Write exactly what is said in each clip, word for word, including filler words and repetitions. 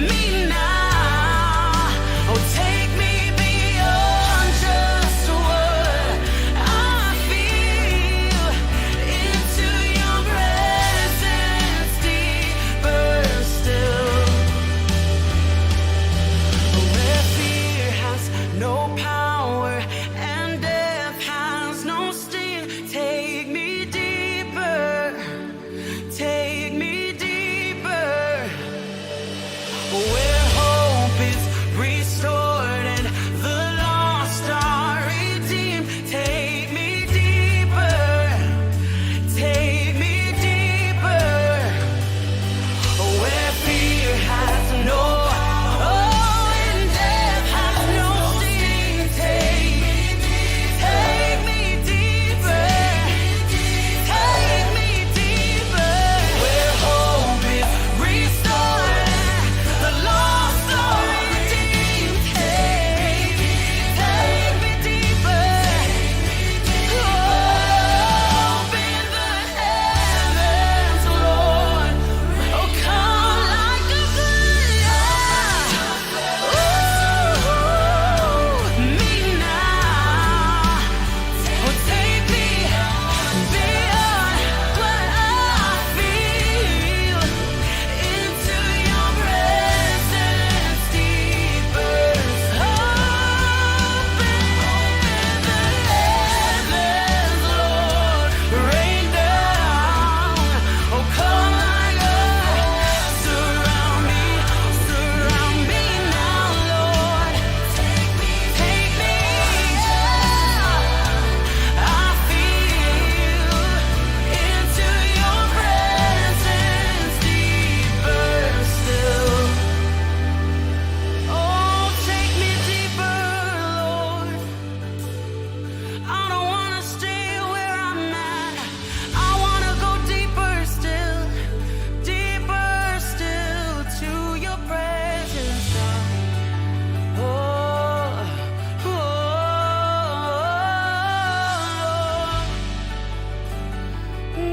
me now. Oh, take me beyond just what I feel, into your presence deeper still. Where fear has no power and death has no sting, take me deeper. Take me deeper, where hope is restored and the lost are redeemed. Take me deeper, take me deeper, where fear has no, oh, and death has no sting. Take me, take me deeper. Take me deeper, where hope is restored, the lost are redeemed. Take me, take me deeper. Open the heavens, Lord. Oh, come like a flood. Ooh, me now. Oh, take me beyond what I feel, into your presence deeper. Open the heavens, Lord, rain down. Oh, come like a, surround me, surround me now, Lord. Take me, take me, I feel, into your presence deeper still. Oh, take me deeper, Lord. I don't wanna stay where I'm at. I wanna go deeper still, deeper still to your presence, God. Oh, oh, oh, oh. Mm.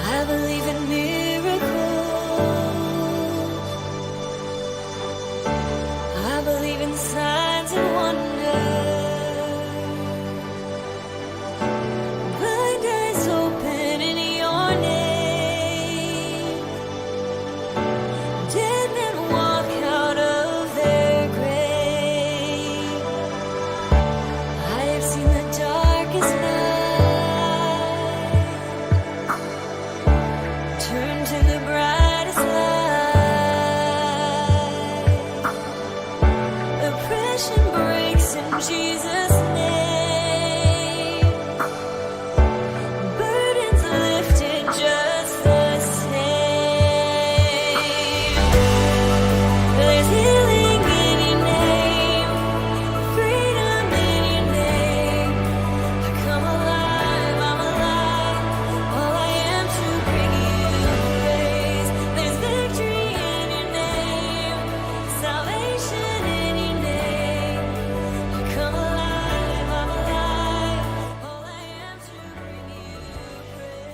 I believe in miracles. I believe in signs and wonders. Blind eyes open in your name. Dead men walk out of their grave. I have seen the darkest night turn to the brightest light. Oppression breaks in Jesus' name. Burdens lifted just the same. There's healing in your name, freedom in your name. I come alive, I'm alive. All I am to bring you praise. There's victory in your name, salvation in your name. I come alive, I'm alive. All I am to bring you praise.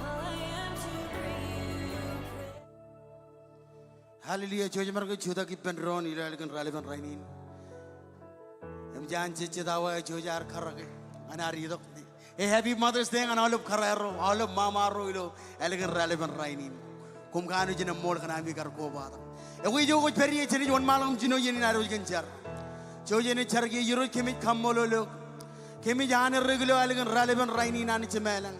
All I am to bring you praise. Hallelujah. Jouj maroñ ke jutak ippān doon ilo ālikin raelepen rainin. Im jān jejjet awa eo jouj aer karōke ñan ad itok. A happy Mother's Day ñan aolep kōrā ro, aolep mama ro ilo ālikin raelepen rainin. Koṃ kanooj in eṃṃool kōn ami kar kobatok. Ekwe ijo kwōj pād ie, jenaaj wōnṃaanḷọk im jino iien in ad wōj kōn jar. Jouj enaaj jar kiiō. Irooj, kōmij kaṃṃoolol eok. Kōmij anerrek ilo ālikin raelepen rainin Anij Jemem ilañ.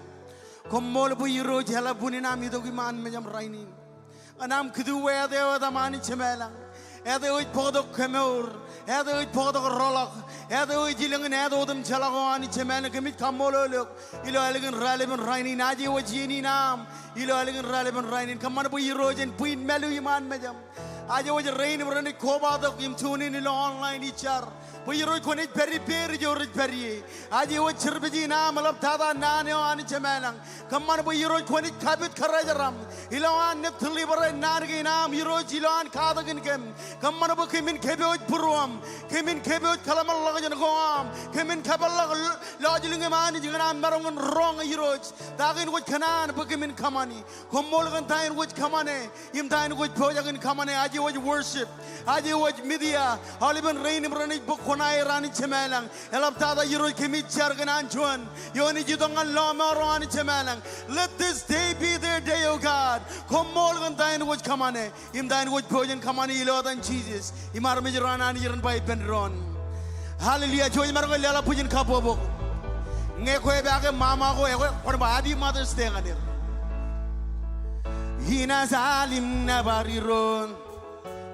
Koṃṃool bwe Irooj eḷap unin am itok iṃaan mejaṃ rainin. Ñan am kūtwōj wāween eo etaṃ Anij Jemem ilañ. Āinwōt bōktok kemour, āinwōt bōktok rōḷọk, āinwōt ilōñ in āinwōt otemjeḷọk, O Anij Jemām, kōmij kaṃṃoolol eok ilo ālikin raelepen rainin. Aje wōj iien in aṃ ilo ālikin raelepen rainin. Kōṃṃan bwe Irooj en bwiin mālu iṃaan mejaṃ. Aje wōj rein im renaaj kobatok im tune in ilo online ij jar bwe Irooj kwōnaaj pād ippāer ijo rej pād ie. Aje wōj service in aṃ eḷaptata naan eo, Anij Jemām. Kōṃṃan bwe Irooj kwōnaaj kapit kōrā jeraṃ ilowaan nōt deliverance naan kein aṃ Irooj, ilowaan katakin kōm. Kōṃṃan bwe kōmin kōpooj būruōṃ, kōmin kōpooj kōḷmānḷọkjeṇ ko aṃ, kōmin kōpeḷḷọk l-, lọjilñim Anij ñan aṃ maroñ in roñ Irooj ta kein kwōj kōṇaan bwe kōmin kōṃṃani. Koṃṃool kōn ta in kwōj kōṃṃane im ta in kwōj pojak in kōṃṃane. Aje wōj worship, aje wōj media, aolepen rein im renaaj bōk kuṇaer, Anij Jemām. Eḷaptata Irooj kōmij jar kōn an juon eo enaaj itok ñan lọmọọr eo, Anij Jemām. Let this day be their day, O God. Koṃṃool kōn ta in kwōj kōṃṃane im ta in kwōj pojak in kōṃṃane ilo etan Jisōs im armej ro an Anij ren ba ippān doon. Hallelujah. Jouj maroñ ke leḷọk bwijin kabbokbok. Ñe kwe ba ke mama ko, ekwe kwōn ba Happy Mother's Day ñan er. Inaaj al im nōbar Irooj.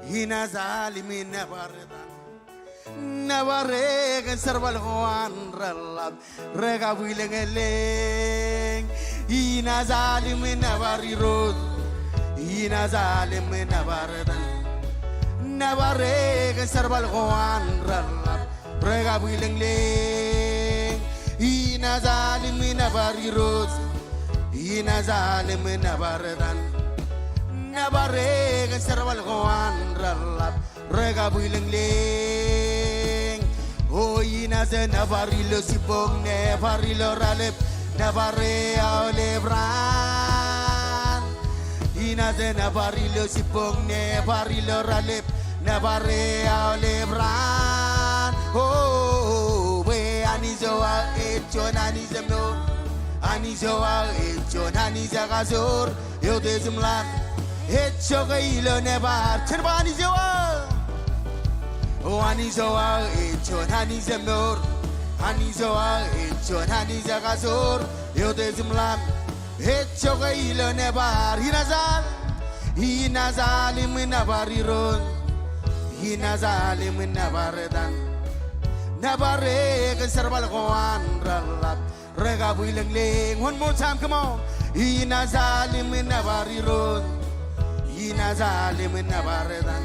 Inaaj al im nōbar etan. Nōbar e kōn jerbal ko an reḷap rekabwilōñlōñ. Inaaj al im nōbar Irooj. Inaaj al im nōbar etan. Nōbar e kōn jerbal ko an reḷap rekabwilōñlōñ. Inaaj al im nōbar Irooj. Inaaj al im nōbar etan. Nōbar e kōn jerbal ko an reḷap rekabwilōñlōñ. O inaaj nōbar ilo jibboñ, nōbar ilo raelep, nōbar e aolep raan. Inaaj nōbar ilo jibboñ, nōbar ilo raelep, nōbar e aolep raan. O, bwe Anij eo aō ej juon Anij emour. Anij eo aō ej juon Anij ekajoor. Eutiej im ḷap, ej jokwe ilo nōbar. Jen ba Anij eo aō. O Anij eo aō ej juon Anij emour. Anij eo aō ej juon Anij ekajoor. Eutiej im ḷap, ej jokwe ilo nōbar. Inaaj al. Inaaj al im nōbar Irooj. Inaaj al im nōbar etan. Nōbar e kōn jerbal ko an reḷap rekabwilōñlōñ. One more time, come on. Inaaj al im nōbar Irooj. Inaaj al im nōbar etan.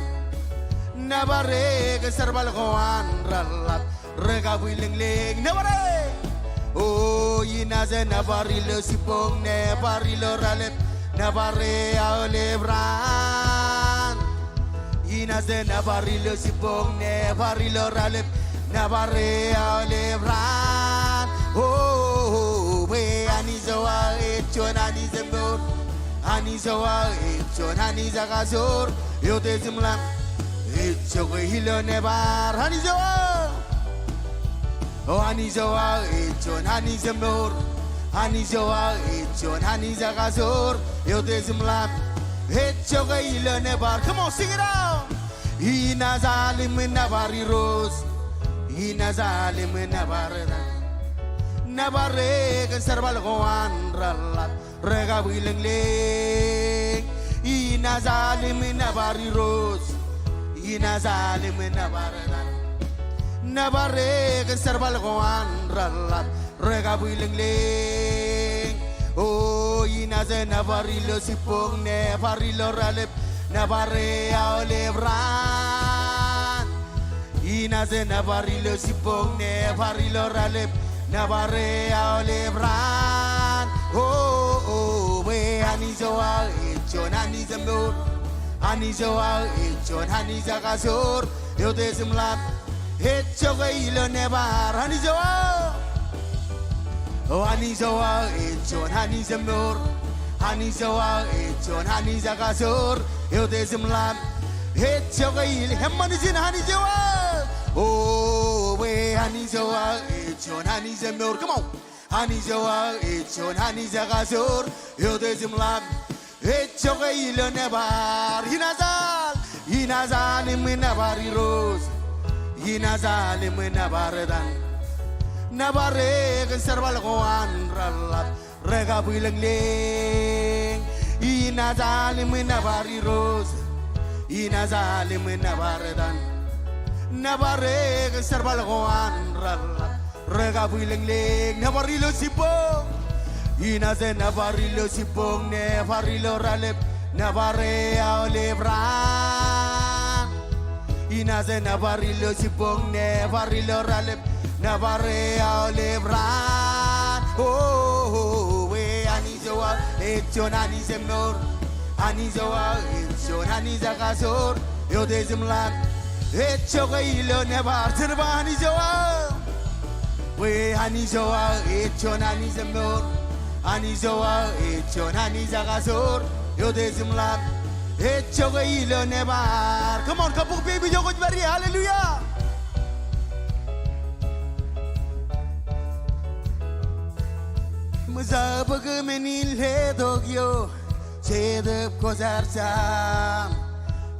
Nōbar e kōn jerbal ko an reḷap rekabwilōñlōñ. Nōbar e. O, inaaj nōbar ilo jibboñ, nōbar ilo raelep, nōbar e aolep raan. Inaaj nōbar ilo jibboñ, nōbar ilo raelep, nōbar e aolep raan. O, bwe Anij eo aō ej juon Anij emour. Anij eo aō ej juon Anij ekajoor. Eutiej im ḷap, ej jokwe ilo nōbar. Anij eo aō. O Anij eo aō ej juon Anij emour. Anij eo aō ej juon Anij ekajoor. Eutiej im ḷap, ej jokwe ilo nōbar. Come on, sing it out. Inaaj al im nōbar Irooj. Inaaj al im nōbar etan. Nōbar e kōn jerbal ko an reḷap rekabwilōñlōñ. Inaaj al im nōbar Irooj. Inaaj al im nōbar etan. Nōbar e kōn jerbal ko an reḷap rekabwilōñlōñ. O, inaaj nōbar ilo jibboñ, nōbar ilo raelep, nōbar e aolep raan. Inaaj nōbar ilo jibboñ, nōbar ilo raelep, nōbar e aolep raan. O, o, bwe Anij eo aō ej juon Anij emour. Anij eo aō ej juon Anij ekajoor. Eutiej im ḷap, ej jokwe ilo nōbar. Anij eo aō. O Anij eo aō ej juon Anij emour. Anij eo aō ej juon Anij ekajoor. Eutiej im ḷap, ej jokwe ilo, eṃṃan ijin Anij eo aō. O, bwe Anij eo aō ej juon Anij emour. Come on. Anij eo aō ej juon Anij ekajoor. Eutiej im ḷap, ej jokwe ilo nōbar. Inaaj al. Inaaj al im nōbar Irooj. Inaaj al im nōbar etan. Nōbar e kōn jerbal ko an reḷap rekabwilōñlōñ. Inaaj al im nōbar Irooj. Inaaj al im nōbar etan. Nōbar e kōn jerbal ko an reḷap. Rekabwilōñlōñ, nōbar ilo jibboñ. Inaaj nōbar ilo jibboñ, nōbar ilo raelep, nōbar e aolep raan. Inaaj nōbar ilo jibboñ, nōbar ilo raelep, nōbar e aolep raan. O, o, o, e Anij eo aō, ej juon Anij emour. Anij eo aō, ej juon Anij ekajoor. Eoteej im laḷ, ej jokwe ilo nōbar. Jen ba Anij eo aō. Bwe Anij eo aō, ej juon Anij emour. Anij eo aō, ej juon Anij ekajoor. Eoteej im laḷ, ej jokwe ilo nōbar. Come on, kabbokbok ijo kwōj pād ie. Hallelujah. Eṃōj aō bōk men in letok eo, Jetōb Kwōjarjar.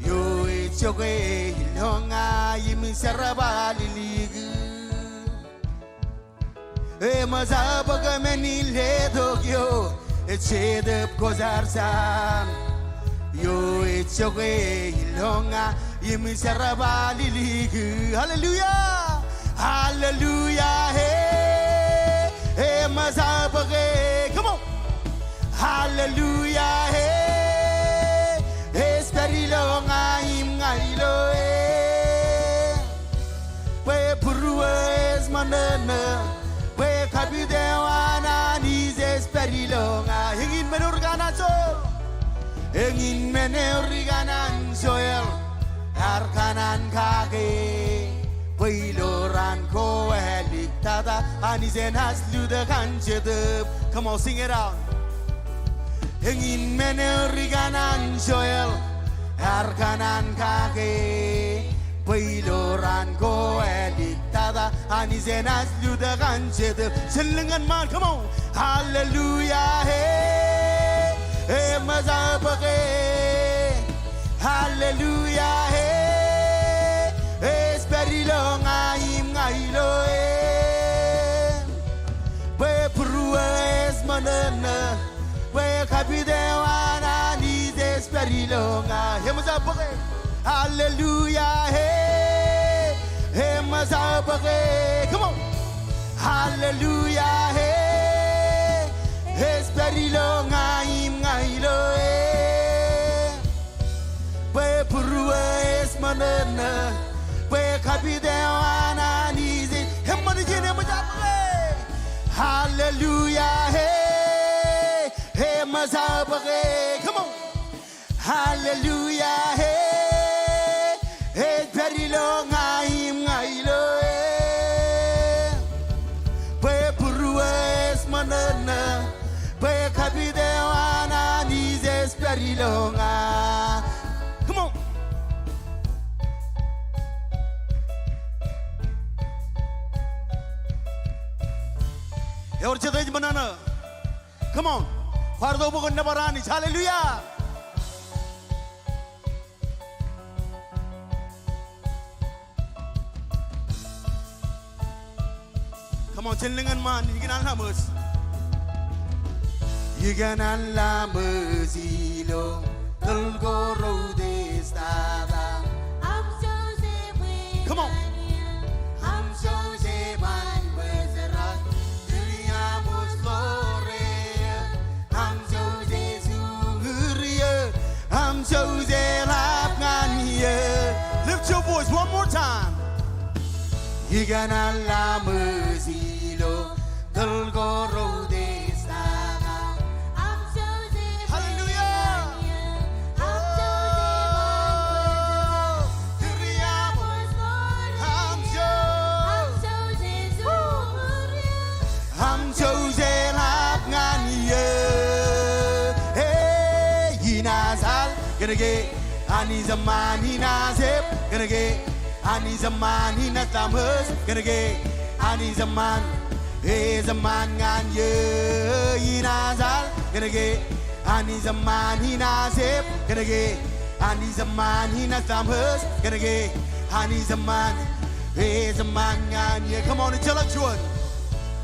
Eo ej jokwe ilo ña im jerbal ilikū. Eṃōj aō bōk men in letok eo, Jetōb Kwōjarjar. Eo ej jokwe ilo ña im jerbal ilikū. Hallelujah. Hallelujah, e. Eṃōj aō bōk e. Come on. Hallelujah, e. Ej pād ilo ña im ña ilo e. Bwe būruō ej ṃōṇōṇō. Bwe kapit eo an Anij ej pād ilo ña. Eñin men eo ri kanaan Joel. Eñin men eo ri kanaan Joel. Ear kanaan kake. Bwe ilo raan ko āliktata, Anij enaaj lutōk an Jetōb. Come on, sing it out. Eñin men eo ri kanaan Joel, ear kanaan kake. Bwe ilo raan ko āliktata, Anij enaaj lutōk an Jetōb. Jen lōñ ñan ṃaan, come on. Hallelujah, e. Eṃōj aō bōk e. Hallelujah, e. Ej pād ilo ña im ña ilo e. Bwe būruō ej ṃōṇōṇō. Bwe kapit eo an Anij ej pād ilo ña. Eṃōj aō bōk e. Hallelujah, e. Eṃōj aō bōk e. Come on. Hallelujah, e. Ej pād ilo ña im ña ilo e. Bwe būruō ej ṃōṇōṇō. Bwe kapit eo an Anij ej. Eṃṃan ijin, eṃōj aō bōk e. Hallelujah, e. Eṃōj aō bōk e. Come on. Hallelujah, e. Ej pād ilo ña im ña ilo e. Bwe būruō ej ṃōṇōṇō. Bwe kapit eo an Anij ej pād ilo ña. Come on. Ewōr jet ej ṃōṇōṇō. Come on. Kwaar itok bwe kwōn nōbar Anij. Hallelujah. Come on, jen lōñ ñan ṃaan, ikōṇaan laṃōj. Ikōṇaan laṃōj ilo tōl ko reutiej tata. Come on. Lift your voice one more time. Ikōṇaan laṃōj ilo tōl ko reutiej tata. Hallelujah. Im jouse ḷap ñan eō. Hey, inaaj al kōnke Anij eṃṃan, inaaj ep kōnke Anij eṃṃan, inaaj laṃōj kōnke Anij eṃṃan, ej eṃṃan ñan eō. Inaaj al kōnke Anij eṃṃan, inaaj ep kōnke Anij eṃṃan, inaaj laṃōj kōnke Anij eṃṃan, ej eṃṃan ñan eō. Come on, ejjeḷọk juon.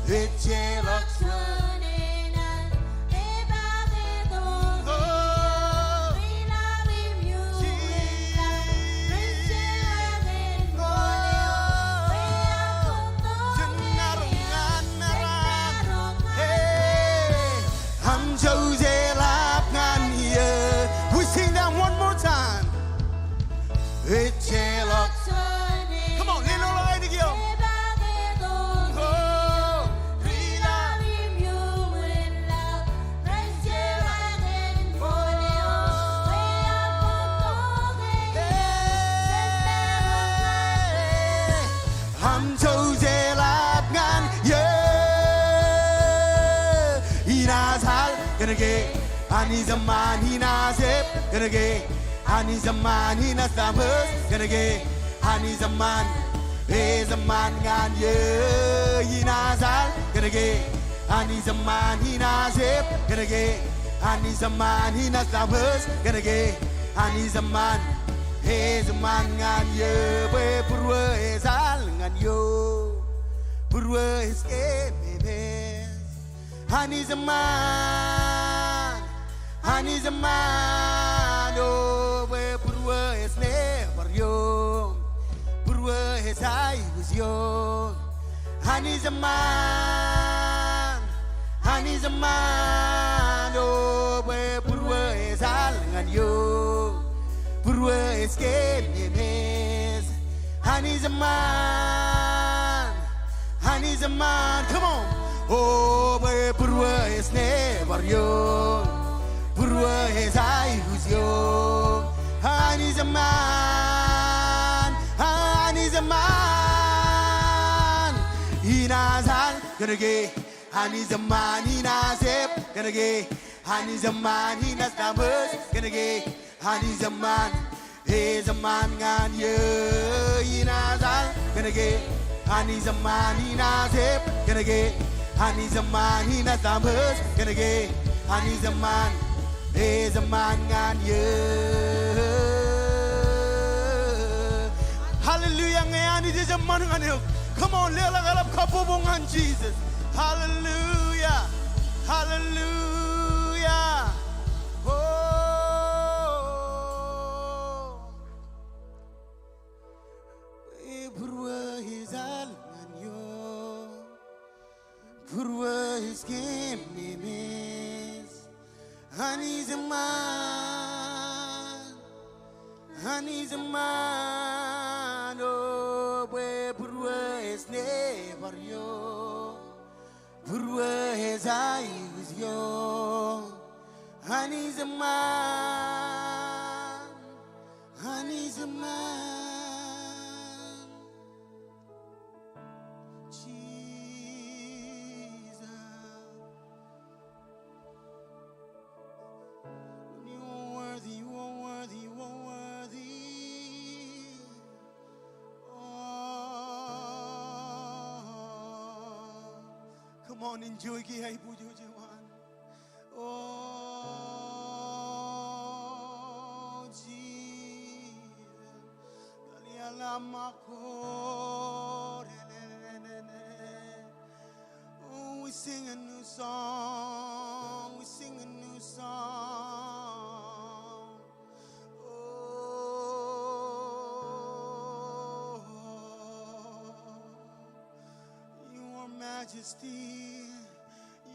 Ejjeḷọk juon eṇ an epaak etok. Oh. Ri ḷap im iuṃwin. Jouse ḷap ñan eō. We sing that one more time. Ejjeḷọk. Come on, leḷọk ḷọk ainikien. Oh. Aṃ jouse ḷap ñan eō. Inaaj al kōnke Anij eṃṃan, inaaj ep kōnke Anij eṃṃan, inaaj tamōs kōnke Anij eṃṃan. Ej eṃṃan ñan eō. Inaaj al kōnke Anij eṃṃan, inaaj ep kōnke Anij eṃṃan, inaaj tamōs kōnke Anij eṃṃan. Ej eṃṃan ñan eō bwe būruō ej al ñan eō. Būruō ej kememeej. Anij eṃṃan, Anij eṃṃan, o bwe būruō ej nebar eō, būruō ej aikuj eō. Anij eṃṃan, Anij eṃṃan, o bwe būruō ej al ñan eō, būruō ej kememeej. Anij eṃṃan, Anij eṃṃan. Come on. O bwe būruō ej nebar eō, būruō ej aikuj eō. Anij eṃṃan, Anij eṃṃan. Inaaj al kōnke Anij eṃṃan, inaaj ep kōnke Anij eṃṃan, inaaj tamōs kōnke Anij eṃṃan. Ej eṃṃan ñan eō. Inaaj al kōnke Anij eṃṃan, inaaj ep kōnke Anij eṃṃan, inaaj tamōs kōnke Anij eṃṃan. Ej eṃṃan ñan eō. Hallelujah, ñe Anij ej eṃṃan ñan eok. Come on, leḷọk eḷap kabbokbok ñan Jisōs. Hallelujah. Hallelujah. Oh. Bwe būruō ej al ñan eō, būruō ej kememeej. Anij eṃṃan, Anij eṃṃan, o bwe būruō ej nebar eō, būruō ej aikuj eō. Anij eṃṃan, Anij eṃṃan. Jesus. You are worthy, you are worthy, you are worthy. Oh. Come on, enjoy ki aiboojoj eṃṃan. Oh, Jesus. Oh, we sing a new song. We sing a new song. Oh, your majesty.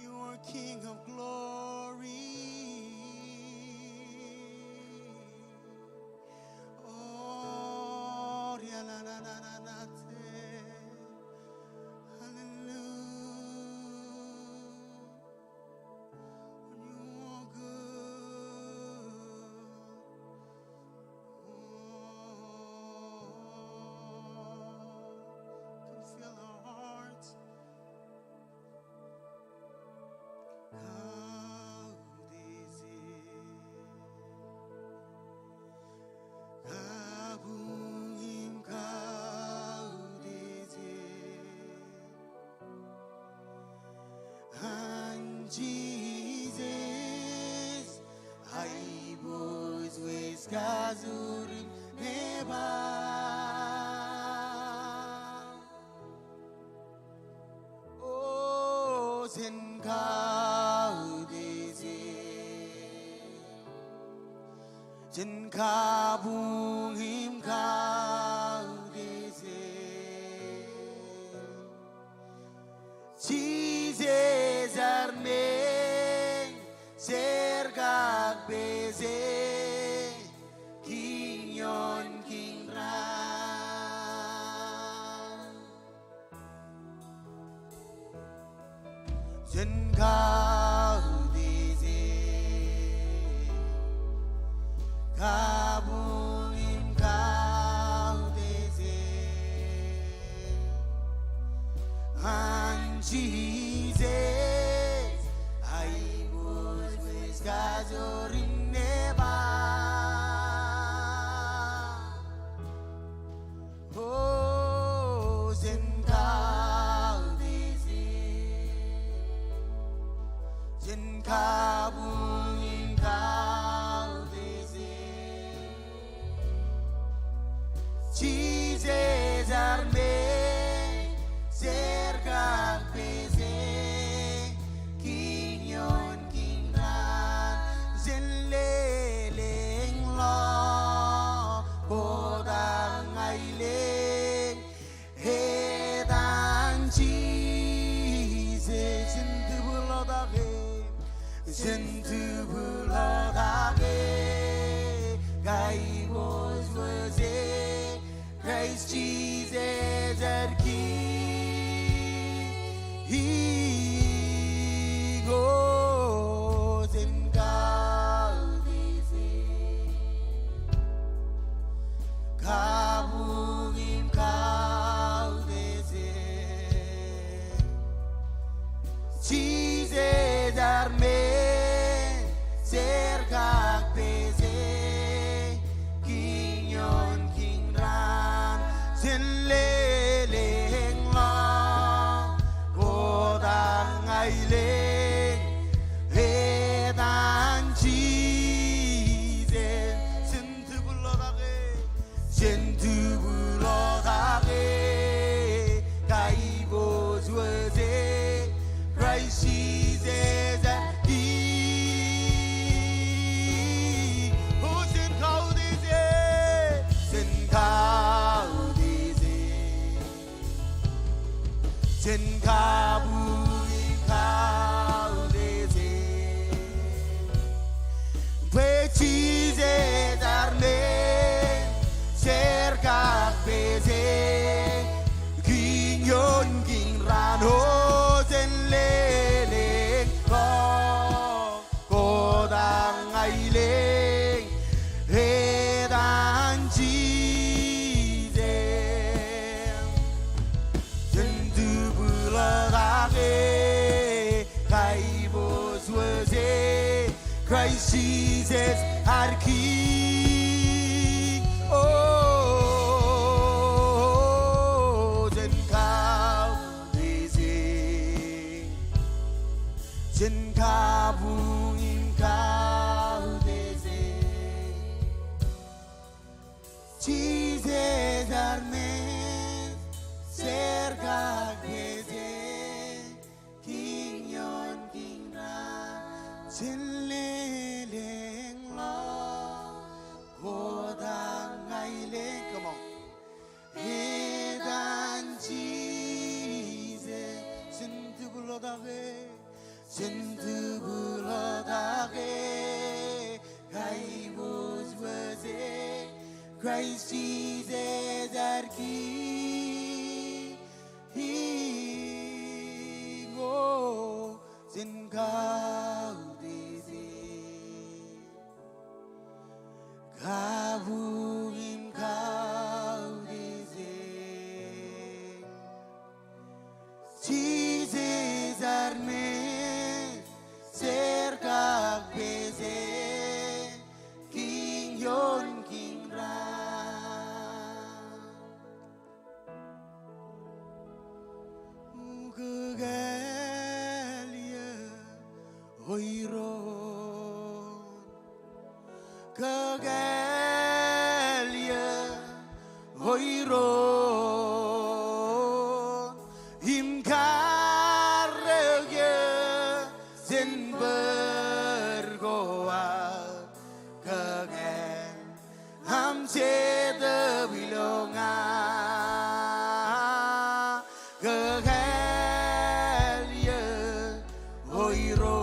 You are King of glory. Oh, hallelujah. You are good. Oh, come fill our hearts. Kautiej, kabuñ im kautiej an Jisōs, aiboojoj kajoor im nebar. O jen kautiej, jen kabuñ im kautiej. Jisōs armej Kak pese kiiñ ioon kiiñ raan. Jen kautiej e, kabuñ im kautiej e an Jisōs, aiboojoj kajoor in eba. O jen kautiej e, jen kabuñ im kautiej e. Jisōs ear mej, jen kak pese kiiñ ioon kiiñ raan. Jen lelōñḷọk, kotak ña ilōñ etan Jisōs. Jen tūbūḷọtake, jen tūbūḷọtake, kaiboojoj e, Kraist Jisōs ear Kiiñ. O jen kautiej e, kabuñ im kautiej e. Jisōs ear mej, jen kak pese kiiñ ioon kiiñ raan. Jen lelōñḷọk, kotak ña ilōñ etan Jisōs. Jen tūbūḷọtake, jen tūbūḷọtake, kaiboojoj e, Kraist Jisōs ear Kiiñ. O jen kautiej e, jen kautiej e, jen kabuñ im kautiej e. Bwe Jisōs ear mej, jen kak pese kiiñ ioon kiiñ raan. O jen lelōñḷọk, kotak ña ilōñ etan Jisōs. Jen tūbūḷọtake, kaiboojoj e, Kraist Jisōs ear Kiiñ. O jen kautiej e, jen kabuñ im kautiej e. Jisōs ear mej, jen kak pese kiiñ ioon kiiñ raan. Jen lelōñḷọk, kotak ña ilōñ. Come on. Etan Jisōs. Jen tūbūḷọtake, jen tūbūḷọtake, kaiboojoj e, Kraist Jisōs ear Kiiñ. O jen kautiej e, kabuñ im kautiej e. Jisōs ear mej, jen kak pese kiiñ ioon kiiñ raan. Kōkāāl eō, O Irooj. Kōkāāl eō, O Irooj, im karreoik eō jān bōd ko aō. Kōkāāl aṃ Jetōb ilo ña. Kōkāāl eō, O Irooj.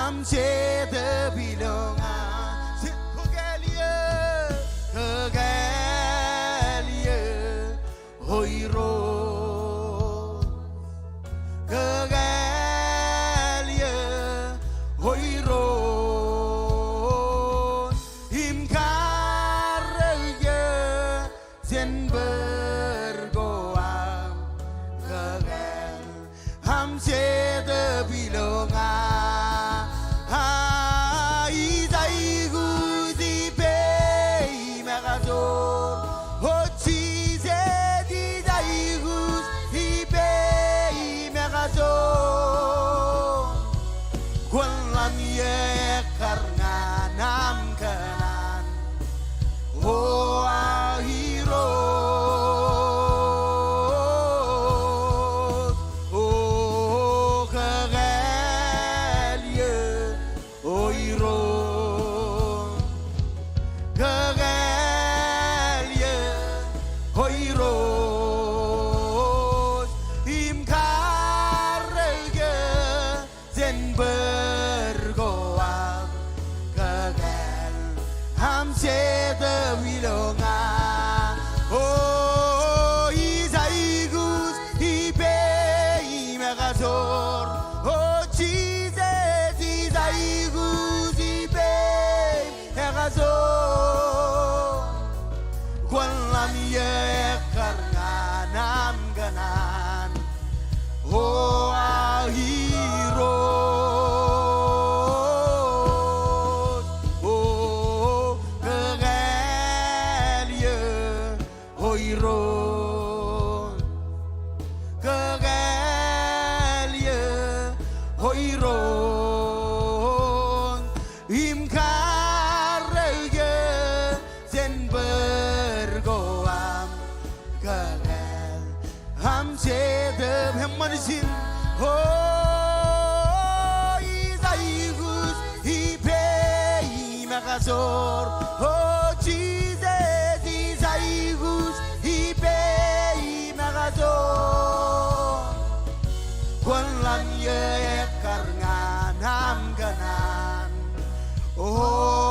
Am Jetōb ilo ña. Kōkāāl eō, kōkāāl eō, O Irooj. Kōkāāl eō, O Irooj. Im karreoik eō jān bōd ko aṃ. Kōkāāl am Jetōb ilo ña. A, ij aikuj ippān im ekajoor. O Jisōs, ij aikuj ippān im ekajoor. Kwōn ḷan eō ekkar ñan aṃ kōṇaan. O aō Irooj, o kōkāāl eō, O Irooj. Kōkāāl eō, O Irooj. Im karreoik eō jān bōd ko aṃ. Kōkāāl am Jetōb ilo ña. O, ij aikuj ippān im ekajoor. O Jisōs, ij aikuj ippān im ekajoor. Kwōn ḷan eō ekkar ñan aṃ kōṇaan. O aō Irooj, o kōkāāl eō, O Irooj. Kōkāāl eō, O Irooj. Im karreoik eō jān bōd ko aṃ. Kōkāāl am Jetōb. Eṃṃan ijin. O, ij aikuj ippān im ekajoor. O Jisōs, ij aikuj ippān im ekajoor. Kwōn ḷan eō ekkar ñan aṃ kōṇaan. O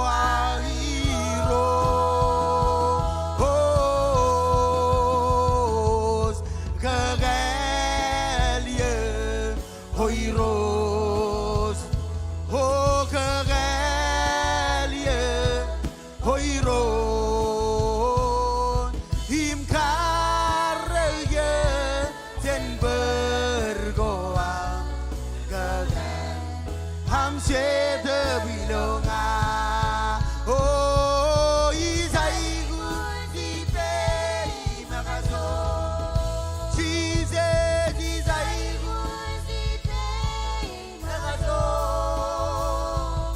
aō Irooj, kōkāāl eō, O Irooj. O kōkāāl eō, O Irooj. Im karreoik eō jān bōd ko aṃ. Kōkāāl am Jetōb ilo ña. O, ij aikuj ippān im ekajoor. Jisōs, ij aikuj ippān im ekajoor.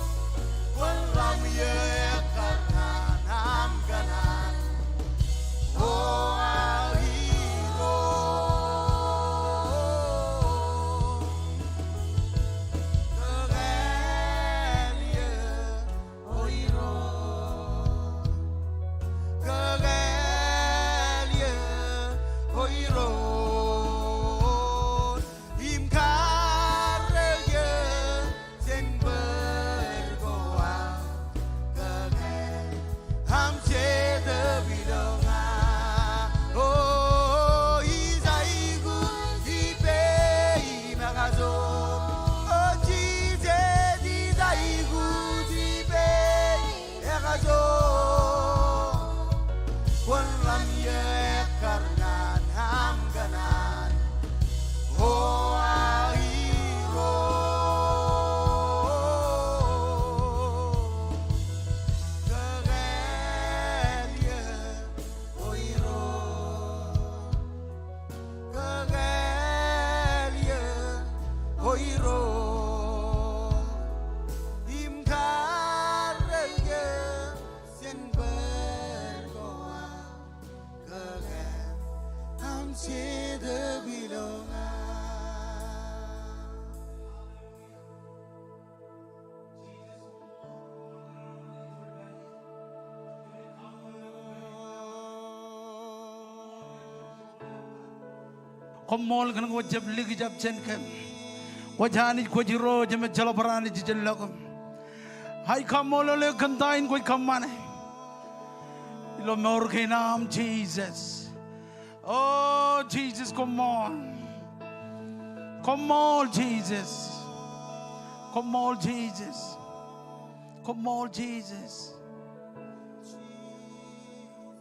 Kwōn ḷan eō ekkar ñan aṃ kōṇaan. O aō Irooj. Kōkāāl eō, O Irooj. Kōkāāl eō, O Irooj. Im karreoik eō jān bōd ko aṃ. Kōkāāl am Jetōb ilo ña. O, ij aikuj ippān im ekajoor. O Jisōs, ij aikuj ippān im ekajoor. Kwōn ḷan eō ekkar ñan aṃ kōṇaan. O aō Irooj. Kōkāāl eō, O Irooj. Kōkāāl eō, O Irooj. Im karreoik eō jān bōd ko aṃ. Kōkāāl am Jetōb ilo ña. Koṃṃool kōn ke kwōj jab likjab jān kōm. Baj Anij kwōj Irooj im ejjeḷọk bar Anij ijellọkūṃ. Ij kaṃṃoolol eok kōn ta in kwōj kōṃṃane ilo mour kein am, Jisōs. O Jisōs, koṃṃool. Koṃṃool Jisōs. Koṃṃool Jisōs. Koṃṃool Jisōs.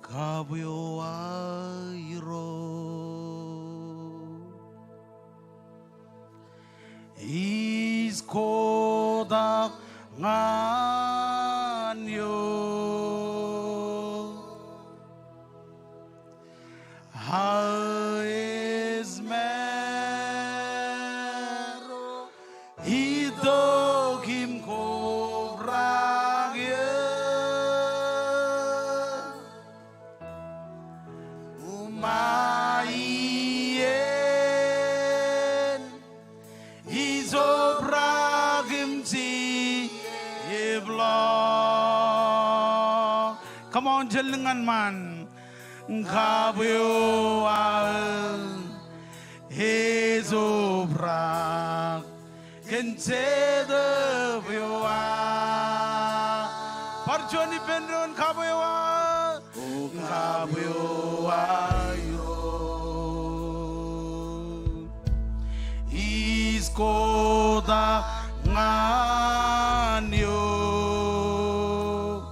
Kab eo aō Irooj. Ij kotak ñan eok. Aō ej maro itok im kobrak eō. Ṃae iien ij obrak im jiepḷọk. Come on, jen lōñ ñan ṃaan. Kab eo aō ej obrak kōn jetōb eo aō. Bar juon ippān doon, kab eo aō. O kab eo aō Irooj. Ij kotak ñan eok.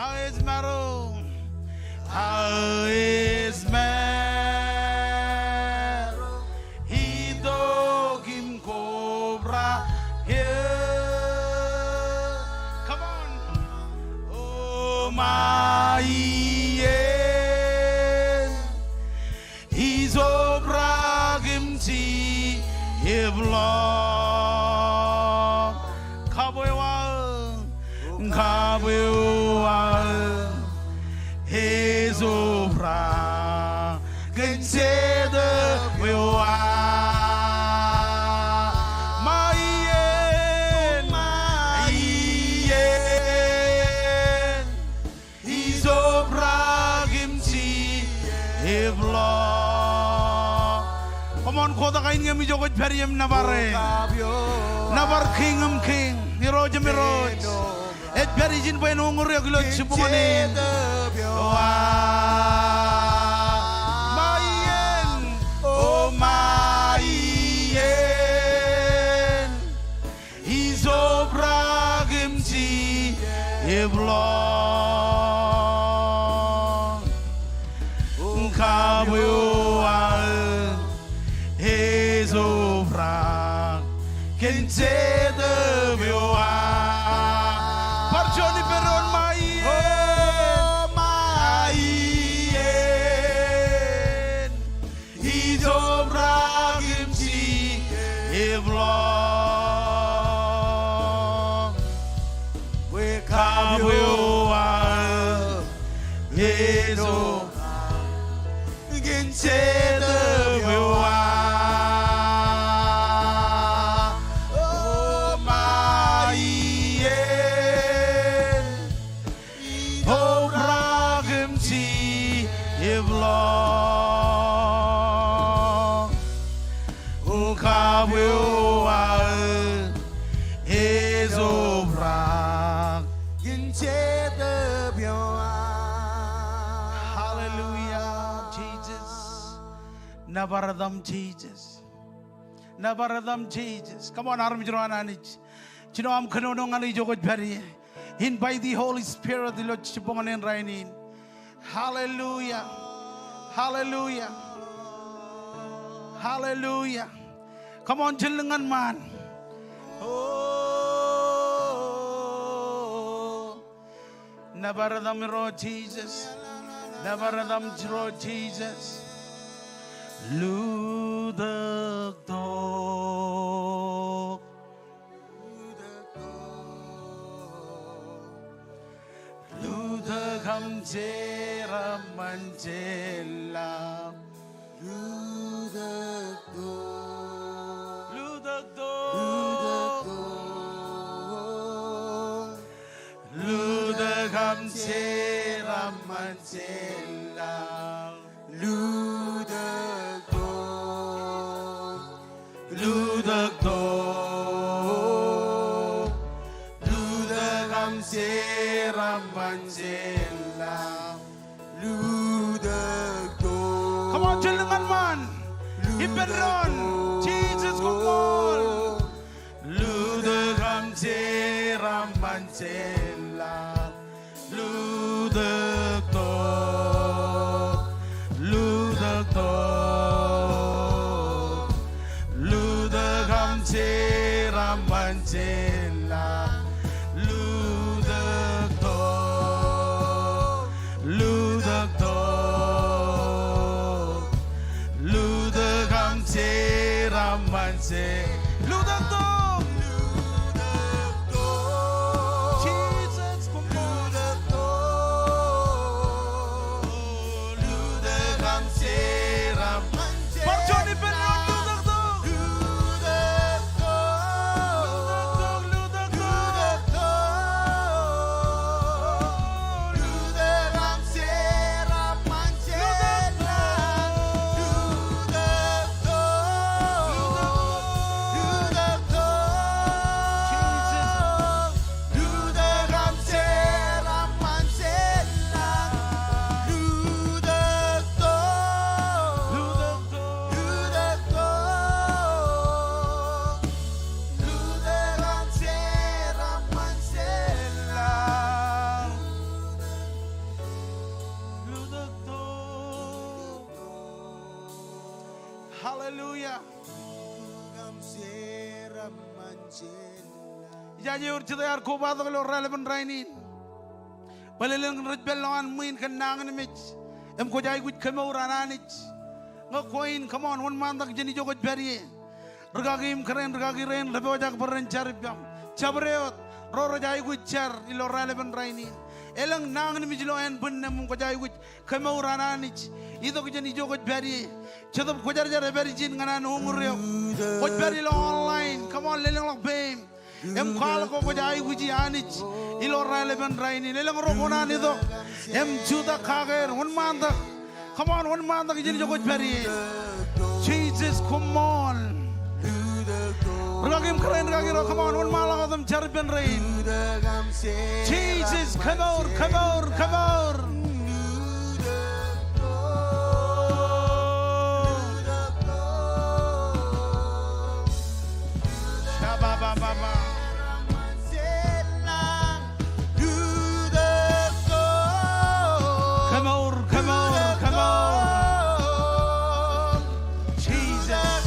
Aō ej maro. Aō ej maro itok im kobrak eō. Come on. O ṃae iien ij obrak im jiepḷọk. Kab eo aō, kab eo aō ej obrak kōn jetōb eo aō. Ṃae iien, ṃae iien ij obrak im jiepḷọk. Come on, kotak ainikiōṃ ijo kwōj pād ie im nōbar e. Nōbar Kiiñ in kiiñ, Irooj in irooj. Ej pād ijin bwe en uñūr eok ilo jibboñōn in. Ṃae iien, o ṃae iien ij obrak im jiepḷọk. Kab eo aō ej obrak kōn jetōb eo aō. Bar juon ippān doon, ṃae iien. O ṃae iien ij obrak im jiepḷọk. Bwe kab eo aō ej obrak kōn jetōb eo aō. O ṃae iien ij obrak im jiepḷọk. Kab eo aō ej obrak kōn jetōb eo aō. Hallelujah, Jisōs. Nōbar etaṃ, Jisōs. Nōbar etaṃ, Jisōs. Come on, armej ro an Anij. Jino aṃ kōnono ñan ijo kwōj pād ie. Invite the Holy Spirit ilo jibboñōn in rainin. Hallelujah. Hallelujah. Hallelujah. Come on, jen lōñ ñan ṃaan. O. Nōbar etaṃ Irooj Jisōs. Nōbar etaṃ Irooj Jisōs. Lutōktok. Lutōk aṃ jeraaṃṃan jeḷā. Lutōktok. Lutōktok. Lutōktok. Lutōk aṃ jeraaṃṃan jeḷā. Lutōktok. Lutōktok. Come on, jen lōñ ñan ṃaan. Ippān doon. Jisōs, koṃṃool. Jisōs, koṃṃool. Bar juon ippān doon, lutōktok. Lutōktok, lutōktok. Hallelujah. Ijaje ewōr jete ear kobatok ilo raelepen rainin. Bōlen elōñ rej pād ilowaan ṃwiin kōn nañinmej im kwōj aikuj kemour an Anij. Ñe kwe in, come on, wōnṃaantak jān ijo kwōj pād ie. Rikaki im kōrā in, rikaki rein rej pojak bwe ren jar ippaṃ. Jabdewōt ro rej aikuj jar ilo raelepen rainin. Elōñ nañinmej ilo ānbwinnem im kwōj aikuj kemour an Anij. Itok jān ijo kwōj pād ie. Jetōb Kwōjarjar epād ijin ñan an uñūr eok. Kwōj pād ilo online. Come on, lelōñḷọk peiṃ im kwaḷọk ke kwōj aikuji Anij ilo raelepen rainin. Elōñ ro kōṇaan itok im jutak kake er, wōnṃaantak. Come on, wōnṃaantak jān ijo kwōj pād ie. Jisōs, koṃṃool. Rikaki im kōrā in, rikaki ro, come on, wōnṃaanḷọk wōt im jar ippān rein. Jisōs, kemour, kemour, kemour. Kemour, kemour, kemour. Jisōs.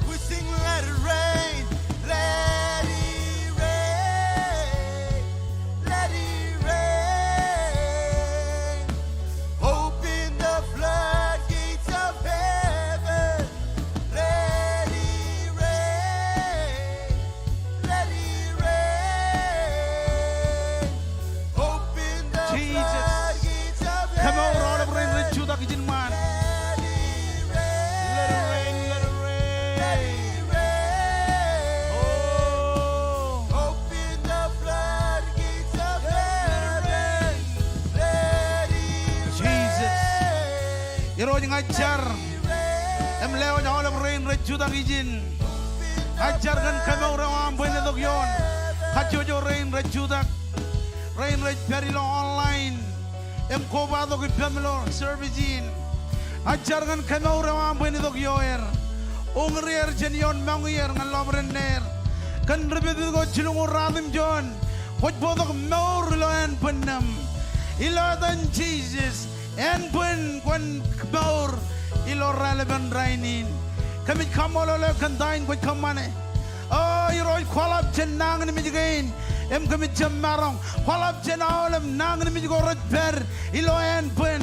We sing, let it rain, let it rain, let it rain. Open the floodgates of heaven, let it rain. Let it rain. Open the floodgates of heaven. Kemour aolep rein rej jutak ijin ṃaan. Let it rain. Let it rain, let it rain. Let it rain. Oh. Open the floodgates of heaven. Let it rain. Jisōs. Irooj, ña ij jar im lewōj aolep rein rej jutak ijin. Ña ij jar kōn kemour eo aṃ bwe en itok ioon kajjojo rein rej jutak, rein rej pād ilo online im kobatok ippaṃ ilo service in. Ña ij jar kōn kemour eo aṃ bwe en itok ioer. Uñūri er jān ioon moñi er ñan lọpiden neer. Kōn ripitpit ko jilñuul ruatimjuon, kwōj bōktok mour ilo ānbwinnem. Ilo etan Jisōs, ānbwin kwōn mour ilo raelepen rainin. Kōmij kaṃṃoolol eok kōn ta in kwōj kōṃṃane. O Irooj, kwaḷap jān nañinmej kein im kōmij jab maroñ. Kwaḷap jān aolep nañinmej ko rej pād ilo ānbwin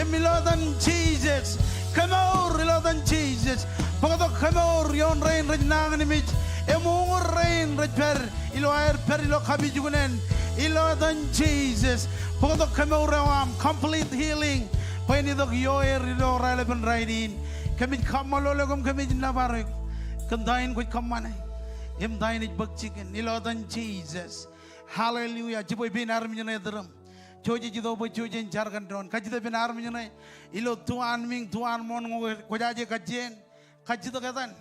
im ilo etan Jisōs. Kemour ilo etan Jisōs. Bōktok kemour ioon rein rej nañinmej im uñūr rein rej pād ilo aer pād ilo kapijuknen ilo etan Jisōs. Bōktok kemour eo aṃ, complete healing bwe en itok ioer ilo raelepen rainin. Kōmij kaṃṃoolol eok im kōmij nōbar eok kōn ta in kwōj kōṃṃane im ta in ej bōk jikin ilo etan Jisōs. Hallelujah. Jibwe pein armej ṇe etōrōṃ. Jouj ej itok bwe jouj en jar kōn doon. Kajjitōk pein armej ṇe ilo tuanmiiñ, tuanmooṇ ñe kwōjaje kajjien. Kajjitōk etan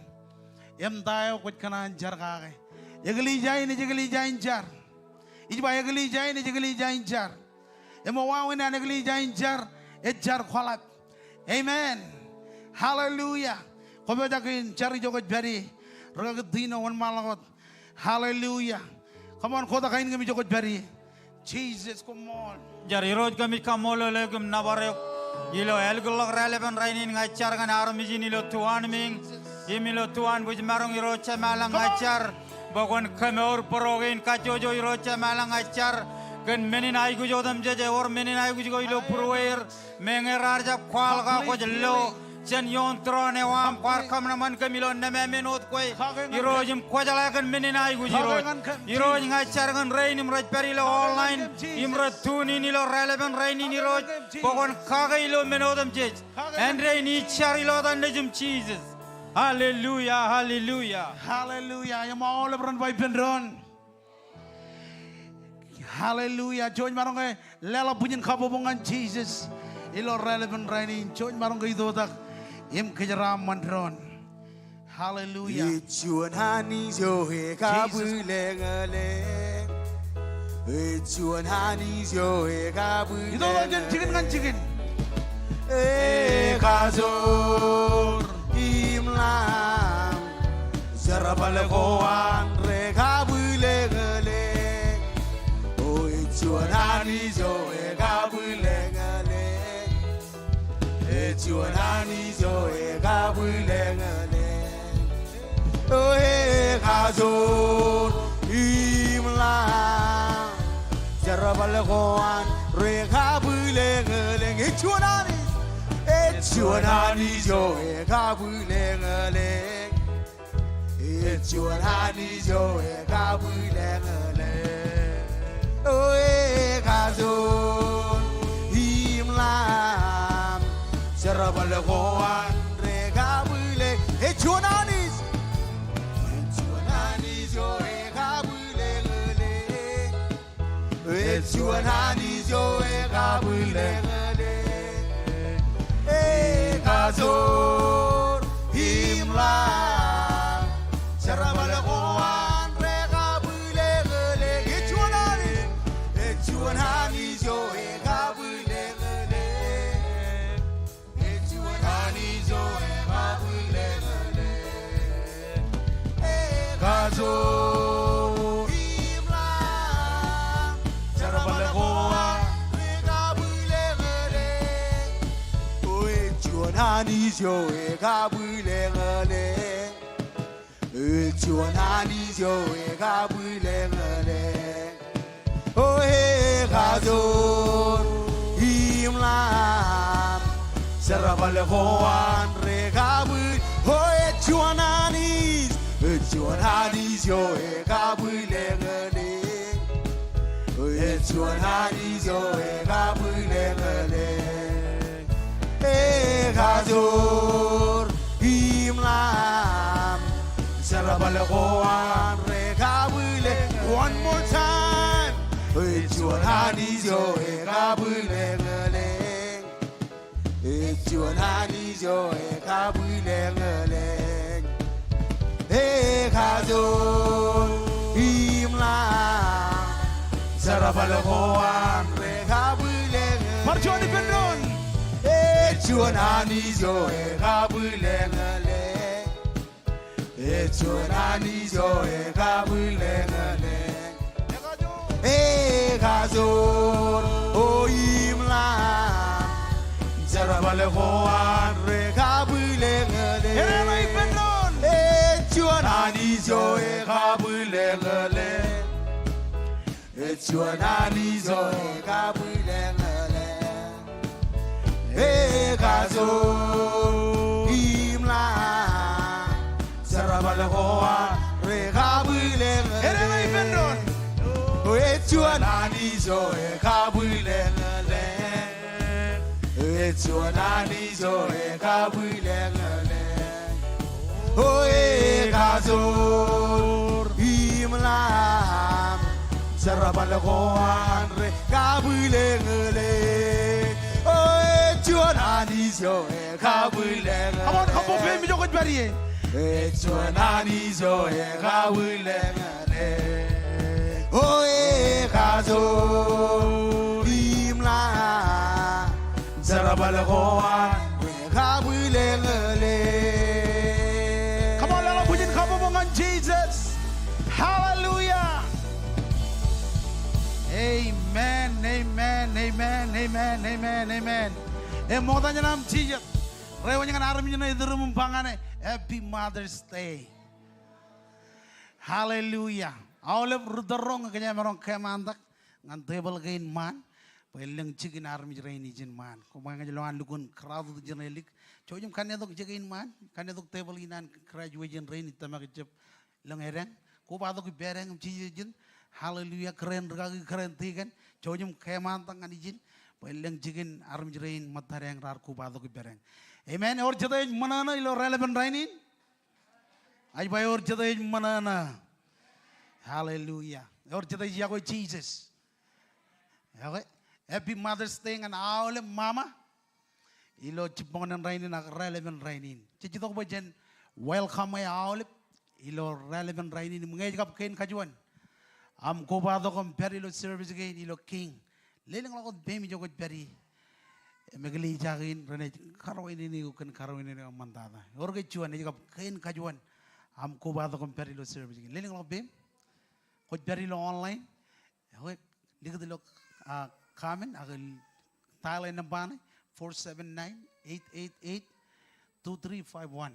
im ta eo kwōj kōṇaan jar kake. Eklejia in ej eklejia in jar. Ij ba eklejia in ej eklejia in jar. Im wāween an eklejia in jar, ej jar kwaḷap. Amen. Hallelujah. Kwōpojak in jar ijo kwōj pād ie. Rikaki Tino, wōnṃaanḷọk wōt. Hallelujah. Come on, kotak kain kōmij ijo kwōj pād ie. Jisōs, koṃṃool. Jar. Irooj, kōmij kaṃṃoolol eok im nōbar eok ilo ālikḷọk raelepen rainin. Ña ij jar kōn armej in ilo tuanmiiñ im ilo tuanbwijmaroñ. Irooj Jemām ilañ, ña ij jar bwe kwōn kemour bōro kein kajjojo. Irooj Jemām ilañ, ña ij jar kōn men in aikuj otemjej, ewōr men in aikuj ko ilo būrueir. Meñe raar jab kwaḷọk, kwōj lo jān ioon tūroon eo aṃ. Kwaar kōṃanṃan kōm ilo nemāmen wōt kwe, Irooj, im kwōjeḷā kōn men in aikuj, Irooj. Irooj, ña ij jar kōn rein im rej pād ilo online im rej tune in ilo raelepen rainin, Irooj, bwe kwōn kake ilo men otemjej. Āindein ij jar ilo etan Nejiṃ Jisōs. Hallelujah, hallelujah. Hallelujah. Im aolep ren ba ippān doon. Hallelujah. Jouj maroñ ke leḷọk bwijin kabbokbok ñan Jisōs ilo raelepen rainin. Jouj maroñ ke itoitak im kōjeraaṃṃan doon. Hallelujah. Ej juon Anij eo ekabwileñelōñ. Ej juon Anij eo ekabwileñelōñ. Itoitak jān jikin ñan jikin. Ekajoor im ḷaam jerbal ko an rekabwileñelōñ. O ej juon Anij eo ekabwileñelōñ. Ej juon Anij eo ekabwileñelōñ. O ekajoor im ḷaam jerbal ko an rekabwileñelōñ. Ej juon Anij, ej juon Anij eo ekabwileñelōñ. Ej juon Anij eo ekabwileñelōñ. O ekajoor im ḷaam jerbal ko an rekabwile. Ej juon Anij. Ej juon Anij eo ekabwileñelōñ. Ej juon Anij eo ekabwileñelōñ. Ekajoor im ḷaam jerbal ko an rekabwileñelōñ. Ej juon Anij. Ej juon Anij eo ekabwileñelōñ. Ej juon Anij eo ekabwileñelōñ. Ekajoor im ḷaam jerbal ko an rekabwileñelōñ. O ej juon Anij eo ekabwileñelōñ. Ej juon Anij eo ekabwileñelōñ. O ekajoor im ḷaam jerbal ko an rekabwil. O ej juon Anij, ej juon Anij eo ekabwileñelōñ. Ej juon Anij eo ekabwileñelōñ. Ekajoor im ḷaam jerbal ko an rekabwile. One more time. Ej juon Anij eo ekabwileñelōñ. Ej juon Anij eo ekabwileñelōñ. Ekajoor im ḷaam jerbal ko an rekabwileñelōñ. Bar juon ippān doon. Ej juon Anij eo ekabwileñelōñ. Ej juon Anij eo ekabwileñelōñ. Ekajoor im ḷaam jerbal ko an rekabwileñelōñ. Ej juon Anij Anij eo ekabwileñlōñ. Ej juon Anij eo ekabwileñlōñ. Ekajoor im lañ. Jerbal ko an rekabwileñlōñ. Ej juon Anij eo ekabwileñlōñ. Ej juon Anij eo ekabwileñlōñ. O ekajoor im lañ. Jerbal ko an rekabwileñlōñ. O ej juon Anij eo ekabwileñlōñ. Come on, come on, peiṃ ijo kwōj pād ie. Ej juon Anij eo ekabwileñlōñ. O ekajoor im lañ. Jerbal ko an rekabwileñlōñ. Come on, leḷọk bwijin kabbokbok ñan Jisōs. Hallelujah. Amen, amen, amen, amen, amen, amen. Eṃṃokta jān aṃ jijet. Reiwōj ñan armej ṇe iturūṃ im ba ñan e, Happy Mother's Day. Hallelujah. Aolep ri tōl ro ñe kōj jemaroñ kemantak ñan tebōḷ kein ṃaan bwe en lōñ jikin armej rein ijin ṃaan. Koṃ ba ñe ej lo an lukkuun crowded ijin ālik. Jouj im kannetok jikin ṃaan, kannetok tebōḷ in an graduation rein ij tōmak ijjab lōñ edeañ. Kobatok ippādeañ im jijet ijin. Hallelujah. Kōrā in rikaki, kōrā in tikōn, jouj im kemantak ñan ijin bwe en lōñ jikin armej rein ṃōttadeañ raar kobatok ippādeañ. Amen. Ewōr jete ej ṃōṇōṇō ilo raelepin rainin? Ij ba ewōr jete ej ṃōṇōṇō. Hallelujah. Ewōr jete ej iọkwe Jisōs? Okay. Happy Mother's Day ñan aolep mama ilo jibboñōn in rainin ak raelepin rainin. Jej itok bwe jen welcome e aolep ilo raelepin rainin im ñe ej kab kein kajuon aṃ kobatok im pād ilo service kein ilo King, lelōñḷọk wōt peiṃ ijo kwōj pād ie. Im eklejia kein renaaj karuwainene eok kōn karuwainene eo eṃṃantata. Ewōr ke juon, ej kab kein kajuon aṃ kobatok im pād ilo service kein, lelōñḷọk peiṃ. Kwōj pād ilo online, ekwe, likūt ilo, ah, comment ak dial e nōṃba ṇe, four seven nine, eight eight eight, two three five one.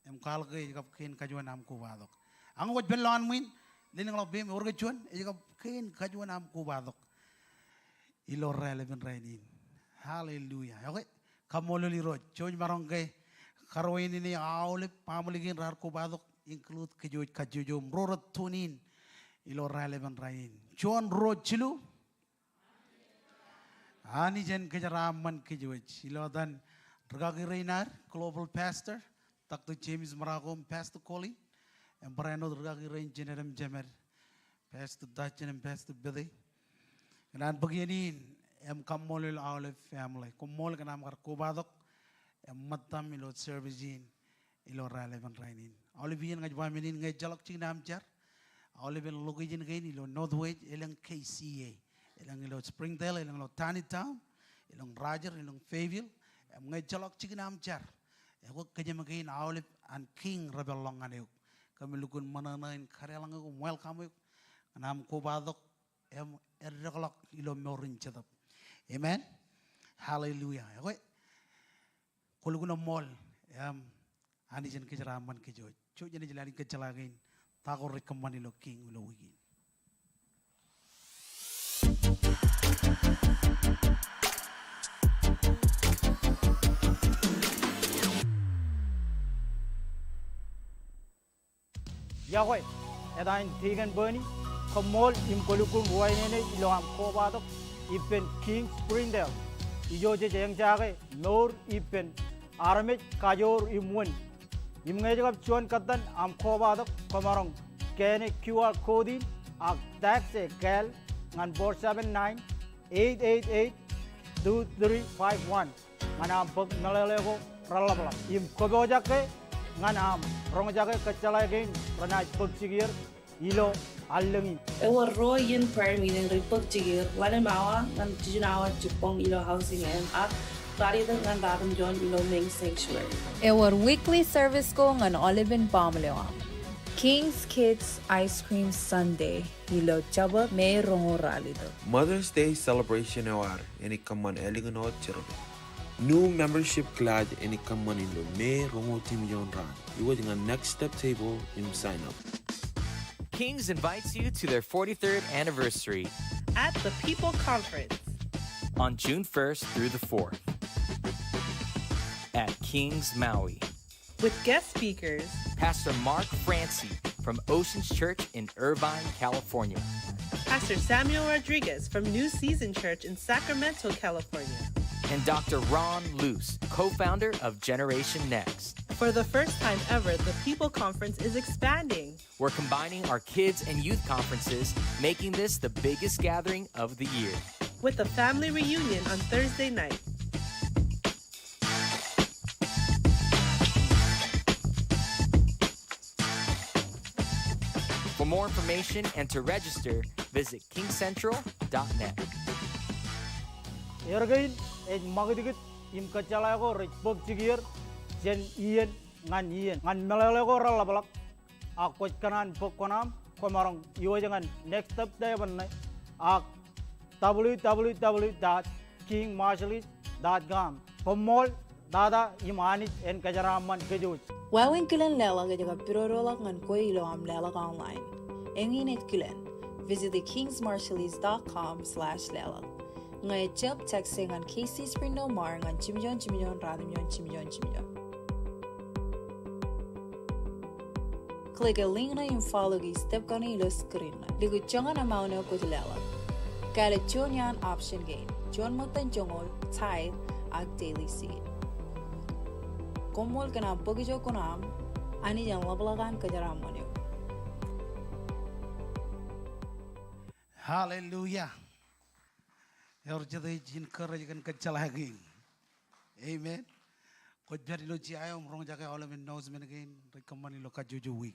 Im kwaḷọk ke ej kab kein kajuon aṃ kobatok. Ak ñe kwōj pād ilowaan ṃwiin, lelōñḷọk peiṃ, ewōr ke juon, ej kab kein kajuon aṃ kobatok ilo raelepin rainin. Hallelujah. Okay. Kaṃṃoolol Irooj. Jouj maroñ ke karuwainene aolep baaṃle kein raar kobatok, include kōjwōj kajjojo im ro rej tune in ilo raelepin rainin. Juon, ruo, jilu. Anij en kōjeraaṃṃan kōjwōj. Ilo etan rikaki rein ad, Global Pastor, Doctor James Marocco im Pastor Colin, im barāinwōt rikaki rein jined im jemed, Pastor Dustin im Pastor Betty. Kōn an bōk iien in im kaṃṃoolol aolep family. Koṃṃool kōn aṃ kar kobatok im ṃōttaṃ ilo service in ilo raelepin rainin. Aolep iien ña ij ba men in ñe ejjeḷọk jikin aṃ jar, aolepen location kein ilo Northwest, elōñ K C A, elōñ ilo Springdale, elōñ ilo Taneytown, elōñ Rogers, elōñ Fayetteville, im ñe ejjeḷọk jikin aṃ jar, ekwe kōjām kein aolep an King rej pād ḷọk ñan eok. Kōmij lukkuun ṃōṇōṇō in kadeḷọñ eok im welcome eok ñan aṃ kobatok im eddekḷọk ilo mour in Jetōb. Amen. Hallelujah. Ekwe, kwō lukkuun eṃṃool im Anij en kōjeraaṃṃan kōjwōj. Jouj, jenaaj lale kōjjeḷā kein ta ko rej kōṃṃan ilo King ilo wiik in. Iọkwe, eta in Deacon Bernie, koṃṃool im kwō lukkuun ruwainene ilo aṃ kobatok ippān King Springdale. Ijo jej eñjake mour ippān armej kajoor im wōn. Im ñe ej kab juon kōttan aṃ kobatok, kwōmaroñ kene Q R code in ak text e kāāl ñan four seven nine, eight eight eight, two three five one. Ñan aṃ bōk meḷeḷe ko reḷapḷap im kōpoojakke ñan aṃ roñjake kōjjeḷā kein renaaj bōk jikier ilo allōñ in. Ewōr ruo iien prayer meeting rej bōk jikier, ḷalem awa ñan jiljino awa jibboñ ilo Housing M ak ralitōk ñan ratimjuon ilo Main Sanctuary. Ewōr weekly service ko ñan aolepen baaṃle eo aṃ. King's Kids Ice Cream Sunday ilo Jabōt Mei roñoul ralitōk. Mother's Day celebration eo ad enaaj kōṃṃan ālikin wōt jiroñ. New membership kilaaj enaaj kōṃṃan ilo May roñoul jimjuon raan. Iwōj ñan Next Step table im sign up. Kings invites you to their forty-third anniversary at the People Conference on June first through the fourth at Kings Maui. With guest speakers, Pastor Mark Francy from Oceans Church in Irvine, California. Pastor Samuel Rodriguez from New Season Church in Sacramento, California. And Doctor Ron Luce, co-founder of Generation Next. For the first time ever, the People Conference is expanding. We're combining our kids and youth conferences, making this the biggest gathering of the year. With a family reunion on Thursday night. For more information and to register, visit kingcentral dot net. Erkein ej ṃakūtkūt im kōjjeḷā ko rej bōk jikier jān iien ñan iien ñan meḷeḷe ko reḷapḷọk. Ak kwōj kōṇaan bōk kuṇaaṃ, kwōmaroñ iwōj ñan Next Step Diamond ṇe, ak W W W dot king marshallese dot com. Koṃṃool, tata im Anij en kōjeraaṃṃan kōj. Wāween kilen leḷọk ej kab pidodoḷọk ñan kwe ilo aṃ leḷọk online. Eñin ej kilen. Visit the kings marshallese dot com slash leḷọk. Ñe ejjab, text e ñan K C Spring Nomar ñan jimjuon jimjuon ratimjuon jimjuon jimjuon. Click e link ṇe im follow e step kaṇe ilo screen ṇe. Likūt joñan amount eo kwōj leḷọk. Kāālōt juon iaan option kein. Juon ṃōttan joñoul, tithe, ak daily seed. Koṃṃool kōn aṃ bōk ijo kuṇaaṃ, Anij en ḷapḷọk an kōjeraaṃṃan eok. Hallelujah. Ewōr jete ej encourage kōn kōjjeḷā kein. Amen. Kwōj pād ilo jea eo im roñjake aolep announcement kein rej kōṃṃan ilo kajjojo wiik.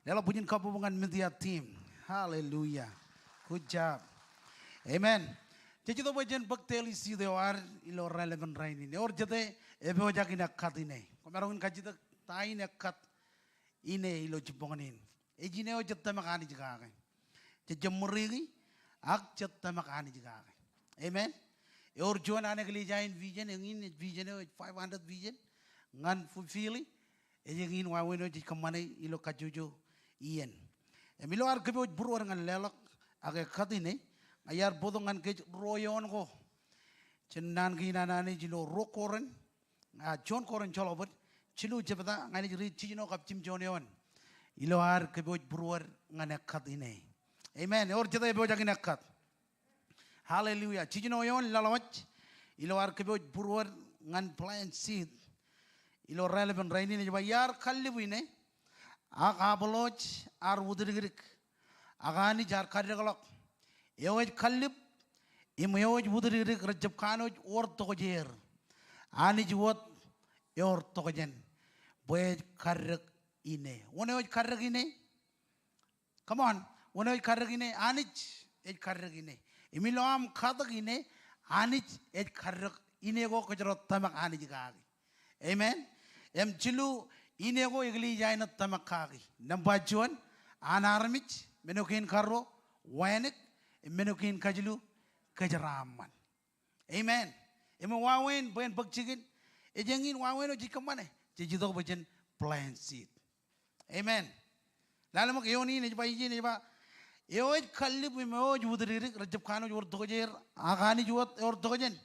Leḷọk bwijin kabbokbok ñan media team. Hallelujah. Good job. Amen. Jej itok bwe jen bōk daily seed eo ad ilo raelepen rainin. Ewōr jete epojak in ekkat ine? Kwōmaroñ in kajjitōk ta in ekkat ine ilo jibboñōn in? Ej ine eo jej tōmak Anij kake. Jej jab ṃuriiki, ak jej tōmak Anij kake. Amen. Ewōr juon an eklejia in vision, eñin ej vision eo ej five hundred vision ñan fulfill e. Ej eñin wāween eo jej kōṃṃane ilo kajjojo iien. Im ilo ad kōpooj būruod ñan leḷọk ak ekkat ine, ña iar bōktok ñan kōj ruo eoon ko jān naan kein an Anij ilo ruo Korint, a, juon Korint joḷọk bōd, jilu jebta, ña inaaj riit jiljino kab jimjuon eoon ilo ad kōpooj būruod ñan ekkat ine. Amen. Ewōr jete epojak in ekkat? Hallelujah. Jiljino eoon laḷwaj ilo ad kōpooj būruod ñan plant seed ilo raelepen rainin ej ba, iar kallib ine, ak Apolos ear wūtdikdik, ak Anij ear kaddekḷọk. Eo ej kallib im eo ej wūtdikdik rejab kanooj wōr tokjāer. Anij wōt ewōr tokjān bwe ej kaddek ine. Wōn eo ej kaddek ine? Come on. Wōn eo ej kaddek ine? Anij ej kaddek ine. Im ilo aṃ katak ine, Anij ej kaddek ine ko kōjro tōmak Anij kaki. Amen. Im jilu, ine ko eklejia in ej tōmak kaki. Nōṃba juon, an armej, men eo kein karuo, wānōk, im men eo kein kajilu, kōjeraaṃṃan. Amen. Im wāween bwe en bōk jikin, ej eñin wāween eo jej kōṃṃane, jej itok bwe jen plant seed. Amen. Lale ṃōk eoon in ej ba ijin, ej ba, eo ej kallib im eo ej wūtdikdik rejab kanooj wōr tokjāer, ak Anij wōt ewōr tokjān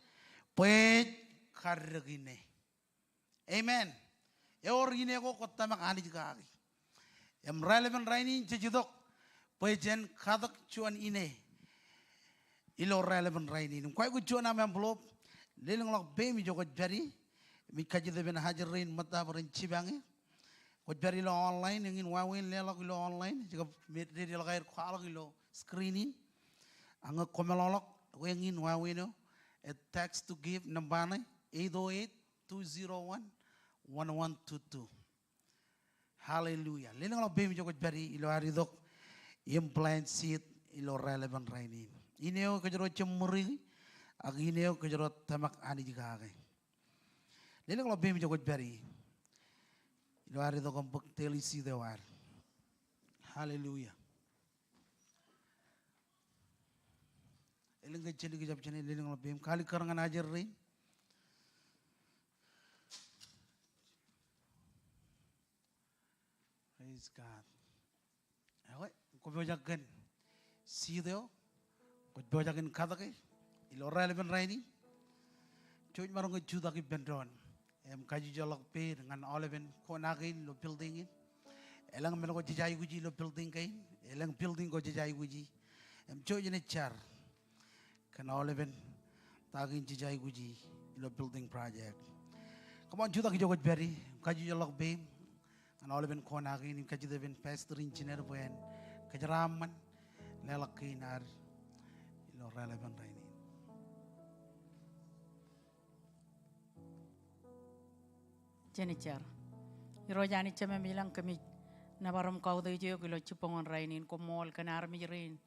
bwe ej kaddek ine. Amen. Ewōr ine ko kwōj tōmak Anij kaki. Im raelepen rainin jej itok bwe jen katak juon ine ilo raelepen rainin. Im kwaikuj juon aṃ envelope, lelōñḷọk peiṃ ijo kwōj pād ie. Im ij kajjitōk ippān ajri rein ṃōttap ren jipañe. Kwōj pād ilo online, eñin wāween leḷọk ilo online, ej kab dedeḷọk aer kwaḷọk ilo screen in. Ak ñe kwōmeḷọkḷọk, eñin wāween eo, e text to give nōṃba ṇe, eight oh eight, two zero one, one one two two. Hallelujah. Lelōñḷọk peiṃ ijo kwōj pād ie ilo ad itok im plant seed ilo raelepen rainin. Ine eo kōjro jab ṃuriiki, ak ine eo kōjro tōmak Anij kake. Lelōñḷọk peiṃ ijo kwōj pād ie ilo ad itok im bōk daily seed eo ad. Hallelujah. Elōñ ke jenaaj jab jāne, lelōñḷọk peiṃ. Kaalikkar ñan ajri rein. Praise God. Ekwe, kwō pojak kōn seat eo, kwōj pojak in katōke ilo raelepen rainin. Jouj maroñ ke jutak ippān doon im kajjitōk peid ñan aolepen kona kein ilo building in. Elōñ men ko jej aikuji ilo building kein, elōñ building ko jej aikuji. Im jouj enaaj jar kōn aolepen ta kein jej aikuji ilo building project. Come on, jutak ijo kwōj pād ie, kajjitōk peim ñan aolepen kona kein im kajjitōk ippān pastor engineer bwe en kōjeraaṃṃan leḷọk kein ad ilo raelepen rainin. Jen jar. Irooj Anij Jemem ilañ, kōmij nōbar im kautiej eok ilo jibboñōn rainin. Koṃṃool kōn armej rein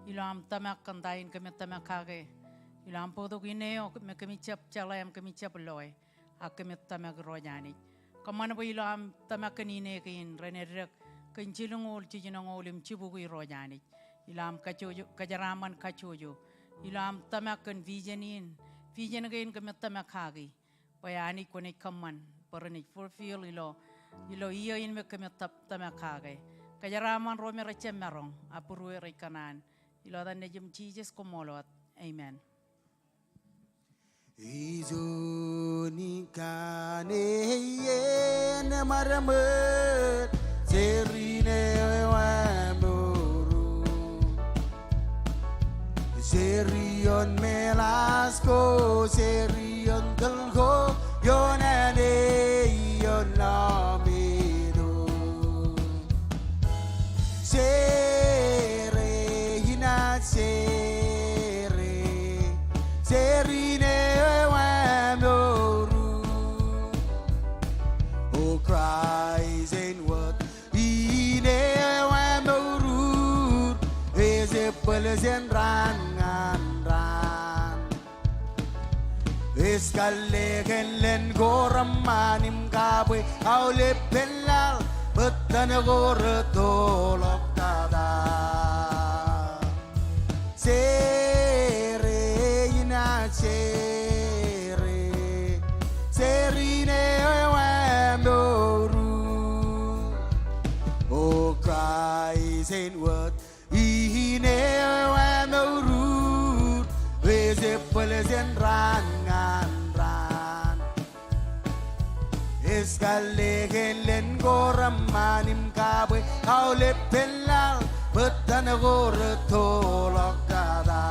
ilo aṃ tōmak kōn ta in kōmij tōmak kake. Ilo aṃ bōktok ine eo me kōmij jab jeḷā im kōmij jab loe, ak kōmij tōmak Irooj Anij. Kōṃṃan bwe ilo aṃ tōmak kōn ine kein ren eddek kōn jilñuul, jijinọñuul im jibukwi Irooj Anij. Ilo aṃ kajjojo, kōjeraaṃṃan kajjojo. Ilo aṃ tōmak kōn vision in, vision kein kōmij tōmak kaki. Bwe Anij kwōnaaj kōṃṃan bwe renaaj fulfill ilo, ilo iiō in me kōmij tōm-, tōmak kake. Kōjeraaṃṃan ro me rejjab maroñ, ak būruō rej kōṇaan. Ilo etan Nejiṃ Jisōs, koṃṃool wōt. Amen. Ijo ni kane ien maremed seri ne wa moru. Seri ioon meḷaas ko, seri ioon tōl ko, ioon āne, ioon lọmeto. Sere, inaaj sere, seri ne wa moru. O Kraist āinwōt ine eo emourur, ej ebbōl jān raan ñan raan. Ej kallek kōn leen ko reṃṃan im kabwe aolepān laḷ, bōtab ko rūttoḷọk tata. Sere, inaaj sere, seri ne wa moru. O Kraist āinwōt ine wa mourur, ej ebbōl jān raan ñan raan. Ej kallek kōn leen ko reṃṃan im kabwe aolepān laḷ, bōtab ko rūttoḷọk tata.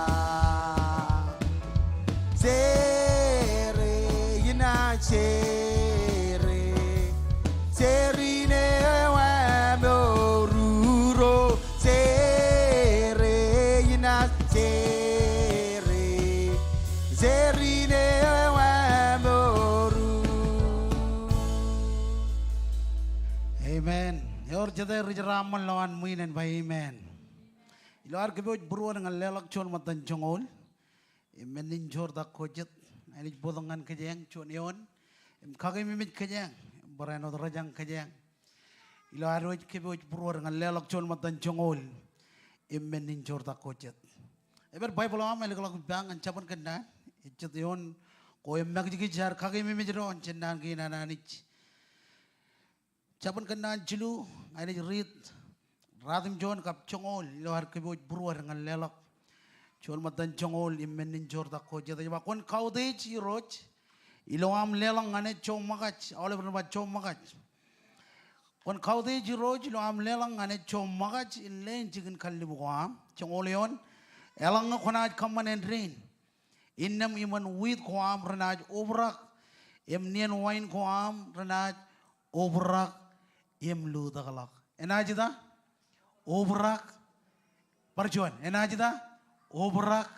Sere, inaaj sere, seri ne wa moru. O sere, inaaj sere, seri ne wa moru. Amen. Ewōr jete ri jeraaṃṃan lowaan ṃwiin en ba amen. Ilo ad kōpooj būruod ñan leḷọk juon ṃōttan joñoul im men in joortak ko jet, inaaj bōktok ñan kōjeañ juon eoon im kakeememej kōjeañ im barāinwōt rōjañ kōjeañ. Ilo ad wōj kōpooj būruod ñan leḷọk juon ṃōttan joñoul im men in joortak ko jet. Epād Baibōḷ eo aṃ, ālikḷọk ippa ñan Jabōn Kōnnaan. Ej jet eoon ko eṃṃakijkij ad kakeememej doon jān naan kein an Anij. Jabōn Kōnnaan jilu, ña inaaj riit ratimjuon kab joñoul ilo ad kōpooj būruod ñan leḷọk juon ṃōttan joñoul im men in joortak ko jet. Ej ba, kwōn kautiej Irooj ilo aṃ leḷọk ñane joṃṃakaj. Aolep ren ba joṃṃakaj. Kwōn kautiej Irooj ilo aṃ leḷọk ñane joṃṃakaj in leen jikin kallib ko aṃ. Joñoul eoon, eḷaññe kwōnaaj kōṃṃan āindein, innām iṃōn wiit ko aṃ renaaj obrak, im nien wain ko aṃ renaaj obrak im lutōkḷọk. Enaaj ita? Obrak. Bar juon, enaaj ita? Obrak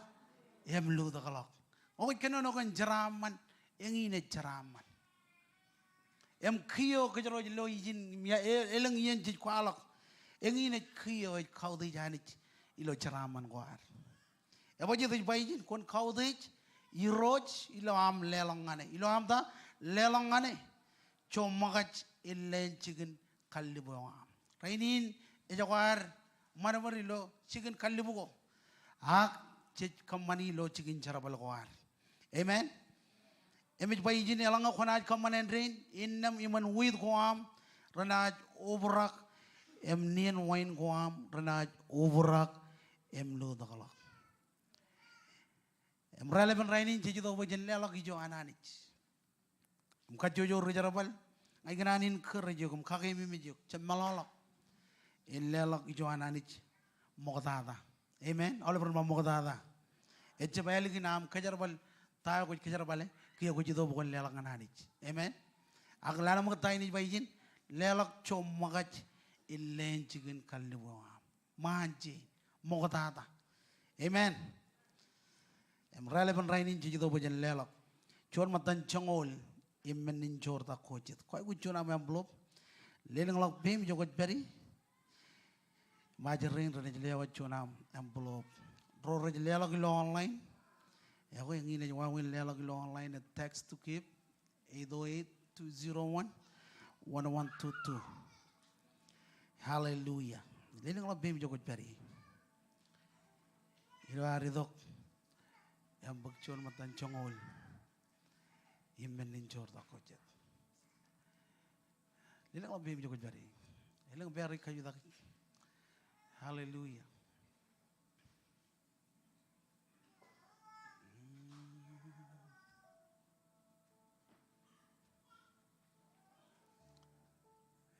im lutōkḷọk. Kwōj kōnono kōn jeraaṃṃan, eñin ej jeraaṃṃan. Im kiiō kōjro ej lo ijin, im ia, e, elōñ iien jej kwaḷọk. Eñin ej kiiō ej kautiej Anij ilo jeraaṃṃan ko ad. Ebajjeet ej ba ijin, kwōn kautiej Irooj ilo aṃ leḷọk ñane. Ilo aṃ ta? Leḷọk ñane joṃṃakaj in leen jikin kallib eo aṃ. Rainin ejako ad ṃadṃōd ilo jikin kallib ko, ak jej kōṃṃani ilo jikin jerbal ko ad. Amen. Im ej ba ijin, eḷaññe kwōnaaj kōṃṃan āindein, innām iṃōn wiit ko aṃ renaaj obrak im nien wain ko aṃ renaaj obrak im lutōkḷọk. Im raelepin rainin jej itok bwe jen leḷọk ijo an Anij. Im kajjojo ri jerbal, ña ikōṇaan encourage eok im kakeememej eok, jab meḷọkḷọk in leḷọk ijo an Anij ṃoktata. Amen. Aolep ren ba ṃoktata. Ejjab ālikin aṃ kōjerbal ta eo kwōj kōjerbale, kiiō kwōj itok bwe kwōn leḷọk ñan Anij. Amen. Ak lale ṃōk ta in ej ba ijin, leḷọk joṃ ṃōkaj in leen jikin kallibu eo aṃ. Ṃaan je, ṃoktata. Amen. Im raelepin rainin jej itok bwe jen leḷọk juon ṃōttan joñoul im men in joortak ko jet. Kwaikuj juon aṃ envelope. Lelōñḷọk peiṃ ijo kwōj pād ie. Im ajri rein renaaj lewōj juon aṃ envelope. Ro rej leḷọk ilo online, ekwe ñe enaaj wāween leḷọk ilo online, text to give eight oh eight, two zero one, one one two two. Hallelujah. Lelōñḷọk peiṃ ijo kwōj pād ie. Ilo ad itok im bōk juon ṃōttan joñoul im men in joortak ko jet. Lelōñḷọk peiṃ ijo kwōj pād ie. Elōñ pād ri kajutak. Hallelujah.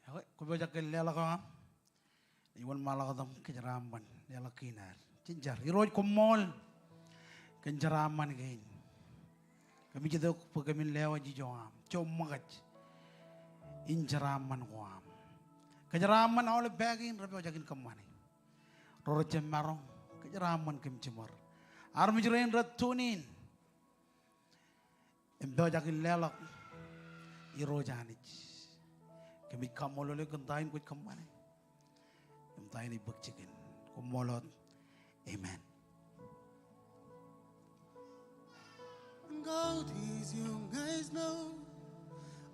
Ekwe, kwōpojak kōn leḷọk eo aṃ. Ij wōnṃaanḷọk tok im kōjeraaṃṃan leḷọk kein ad. Jen jar. Irooj, koṃṃool kōn jeraaṃṃan kein. Kōmij itok bwe kōmin lewōj ijo aṃ, joṃ ṃōkaj in jeraaṃṃan ko aṃ. Kōjeraaṃṃan aolep pā kein rej pojak in kōṃṃane. Ro rej jab maroñ, kōjeraaṃṃan kōm jiṃor. Armej rein rej tune in im pojak in leḷọk, Irooj Anij, kōmij kaṃṃoolol eok kōn ta in kwōj kōṃṃane im ta in ej bōk jikin. Koṃṃool wōt. Amen. Ñan kautiej ioñ ña ismour,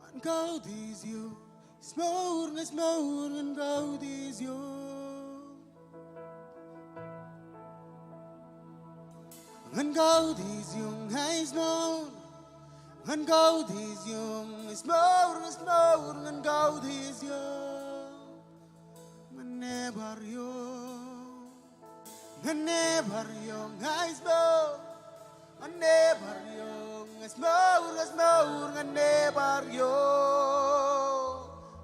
ñan kautiej ioñ ismour, ña ismour ñan kautiej ioñ. Ñan kautiej ioñ ña ismour, ñan kautiej ioñ ismour, ña ismour ñan kautiej ioñ. Ñan nebar ioñ, ñan nebar ioñ ña ismour, ñan nebar ioñ ña ismour, ña ismour ñan nebar ioñ.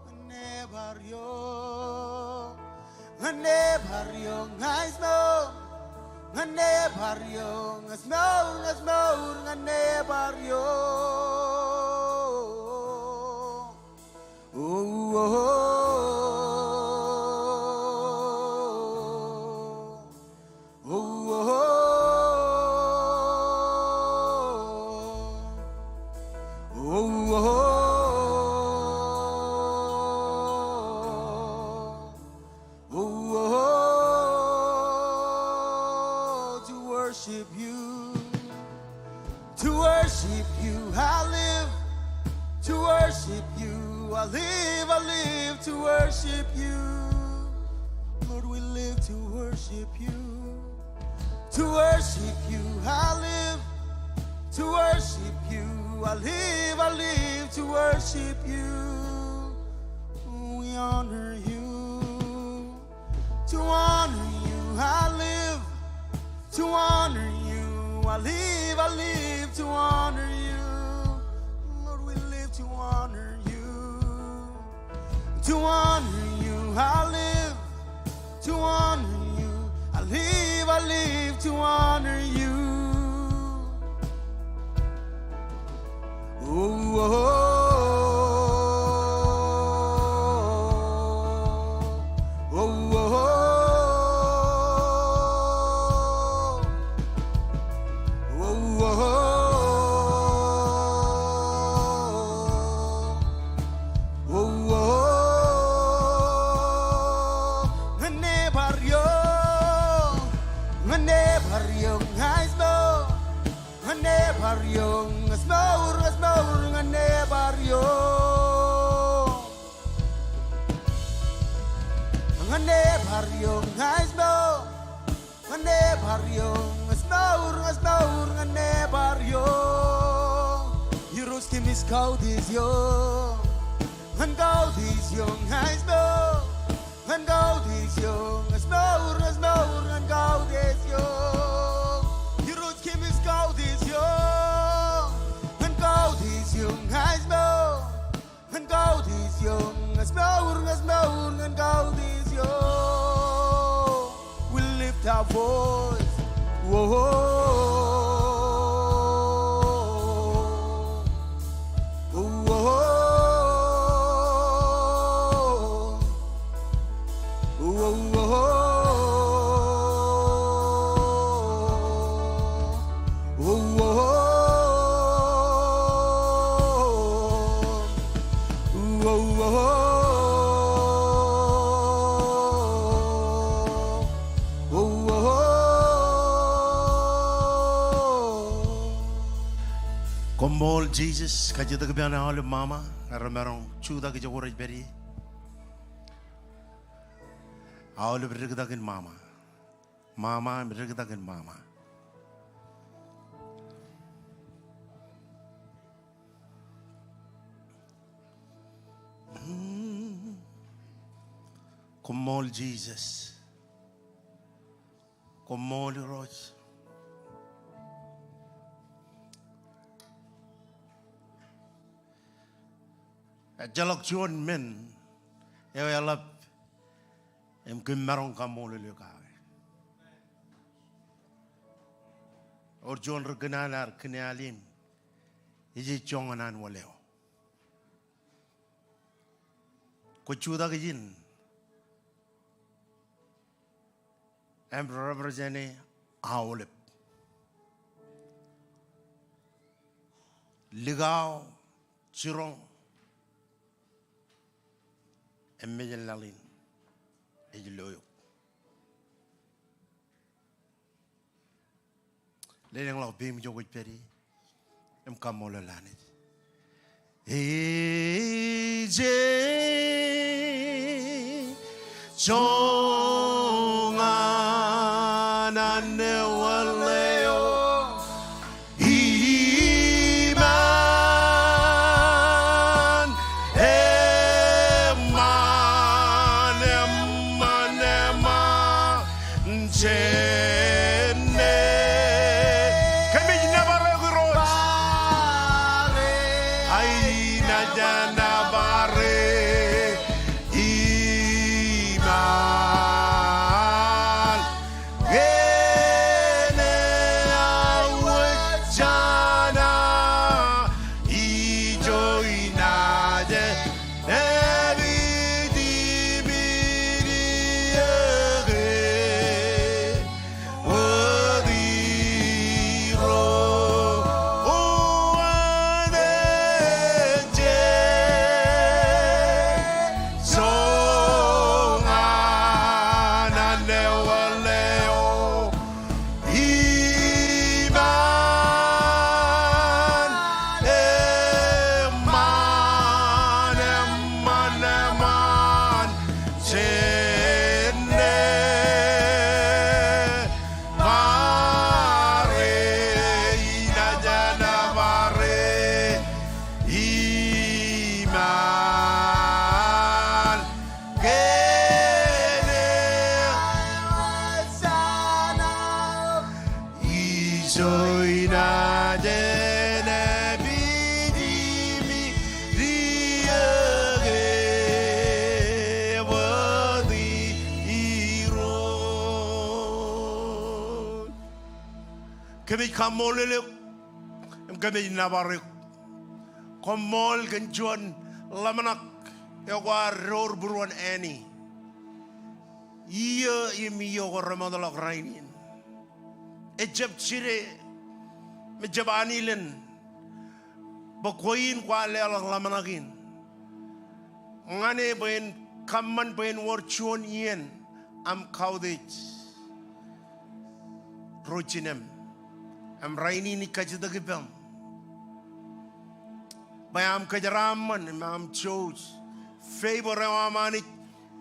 Ñan nebar ioñ, ñan nebar ioñ ña ismour, ñan nebar ioñ ña ismour, ña ismour ñan nebar ioñ. Oh, oh, oh. Oh, oh, oh. Oh, oh, oh. Oh, oh, oh. To worship you. To worship you, I live. To worship you, I live, I live to worship you. Lord, we live to worship you. To worship you, I live. To worship you, I live, I live to worship you. We honor you. To honor you, I live. To honor you, I live, I live to honor you. Lord, we live to honor you. To honor you, I live. To honor you, I live, I live to honor you. Oh, oh, oh. Oh, oh, oh. Oh, oh, oh. Oh, oh, oh. Ñan nebar ioñ, ñan nebar ioñ ña ismour. Ñan nebar ioñ ña ismour, ña ismour ñan nebar ioñ. Ñan nebar ioñ ña ismour. Ñan nebar ioñ ña ismour, ña ismour ñan nebar ioñ. Irooj kōmij kautiej ioñ. Ñan kautiej ioñ ña ismour. Ñan Lift our voice. Whoa. Whoa. Whoa, whoa. Whoa, whoa. Whoa, whoa. Whoa, whoa. Koṃṃool Jisōs, kajjitōk ippān aolep mama eo remaroñ jutak ijo kwōj pād ie. Aolep diktak in mama. Mama im diktak in mama. Koṃṃool Jisōs. Koṃṃool Irooj. Ejjeḷọk juon men eo eḷap im kōm maroñ kaṃṃoolol eok aō. Ewōr juon ri kōṇaan ear kōṇaan in ej joñan an wōl eo. Kwōj jutak ijin im represent e aolep. Likao, jiroñ, im mejān laḷ in ej lo eok. Lelōñḷọk peiṃ ijo kwōj pād ie im kaṃṃoolol Anij. Ej joñan an wōl eo iṃaan, eṃṃan, eṃṃan, eṃṃan. Jenne. Kōmij nōbar eok Irooj. Ainaaj nōbar e iṃaan. Kene awōjana ijo inaaj Iṃaan, eṃṃan, eṃṃan, eṃṃan, jenne, bar e, inaaj nōbar e, iṃaan. Kene ijo inaaj nōbar e Irooj. Kōmij kaṃṃoolol eok im kōmij nōbar eok. Koṃṃool kōn juon ḷōmṇak eo kwaar door būruon Annie. Iiō im iiō ko remootḷọk rainin. Ejjab jide im ejjab ānilōn bwe kwe in kwaar leḷọk ḷōmṇak in ñan e bwe en kōṃṃan bwe en wōr juon iien aṃ kautiej ro jinem. Im rainin ij kajjitōk ippaṃ bwe aṃ kōjeraaṃṃan im aṃ jouj, favor eo aṃ Anij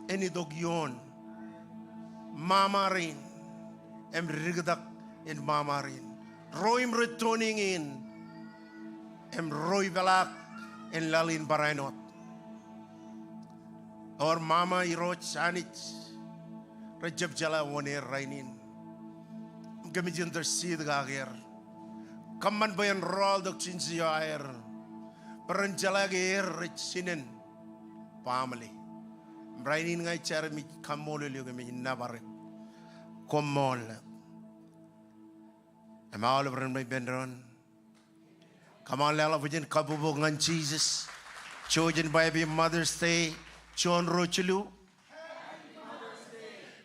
en itok ioon mama rein im diktak in mama rein, ro im rej tuning in im ro ipeḷaak in laḷ in barāinwōt. Ewōr mama Irooj Anij rej jab jeḷā wōn er rainin. Kōmij intercede kake er. Kōṃṃan bwe en rọọltok jinsi eo aer bwe ren jeḷā ke er rej jinen baaṃle. Im rainin ña ij jar im ij kaṃṃoolol eok im ij nōbar eok. koṃṃool. Im aolep ren ṃōj ippān doon, kōṃṃool, leḷọk bwijin kabbokbok ñan Jisōs. Jouj im ba Happy Mother's Day. Juon, ruo, jilu.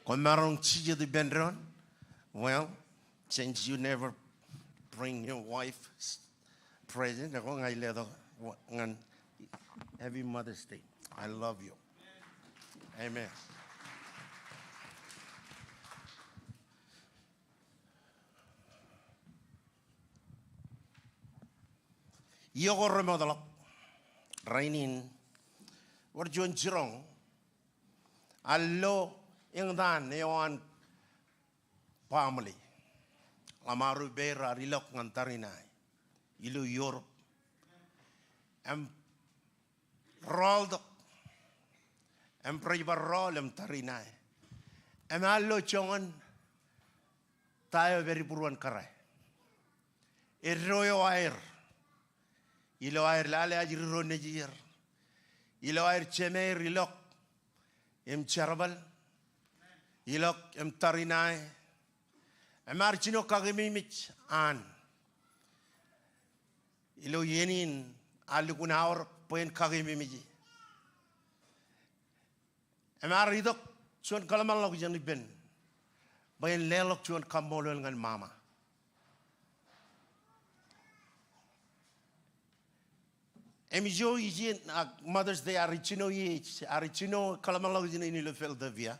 Kwōmaroñ jijet ippān doon? Well, since you never bring your wife present, ekwe ña ij letok ñan Happy Mother's Day. I love you. Amen. Iiō ko remootḷọk rainin, ewōr juon jiroñ. Ear lo eñtaan eo an baaṃle. Ḷōṃaro ippāer ear ilọk ñan tariṇae ilo Europe. Im rọọltok. Im rej bar rọọl im tariṇae. Im ear lo joñan ta eo ej pād ibūruon kōrā. Eddo eo aer. Ilo aer lale ajri ro nejier. Ilo aer jemāer ilọk im jerbal. Ilọk im tariṇae. Im ear jino kakememej an. Ilo iien in ear lukkuun aorōk bwe en kakememeje. Im ear itok juon kōḷmānḷọkjeṇ ippān bwe en leḷọk juon kaṃṃoolol ñan mama. Im ijo ijin, ak Mother's Day ear jino ie, ear jino kōḷmānḷọkjeṇ in ilo Philadelphia.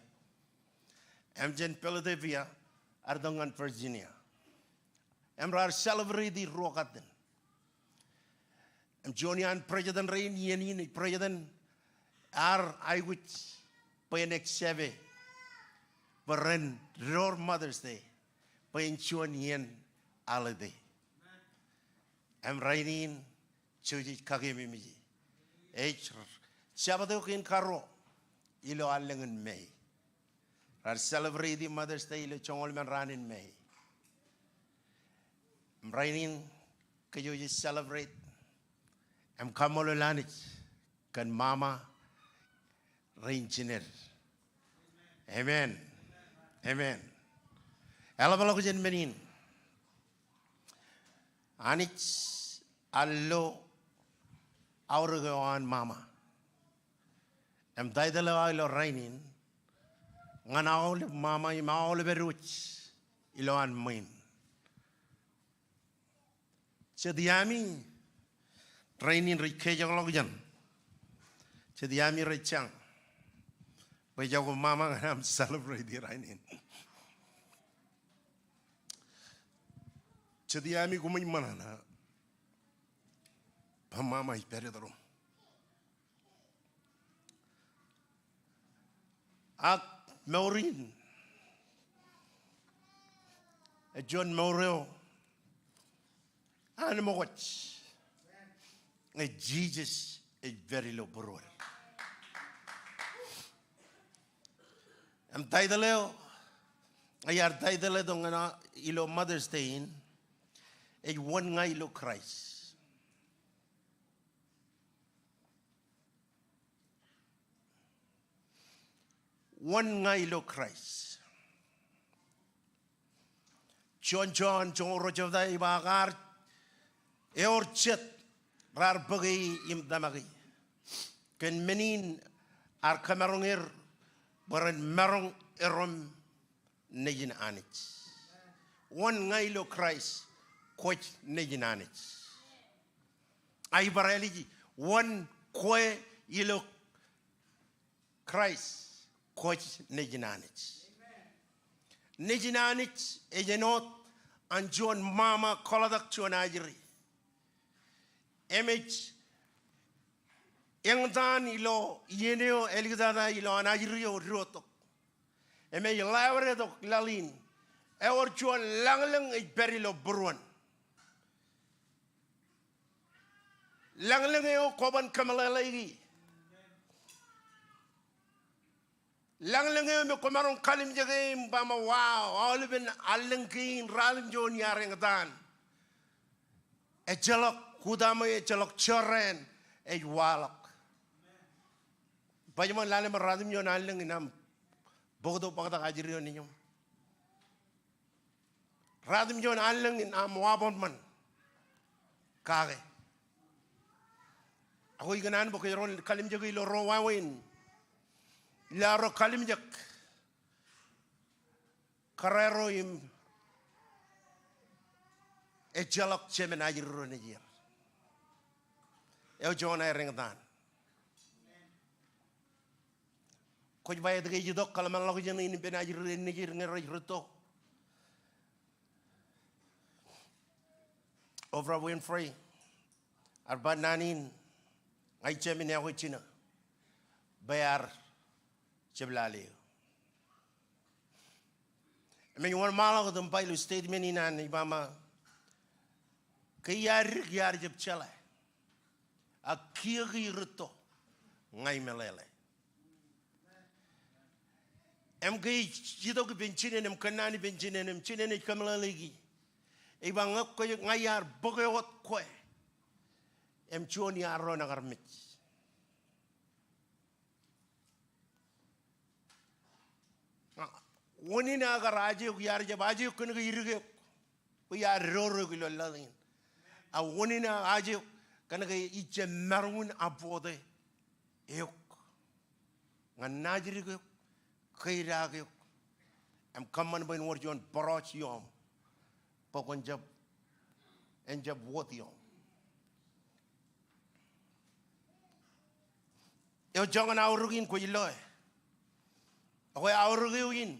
Im jān Philadelphia ear itok ñan Virginia. Im raar celebrate ruo katten. Im juon iaan president rein, iien in ej president, ear aikuj bwe en accept e bwe ren door Mother's Day bwe en juon iien holiday. Im rainin jej kakeememej e. Ej Jabōt eo kein karuo ilo allōñ in May. Raar celebrate Mother's Day ilo joñoul emān raan in May. Im rainin kōj jej celebrate im kaṃṃoolol Anij kōn mama rein jined. Amen. Amen. Eḷapḷọk jān men in. Anij ear lo aorōk eo an mama. Im title eo aō ilo rainin, ñan aolep mama im aolep edwōj ilowaan ṃwiin. Jet iaami rainin rej kejekḷọk jān. Jet iaami rej jañ. Bwe ejako mama ñan aṃ celebrate rainin. Jet iaami koṃij ṃōṇōṇō bwe mama ej pād ituruṃ. Ak mour in ej juon mour eo an ṃōkwōj. Ej Jisōs ej pād ilo būruōd. Im title eo, iar title eo tok ñan ilo Mother's Day in, ej Wōn Ña Ilo Kraist. Wōn ña ilo Kraist. Juon Jon joñoul ruo jebta ej ba, ak ear, ewōr jet raar bōke e im tōmak e. Kōn men in ear kōmaroñ er bwe ren maroñ erom nejin Anij. Wōn ña ilo Kraist, kwōj nejin Anij. Ak ij bar āliji, wōn kwe ilo Kraist, kwōj nejin Anij. Nejin Anij ej āinwōt an juon mama kōḷtak juon ajri. Im ej eñtaan ilo iien eo āliktata ilowaan ajri eo diwōjtok. Im ej ḷawedetok laḷ in. Ewōr juon lañlōñ ej pād ilo būruon. Lañlōñ eo kwōban kōmeḷeḷeiki. Lañlōñ eo me kwōmaroñ kalimjeke im ba ṃōk, wow, aolepen allōñ kein ralimjuon iar eñtaan. Ejjeḷọk kutaṃwe, ejjeḷọk jorrāān, ej waḷọk. Baj ṃōk lale ṃōk ratimjuon allōñ in aṃ bōktok bōktak ajri eo nejiṃ. Ratimjuon allōñ in aṃ waboṃṃan kake. Ak ikōṇaan bwe kōjro en kalimjeke ilo ro wāween. Ilo ro kalimjek. Kōrā ro im ejjeḷọk Jemān ajri ro nejier. Eo joñan aer eñtaan. Kwōj ba etke ej itok kōḷmānḷọkjeṇ in ippān ajri ro nejier ñe rej rūtto. Oprah Winfrey ear ba naan in ña ij jāmin iọkwe jino bwe ear jab lale eō. Im ej wōnṃaanḷọk wōt im ba ilo statement in an ej ba ṃōk ke iar dik iar jab jeḷā ak kiiō ke ij rūtto ña imeḷeḷe. Im ke ij itok ippān jinen im kōnnaan ippān jinen im jinen ej kōmeḷeḷeiki. Ej ba ñe kwe ña iar bōke wōt kwe im juon iar ro ṇakar mej. Wōn in aō kar aje eok iar jab aje eok kōnke idik eok. Bwe iar door eok ilo laḷ in. Ak wōn in aō aje eok kōnke ij jab maroñ in abode eok ñan naajdik eok, kaidaak eok. Im kōṃṃan bwe en wōr juon bōrọọj ioṃ. Bwe kwōn jab, en jab wōt ioṃ. Eo joñan aorōk in kwōj loe. Ekwe aorōk eo in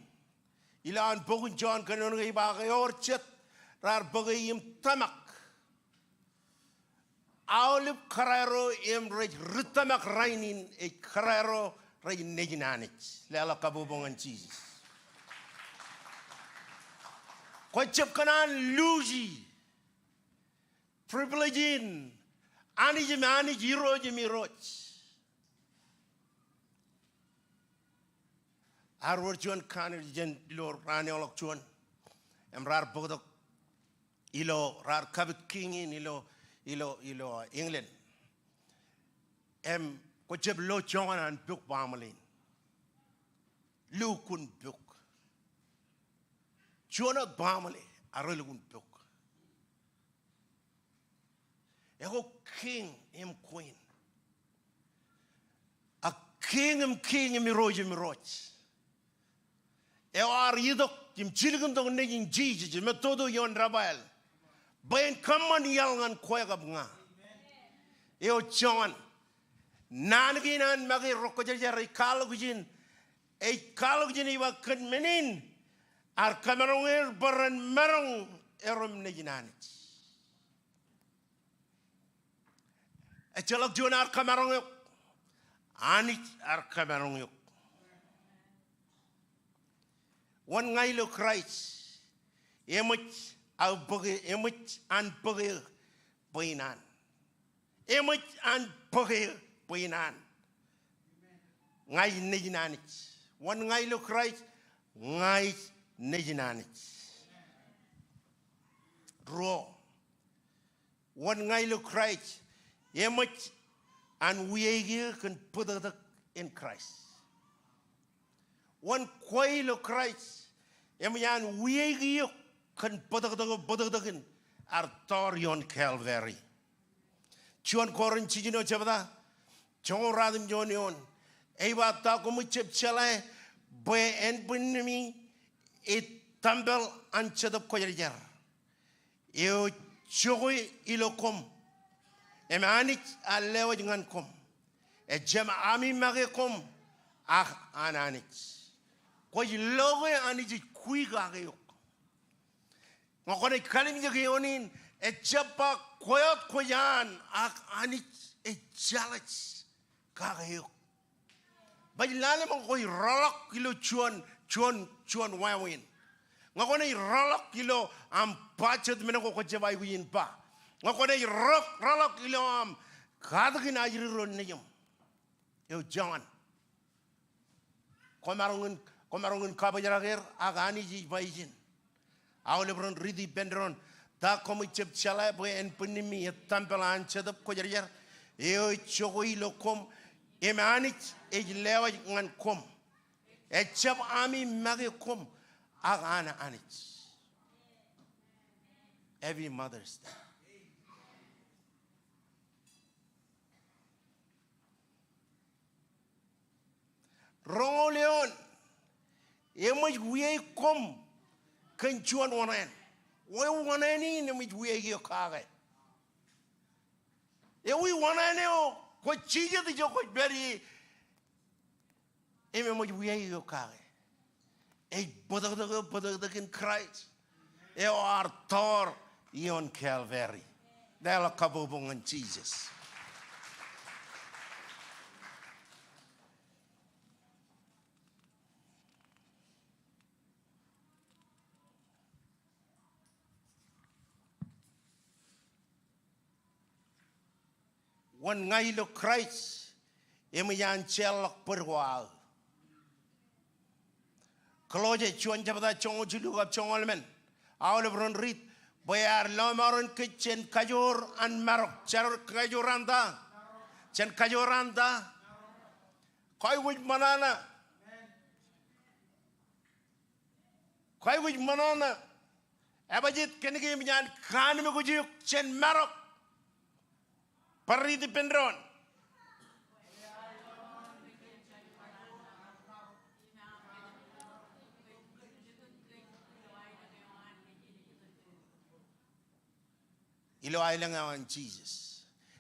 ilowaan bok in Jon kōnono ej ba ke ewōr jet raar bōke im tōmak. Aolep kōrā ro im rej ri tōmak rainin ej kōrā ro rej nejin Anij. Leḷọk kabbokbok ñan Jisōs. Kwōj jab kōṇaan luuji privilege in Anij im Anij, Irooj im Irooj. Ear wōr juon kanniōk jān ilo raan eḷọk juon im raar bōktok ilo raar kapit king in ilo, ilo, ilo England. Im kwōj jab lo joñan an pok baaṃle in. Lukkuun pok. Juon wōt baaṃle ear lukkuun pok. Eo king im queen. Ak king im king im irooj im irooj. Eo ear itok im jilkintok nejin Jisōs im ej toto ioon debwāāl bwe en kōṃṃan iaḷ ñan kwe kab ña. Eo joñan. Naan kein an make ro kwōjarjar ej kwaḷọk ijin, ej kwaḷọk ijin ej ba kōn men in ear kōmaroñ er bwe ren maroñ er im nejin Anij. Ejjeḷọk juon ear kōmaroñ eok. Anij ear kōmaroñ eok. Wōn ña ilo Kraist, eṃōj aō bōke, eṃōj an bōke bwe in an. Eṃōj an bōke bwe in an. Ña ij nejin Anij. Wōn ña ilo Kraist, ña ij nejin Anij. Ruo. Wōn ña ilo Kraist, eṃōj an wiaiki eō kōn bōtōktōk in Kraist. Wōn kwe ilo Kraist, eṃōj an wiaiki eok kōn bōtōktōk, bōtōktōk in ear tọọr ioon Calvary. Juon Korint jiljino jebta, joñoul ruatimjuon eoon. Ej ba ta koṃij jab jeḷā bwe ānbwinnimi ej tempel an Jetōb Kwōjarjar. Eo jokwe ilo koṃ. Im Anij ear lewōj ñan koṃ. Ejjab ami make koṃ ak an Anij. Kwōj lo ke Anij ej kwe kake eok. Ñe kwōnaaj kalimjek eoon in, ejjab ba kwe wōt kwōj an, ak Anij ej jeḷāj kake eok. Baj lale ṃōk kwōj rōḷọk ilo juon, juon, juon wāween. Ñe kwōnaaj rōḷọk ilo aṃ ba jet men ko kwōjab aikuj in ba. Ñe kwōnaaj rōḷọk, rōḷọk ilo aṃ katakin ajri ro nejiṃ. Eo joñan. Kwōmaroñ in, kwōmaroñ in kabōjrak er, ak Anij ej ba ijin. Aolep ren riiti ippān doon. Ta koṃij jab jeḷā bwe ānbwinnimi ej tempel an Jetōb Kwōjarjar. Eo ej jokwe ilo koṃ. Im Anij ej lewōj ñan koṃ. Ejjab ami make koṃ. Ak an Anij. Happy Mother's Day. Roñoul eoon, eṃōj wiaik koṃ kōn juon wōṇāān. Wōn wōṇāān in eṃōj wiaik eok kake? Ewi wōṇāān eo kwōj jijet ijo kwōj pād ie im eṃōj wiaik eok kake? Ej bōtōktōk eo, bōtōktōkin Kraist eo ear tọọr ioon Calvary. Leḷọk kabbokbok ñan Jisōs. Wōn ña ilo Kraist, eṃōj an jeorḷọk bōd ko aō. Kolosse juon jebta joñoul jilu kab joñoul emān, aolep ren riit, bwe ear lọmọọren kōj jān kajoor an marok. Jān kajoor an ta? Jān kajoor an ta? Kwe kwōj ṃōṇōṇō. Kwe kwōj ṃōṇōṇō. Ebajeet kōn ke eṃōj an kaanemkwōj eok jān marok. Bar riit ippān doon. Ilo aelōñ eo an Jisōs.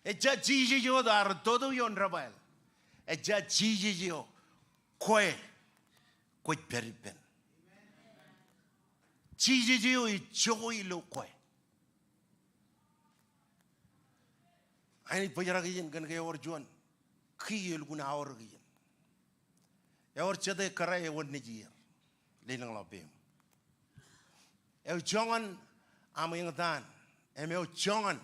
Ejja Jisōs eo ear toto ioon debwāāl. Ejja Jisōs eo kwe kwōj pād ippān. Jisōs eo ej jokwe ilo kwe. Inaaj bōjrak ijin kōn ke ewōr juon kiiō lukkuun aorōk ijin. Ewōr jete kōrā eo ewōr nejier. Lelōñḷọk peiṃ. Eo joñan aṃ eñtaan. Im eo joñan.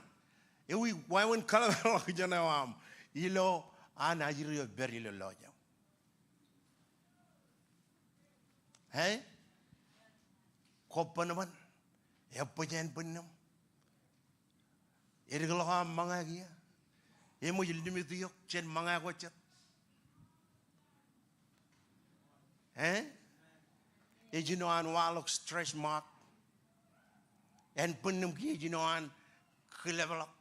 Ewi wāween kōḷmānḷọkjeṇ eo aṃ ilo an ajri eo epād ilo lọjọñ? Ē? Kwō bōnbōn. Ebbōj ānbwinnem. Edikḷọk aṃ ṃōñā kiiō. Eṃōj limit eok jān ṃōñā ko jet. Ē? Ej jino an waḷọk stretch mark. Ānbwinnem kiiō ej jino an kilepḷọk.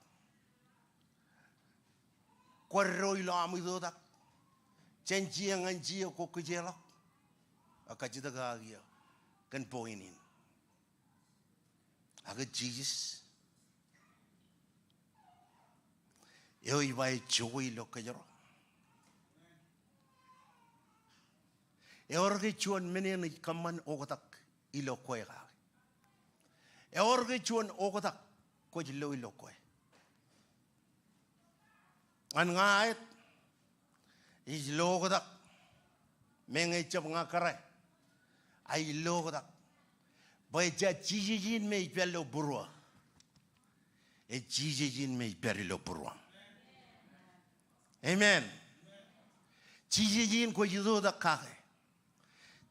Kwō eddo ilo aṃ itoitak jān jiiō ñan jiiō kwō kijeḷọk. Ak kajjitōk aō kiiō kōn point in. Ak Jisōs eo ej ba ej jokwe ilo kōjro. Ewōr ke juon men eṇ ej kōṃṃan oktak ilo kwe kake? Ewōr ke juon oktak kwōj lo ilo kwe? Ñan ña aet, ij lo oktak. Meñe ejjab ña kōrā, ak ij lo oktak bwe ejja Jisōs in me ej pād ilo būruō. Ej Jisōs in me ej pād ilo būruō. Amen. Jisōs in kwōj itoitak kake.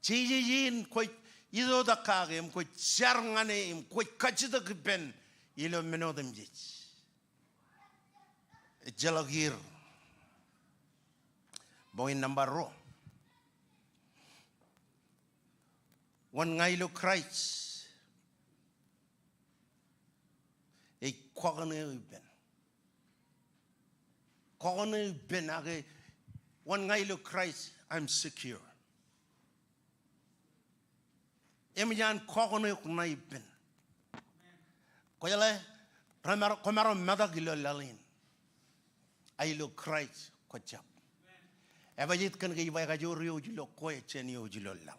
Jisōs in kwōj itoitak kake im kwōj jar ñan e im kwōj kajjitōk ippān ilo men otemjej. Ejjeḷọk ier. Point number ruo. Wōn ña ilo Kraist, ej kwōkōṇe eo ippān. Kwōkōṇe eo ippān, ak wōn ña ilo Kraist, I'm secure. Eṃōj an kwōkōṇe eok ṇa ippān. Kwōjeḷā, remaroñ, kwōmaroñ metak ilo laḷ in. Ak ilo Kraist kwōjab. Ebajeet kōn ke ij ba ekajoor iọkwe ilo kwe jān iọkwe ilo laḷ.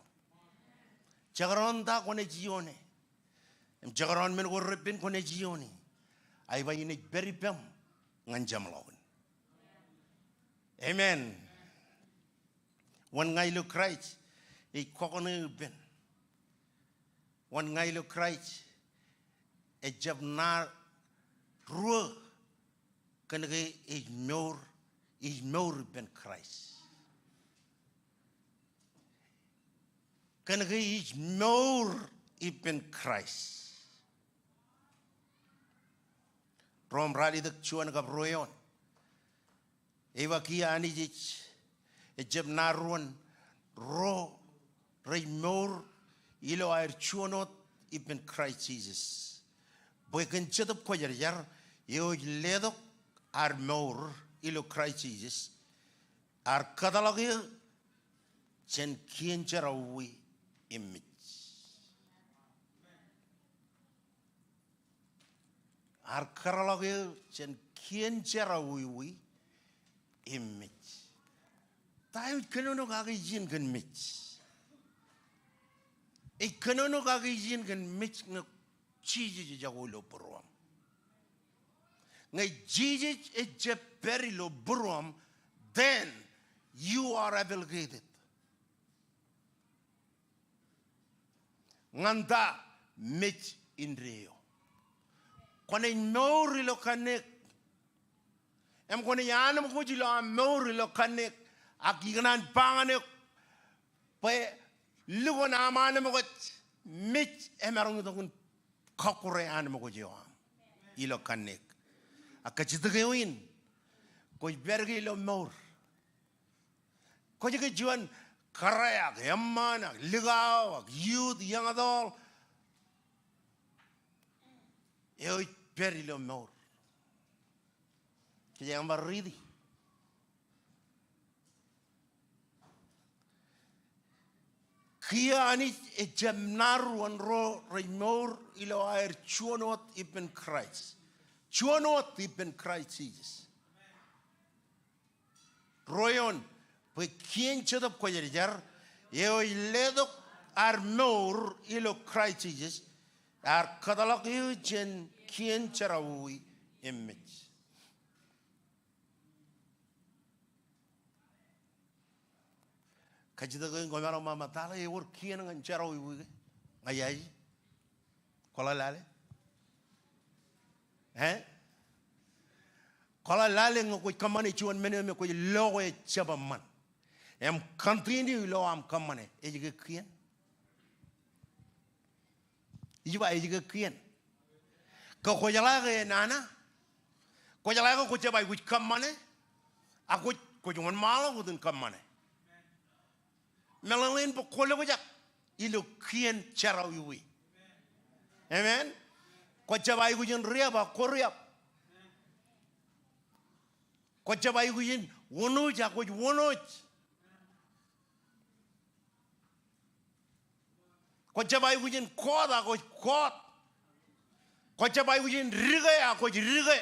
Jekdọọn ta kwōnaaj ioone. Im jekdọọn men ko repen kwōnaaj ioone. Ak ij ba inaaj pād ippām ñan jeṃḷọkin. Amen. Wōn ña ilo Kraist, ej kwōkōṇe eo ippān. Wōn ña ilo Kraist, ejjab ṇa ruo, kōn ke ij mour, ij mour ippān Kraist. Kōn ke ij mour ippān Kraist. Rom ralitōk juon kab ruo eoon. Ej ba kiiō Anij ej, ejjab ṇa ruon, ro rej mour ilo aer juon wōt ippān Kraist Jisōs. bwe kōn Jetōb Kwōjarjar eo ej letok ad mour ilo Kraist Jisōs, ear kōtḷọk eō jān kien jerọwiwi im mej. Ear kōtḷọk eō jān kien jerọwiwi im mej. Ta eo ej kōnono kake ijin kōn mej? Ej kōnono kake ijin kōn mej ñe Jisōs ejako ilo būruōṃ. Ñe Jisōs ejjab pād ilo būruōṃ, then you are obligated. Ñan ta? Mej indeeo. Kwōnaaj mour ilo kanniōk. Im kwōnaaj anemkwōj ilo aṃ mour ilo kanniōk. Ak ikōṇaan ba ñan eok bwe lukkuun aṃ anemkwōj, mej emaroñ itok in kọkkure anemkwōj eo aṃ ilo kanniōk. Ak kajjitōk eo in, kwōj pād ke ilo mour. Kwōj ke juon kōrā ak eṃṃaan ak likao ak youth, young adult, eo ej pād ilo mour. Kōj bar riiti. Kiiō Anij ejjab ṇa ruon ro rej mour ilo aer juon wōt ippān Kraist. Juon wōt ippān Kraist Jisōs. Ro eoon, bwe kien Jetōb Kwōjarjar eo ej letok ad mour ilo Kraist Jisōs, ear kōtḷọk eō jān kien jerọwiwi im mej. Kajjitōk eo in, kwōmaroñ ṃōṃa, ta ḷe ewōr kien ñan jerọwiwi ke? Ña iaji. Kwōḷak lale? Eh? Kwōḷak lale ñe kwōj kōṃṃane juon men eo me kwōj lo ke ejjab eṃṃan im continue ilo aṃ kōṃṃane? Ej ke kien? Ij ba ej ke kien? Ke kwōjeḷā ke enana? Kwōjeḷā ke kwōjab aikuj kōṃṃane? Ak kwōj, kwōj wōnṃaanḷọk wōt in kōṃṃane. Meḷeḷein bwe kwōlukjak ilo kien jerọwiwi. Amen. Kwōjab aikuj in riab ak kwōriab. Kwōjab aikuj in wōnoj ak kwōj wōnoj. Kwōjab aikuj in kọọt ak kwōj kọọt. Kwōjab aikuj in dike ak kwōj dike.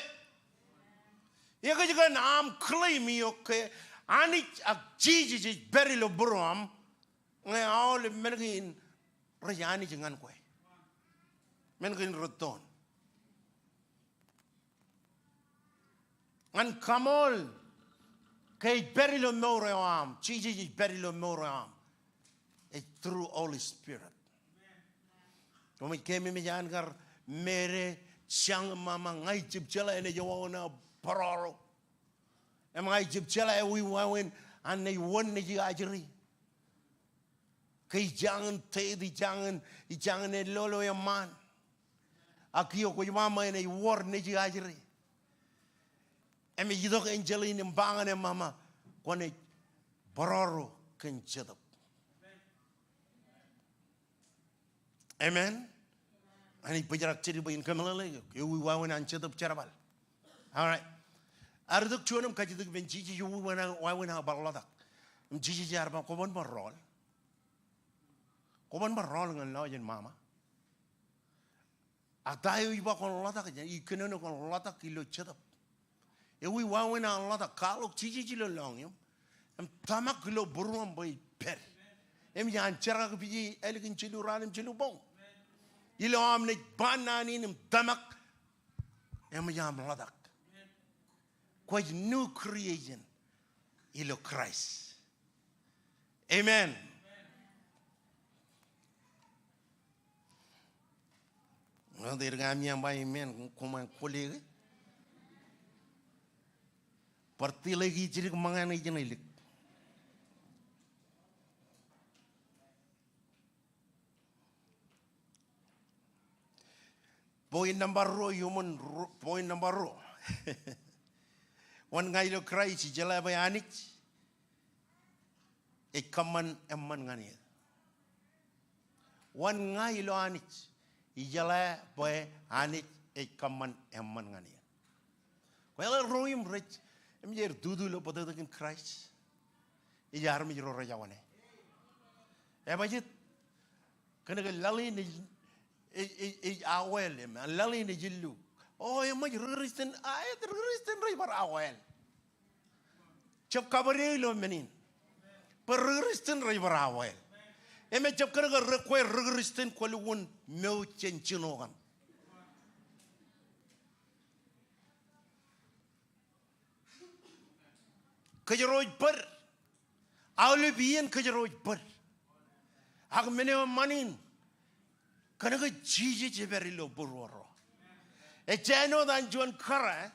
Ekōjkan aṃ claim eok ke Anij ak Jisōs ej pād ilo būruōṃ, ñe aolep men kein rej anij ñan kwe. Men kein rūttoon. Ñan kaṃool ke ej pād ilo mour eo aṃ, Jisōs ej pād ilo mour eo aṃ. Ej through Holy Spirit. Koṃij keememej an kar made jañ im ṃaṃa, ña ij jab jeḷā enaaj wāween aō bōrọro. Im ña ij jab jeḷā ewi wāween an naaj wōn nejū ajri. Ke ij jañin tithe, ij jañin, ij jañin elolo eṃṃaan. Ak kiiō kwōj ba ṃōk enaaj wōr nejū ajri. Im ej itok enjeḷ in im ba ñan eṃṃaṃa, kwōnaaj bōrọro kōn Jetōb. Amen. Enaaj bōjrak jidik bwe in kōmeḷeḷe eok. Ewi wāween an Jetōb jerbal. All right. Ad itok juon im kajjitōk ippān Jisōs, ewi wāween aō, wāween aō bar ḷotak. Im Jisōs ear ba, kwōban bar rọọl. Kwōban bar rọọl ñan lọjien ṃaṃa. Ak ta eo ij ba kwōn ḷotak jān, ij kōnono kwōn ḷotak ilo Jetōb. Ewi wāween aō ḷotak? Kwaḷọk Jisōs ilo lọñiōṃ im tōmak ilo būruōṃ bwe ej pād. Im iaan jerkakpeje ālikin jilu raan im jilu boñ. Ilo aṃ naaj ba naan in im tōmak, eṃōj aṃ ḷotak. Kwōj new creation ilo Kraist. Amen. Ñe ej ke ami aṃ ba amen, koṃ kwōle ke? Bar tiḷe ke jidik ṃōñā ijin ilik. Point number ruo, human ru-, point number ruo. Wōn ña ilo Kraist, ijeḷā bwe Anij ej kōṃṃan eṃṃan ñan eō? Wōn ña ilo Anij, ijeḷā bwe Anij ej kōṃṃan eṃṃan ñan eō. Kwōjeḷā ro im rej, im ej tutu ilo bōtōktōkin Kraist. Ej armej ro rej jokwane. Ebajjeet, kōnke laḷ in ej, ej, ej, ej akwāāl im laḷ in ej illu. O, eṃōj ri Kristen, a, ri Kristen rej bar akwāāl. Jab kabōd eō ilo men in. Bwe ri Kristen rej bar akwāāl. Im ejjab kōnke ri, kwe ri Kristen kwō lukkuun mouj jān jino kaṇ. Kōjro ej bōd. Aolep iien kōjro ej bōd. Ak men eo eṃṃan in, kōnke Jisōs ej pād ilo būruō ro. Ejja āinwōt an juon kōrā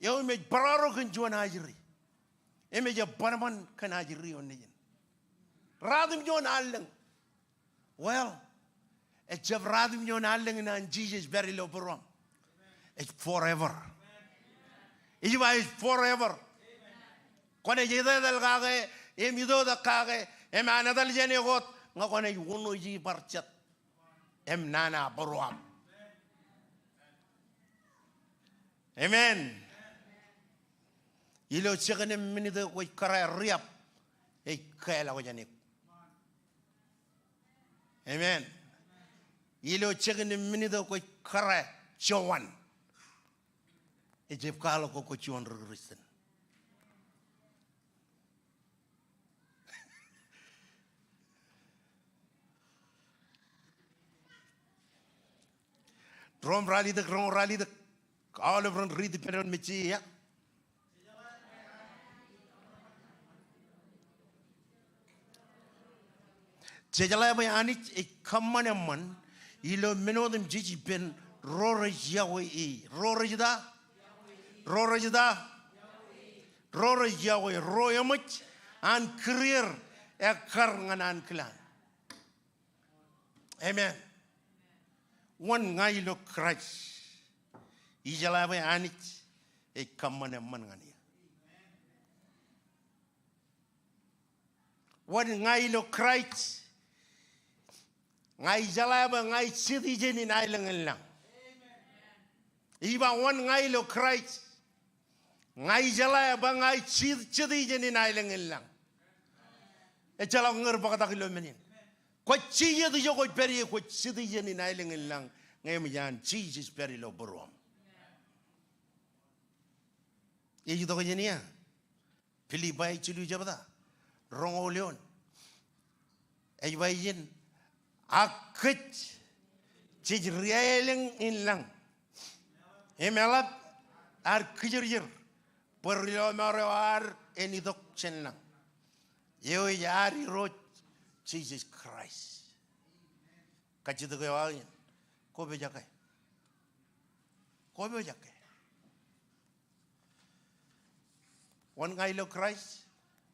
eo im ej bōraro kōn juon ajri. Im ej bōnbōn kōn ajri eo nejin. Ratimjuon allōñ. Well, ejjab ratimjuon allōñ in an Jisōs pād ilo būruōṃ. Ej forever. Ij ba ej forever. Kwōnaaj etetal kake, im itoitak kake, im an etal jān eok wōt, ñe kwōnaaj unoji bar jet im nana būruōṃ. Amen. Ilo jekdọọn minit eo kwōj kōrā riab, ej kālọk jān eok. Amen. Ilo jekdọọn minit eo kwōj kōrā jowan, ejjab kwaḷọk ke kwōj juon ri Kristen. Rom ralitōk, roñoul ralitōk. Aolep ren riit ippān doon mejje ia. Jejeḷā bwe Anij ej kōṃṃan eṃṃan ilo men otemjej ippān ro rej iọkwe e. Ro rej ta? Ro rej ta? Ro rej iọkwe, ro eṃōj an kūrier ekkar ñan ankilaan. Amen. Wōn ña ilo Kraist, ijeḷā bwe Anij ej kōṃṃan eṃṃan ñan eō. Wōn ña ilo Kraist, ña ijeḷā bwe ña ij citizen in aelōñ in lañ. Ij ba wōn ña ilo Kraist, ña ijeḷā bwe ña ij cit-, citizen in aelōñ in lañ. Ejjeḷọk ñe ri bōktak ilo men in. Kwōj jijet ijo kwōj pād ie, kwōj citizen in aelōñ in lañ. Ñe eṃōj an Jisōs pād ilo būruōṃ. Ej itok jān ia? Pilipai jilu jebta, roñoul eoon. Ej ba ijin, ak kōj jej ri aelōñ in lañ im eḷap ad kijerjer bwe ri lọmọọr eo ad en itok jān lañ, eo ej ad Irooj Jisōs Kraist. Kajjitōk eo aō in, kwō pojak ke? Kwō pojak ke? Wōn ña ilo Kraist,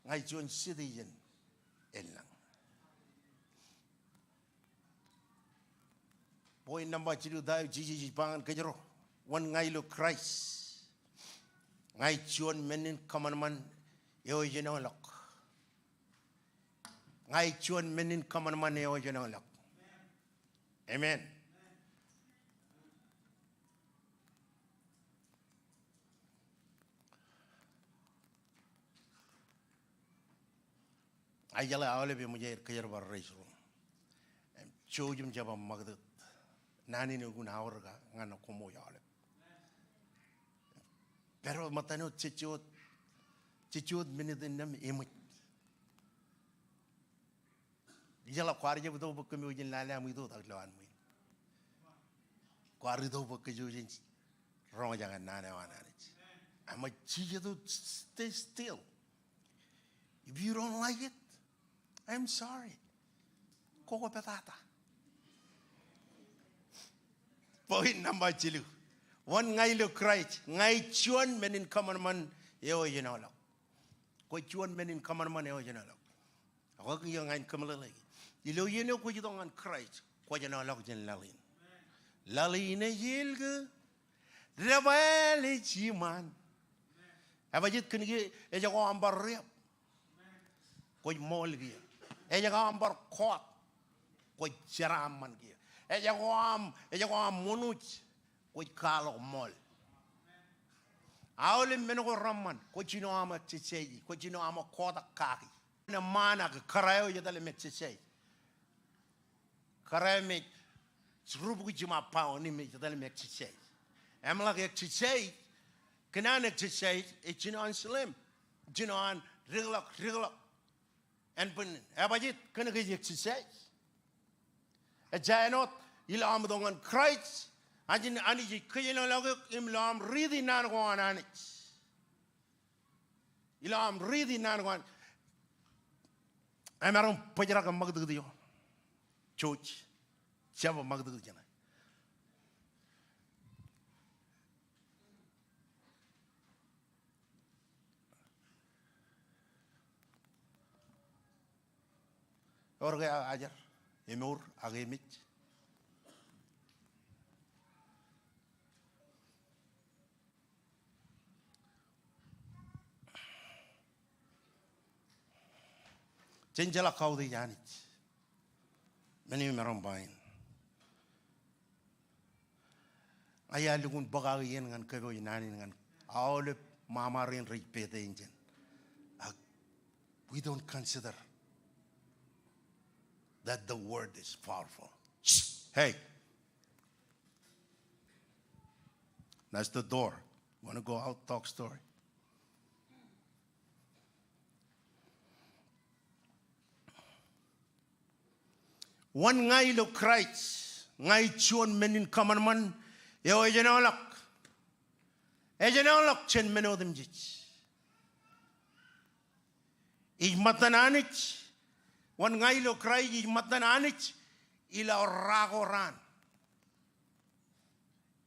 ña ij juon citizen in lañ. Point nōṃba jilu, ta eo Jisōs ej ba ñan kōjro? Wōn ña ilo Kraist, ña ij juon men in kōṃanṃan eo ejenoḷọk. Ña ij juon men in kōṃanṃan eo ejenoḷọk. Amen. Ijeḷā aolep eṃōj aer kōjerbal raise room. Im jouj im jab ṃakūt. Naan in elukkuun aorōk ñan koṃ aolep. Pero ṃōttan wōt, jejjo wōt, jejjo wōt minit innām eṃōj. Ijeḷā kwaar jab itok bwe kōmwōj in lale aṃ itoitak ilowaan ṃwiin. Kwaar itok bwe kōjwōj in roñjake naan eo an Anij. Aṃ jijet wōt, stay still. If you don't like it, I'm sorry. Kwō kwō pād tata. Point nōṃba jilu. Wōn ña ilo Kraist, ña ij juon men in kōṃanṃan eo ejenoḷọk. Kwōj juon men in kōṃanṃan eo ejenoḷọk. Ak kiiō ña in kōmeḷeḷeiki, ilo iien eo kwōj itok ñan Kraist, kwōj ejenoḷọk jān laḷ in. Laḷ in ej el ke debwāāl ej iṃaan. Ebajjeet? Kōnke ejako aṃ bar riab, kwōj ṃool kiiō. Ejako aṃ bar kọọt, kwōj jeraaṃṃan kiiō. Ejako aṃ, ejako aṃ ṃōnuj, kwōj kwaḷọk ṃool. Aolep men ko reṃṃan, kwōj jino aṃ exercise, kwōj jino aṃ kotak kaki. Eṃṃaan ak kōrā eo ej etal im exercise. Kōrā eo me ej rubukwi jiṃa pound im ej etal im exercise. Eṃḷọk exercise, kōn an exercise, ej jino an slim, jino an dikḷọk, dikḷọk. Ānbwinnin, ebajeet kōn ke ej exercise. Ejja āinwōt ilo aṃ itok ñan Christ, ajin Anij ej kōjenolọk eok im ilo aṃ riiti naan ko an Anij. Ilo aṃ riiti naan ko an, emaroñ bōjrak im ṃakūtkūt eo. Jouj, jab ṃakūtkūt jeṇe. Ewōr ke ajar, emour, ak emej. Jen jeḷā kautiej Anij. Men eo imaroñ ba in. Ña iar lukkuun bōk aō iien ñan kōpooj naan in ñan aolep ṃaṃa rein rej pete in jen. Ak, we don't consider that the word is powerful. Shh! Hey! That's the door. Wanna go out, talk story? Wōn ña ilo Christ, ña ij juon men in kōṃanṃan eo ejenoḷọk. Ejenoḷọk jān men otemjej. Ij ṃōttan Anij, wōn ña ilo Christ, ij ṃōttan Anij ilo ra ko raan.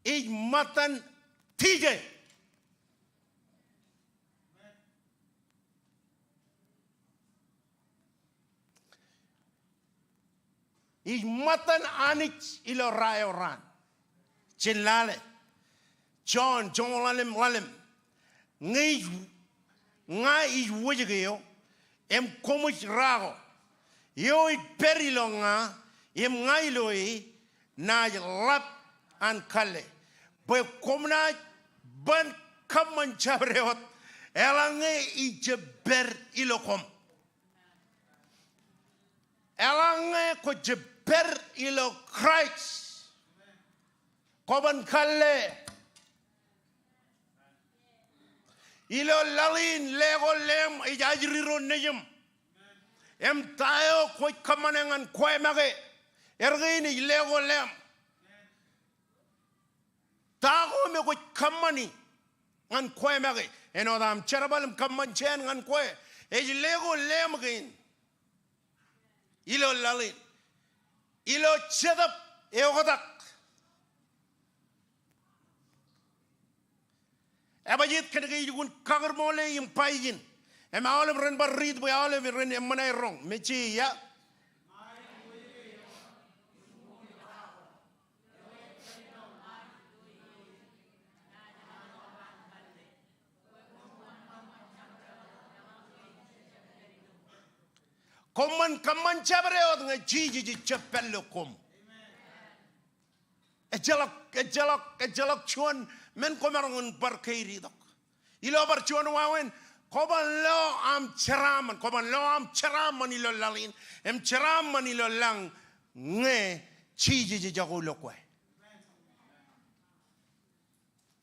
Ij ṃōttan Tije. Ij ṃōttan Anij ilo ra eo raan. Jen lale. Jon joñoul ḷalem ḷalem. Ñe ij, ña ij wōjke eo, im koṃij ra ko. Eo ej pād ilo ña, im ña ilo e, naaj ḷap an kalle. Bwe koṃ naaj ban kōṃṃan jabdewōt, eḷaññe ij jab pād ilo koṃ. Eḷaññe kwōj jab pād ilo Christ, kwō ban kalle. Ilo laḷ in, leko leeṃ ej ajri ro nejiṃ. Im ta eo kwōj kōṃṃane ñan kwe make, er kein ej leko leeṃ. Ta ko me kwōj kōṃṃani ñan kwe make, āinwōt aṃ jerbal im kōṃṃan jāān ñan kwe, ej leko leeṃ kein. Ilo laḷ in. Ilo Jetōb eoktak. Ebajeet kōn ke ij lukkuun kakūrmool e im ba ijin. Im aolep ren bar riit bwe aolep ren eṃṃan aer roñ. Meje ia. Koṃṃan, kōṃṃan jabdewōt ñe Jisōs ej jab pād ilo koṃ. Ejjeḷọk, ejjeḷọk, ejjeḷọk juon men koṃ maroñ in bar keid itok. Ilo bar juon wāween, kwō ban lo aṃ jeraaṃṃan, kwō ban lo aṃ jeraaṃṃan ilo laḷ in, im jeraaṃṃan ilo lañ ñe Jisōs ejako ilo kwe.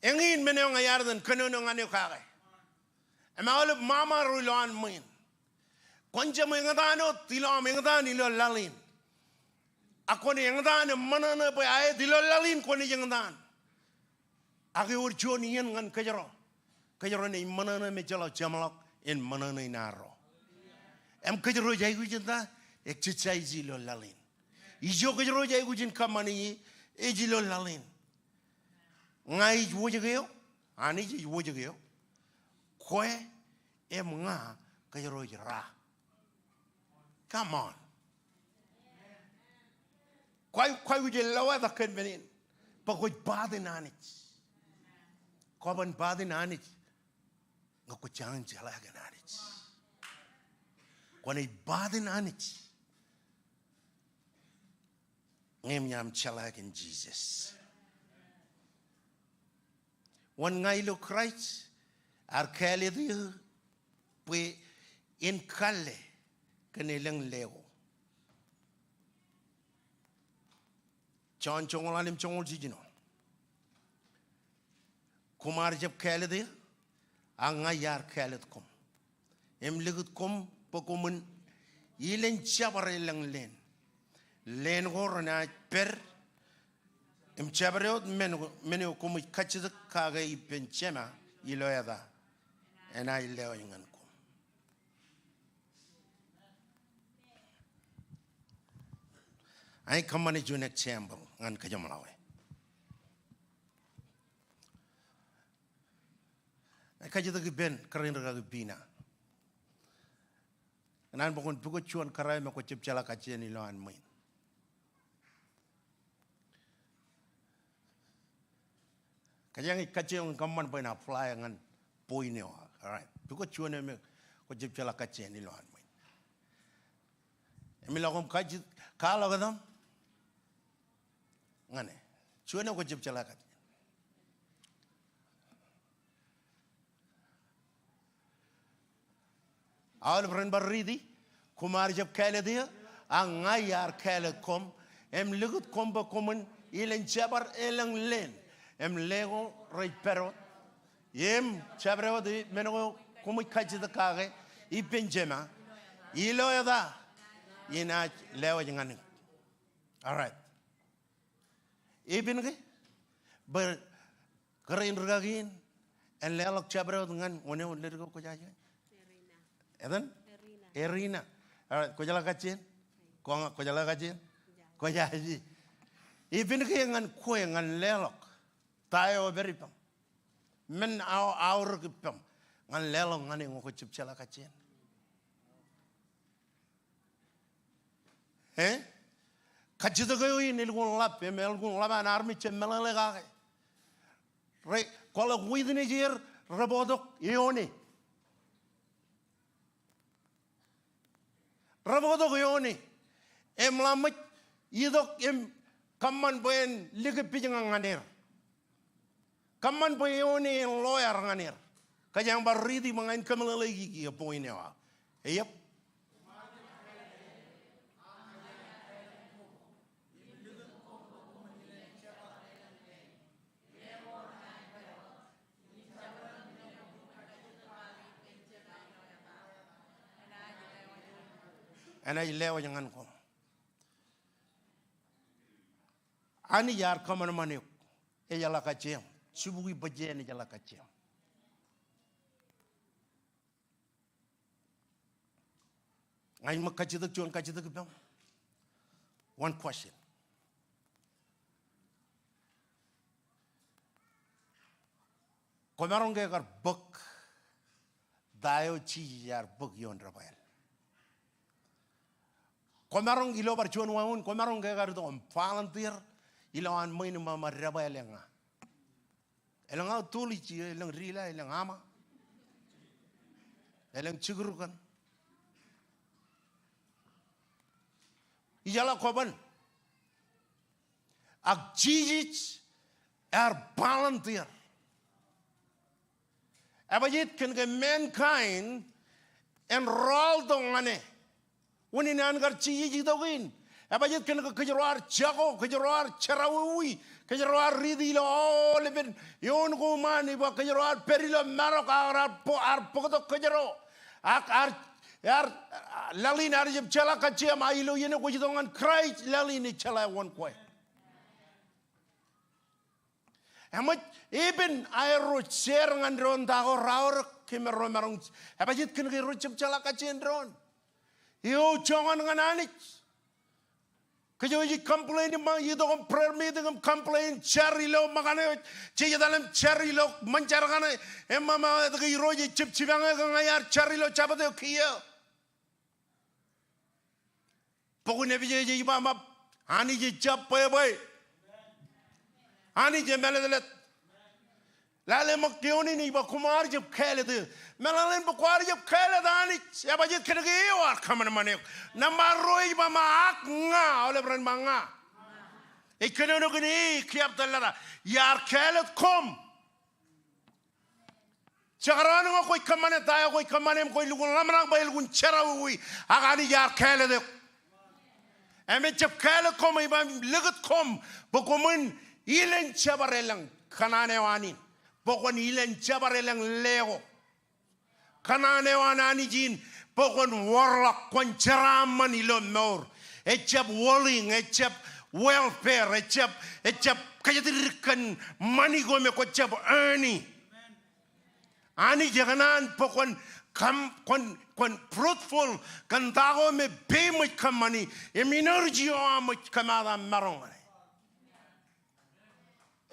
Eñin men eo ña iar iten kōnono ñan eok kake. Im aolep ṃaṃa ro ilowaan ṃwiin. Kwōn jab eñtaan wōt ilo aṃ eñtaan ilo laḷ in. Ak kwōn eñtaan im ṃōṇōṇō bwe aet ilo laḷ in kwōnaaj eñtaan. Ak ewōr juon iien ñan kōjro. Kōjro naaj ṃōṇōṇō im ejjeḷọk jeṃḷọk in ṃōṇōṇō in arro. Im kōjro ej aikuj in ta, exercise ilo laḷ in. Ijo kōjro ej aikuj in kōṃṃani, ej ilo laḷ in. Ña ij wōjke eo, Anij ej wōjke eo. Kwe im ña kōjro ej ra. Come on. Kwōj, kwōj aikuj in lewōj kōn men in. Bwe kwōj part in Anij. Kwō ban part in Anij. Ñe kwō jañin jeḷā kōn Anij. Kwōnaaj part in Anij. Ñe eṃōj aṃ jeḷā kōn Jisōs. Wōn ña ilo Kraist, ear kāālōt eō bwe en kalle kōn elōñ le ko. Jon joñoul ḷalem joñoul jiljino. Koṃ ar jab kāālōt eō, ak ña iar kāālōt koṃ im likūt koṃ bwe koṃwin ilen jebar elōñ leen. Leen ko renaaj pād im jabdewōt men, men eo koṃij kajjitōk kake ippān Jema ilo eta, enaaj lewōj ñan koṃ. Ak kōṃṃane juon example ñan kōjeṃḷọke. Ij kajjitōk ippān kōrā in rūkaki Pina. Kōn an bwe kwōn pukot juon kōrā eo me kwō jab jeḷā kajjien ilowaan ṃwiin. Kōjeañ ij kajjitōk kōṃṃan bwe en apply ñan point eo aō. All right. Pukot juon eo me kwō jab jeḷā kajjien ilowaan ṃwiin. Im ilo koṃ kajjitōk, kwaḷọk etaṃ ñan e. Juon eo kwō jab jeḷā kajjien. Aolep ren bar riiti, koṃ ar jab kāālōt eō, ak ña iar kāālōt koṃ, im likūt koṃ bwe koṃwin ilen jebar elōñ leen, im le ko rej pād wōt, im jabdewōt men ko koṃij kajjitōk kake ippān Jema ilo eta, enaaj lewōj ñan eok. All right. Epen ke bwe kōrā in rūkaki in en leḷọk jabdewōt ñan wōn eo ledik eo kwōjaje? Etan? Erina. All right, kwōjeḷā kajjien? Kwō ña, kwōjeḷā kajjien? Kwōjaje. Epen ke ñan kwe ñan leḷọk ta eo ej pād ippaṃ, men eo aorōk ippaṃ, ñan leḷọk ñan e ñe kwō jab jeḷā kajjien? Eh? Kajjitōk eo in elukkuun ḷap, im elukkuun ḷap an armej jab meḷeḷe kake. Re, kwaḷọk witness er, re bōktok eoon e. Re bōktok eoon e. Im ḷak ṃōj itok im kōṃṃan bwe en likipij ñan er. Kōṃṃan bwe eoon e en lawyer ñan er. Kōjeañ bar riiti bwe ña in kōmeḷeḷeiki kiiō point eo aō. Ejjab. Enaaj lewōj ñan koṃ. Anij ear kōṃanṃan eok. Ejeḷā kajjieṃ. Jibukwi bōjjāān ejeḷā kajjieṃ. Ña ij ṃōk kajjitōk juon kajjitōk ippaṃ. One question. Kwōmaroñ ke kar bōk ta eo Jisōs ear bōk ioon debwāāl? Kwōmaroñ, ilo bar juon wāween, kwōmaroñ ke kar itok im volunteer ilowaan ṃwiin im ṃōṃa debwāāl eña? Elōñ aō tooḷ ij jiō, elōñ dila, elōñ ama, elōñ jikdukkan. Ijeḷā kwōban. Ak Jisōs ear volunteer. Ebajjeet kōn ke mankind en rọọltok ñan e. Unin an kar Jisōs itok in. Ebajjeet kōn ke kōjro ar jako, kōjro ar jerọwiwi, kōjro ar riiti ilo aolepen eoon ko iṃaan, ej ba kōjro ar pād ilo marok ak ar, ar bōktok kōjro. Ak ar, ar, laḷ in ear jab jeḷā kajjieṃ, ak ilo iien eo kwōj itok ñan Kraist, laḷ in ej jeḷā wōn kwe. Eṃōj, epen aerro share ñan doon ta ko raorōk, kōm erro maroñ, ebajjeet kōn ke erro jab jeḷā kajjien doon. Eo joñan ñan Anij. Kōjro ej complain im itok im prayer meeting im complain, jar ilo ṃōkan eo, jej etal im jar ilo ṃōn jar kaṇe, im ṃōṃa etke Irooj ej jab jipañ eō ke ña iar jar ilo Jabōt eo kiiō? Bok in Epesōs ej ba ṃōk, Anij ejjab bwebwe. Anij emālōtlōt. Lale ṃōk eoon in ej ba koṃ ar jab kāālōt eō. Meḷeḷein bwe kwaar jab kāālōt Anij. Ebajjeet kōn ke eo ear kōṃanṃan eok. Nōṃba ruo ej ba ṃōk ak ña, aolep ren ba ña. Ej kōnono kōn e, kiiō eptōn lōta. Iar kāālōt koṃ. Jekdọọn ñe kwōj kōṃṃane ta eo kwōj kōṃṃane im kwōj lukkuun ḷōmṇak bwe elukkuun jerọwiwi, ak Anij ear kāālōt eok. Im ejjab kāālōt koṃ, ej ba im likūt koṃ bwe koṃwin ilen jebar elōñ kōṇaan eo an in, bwe kwōn ilen jebar elōñ le ko. Kōṇaan eo an Anij in bwe kwōn wōrḷọk, kwōn jeraaṃṃan ilo mour. Ejjab wōliñ, ejjab welfare, ejjab, ejjab kōjatdikdik kōn ṃani ko me kwōjjab earn e. Anij ekōṇaan bwe kwōn kaṃ-, kwōn, kwōn fruitful kōn ta ko me peiṃ ej kōṃṃani im energy eo aṃ ej kōmaat aṃ maroñ ñan e.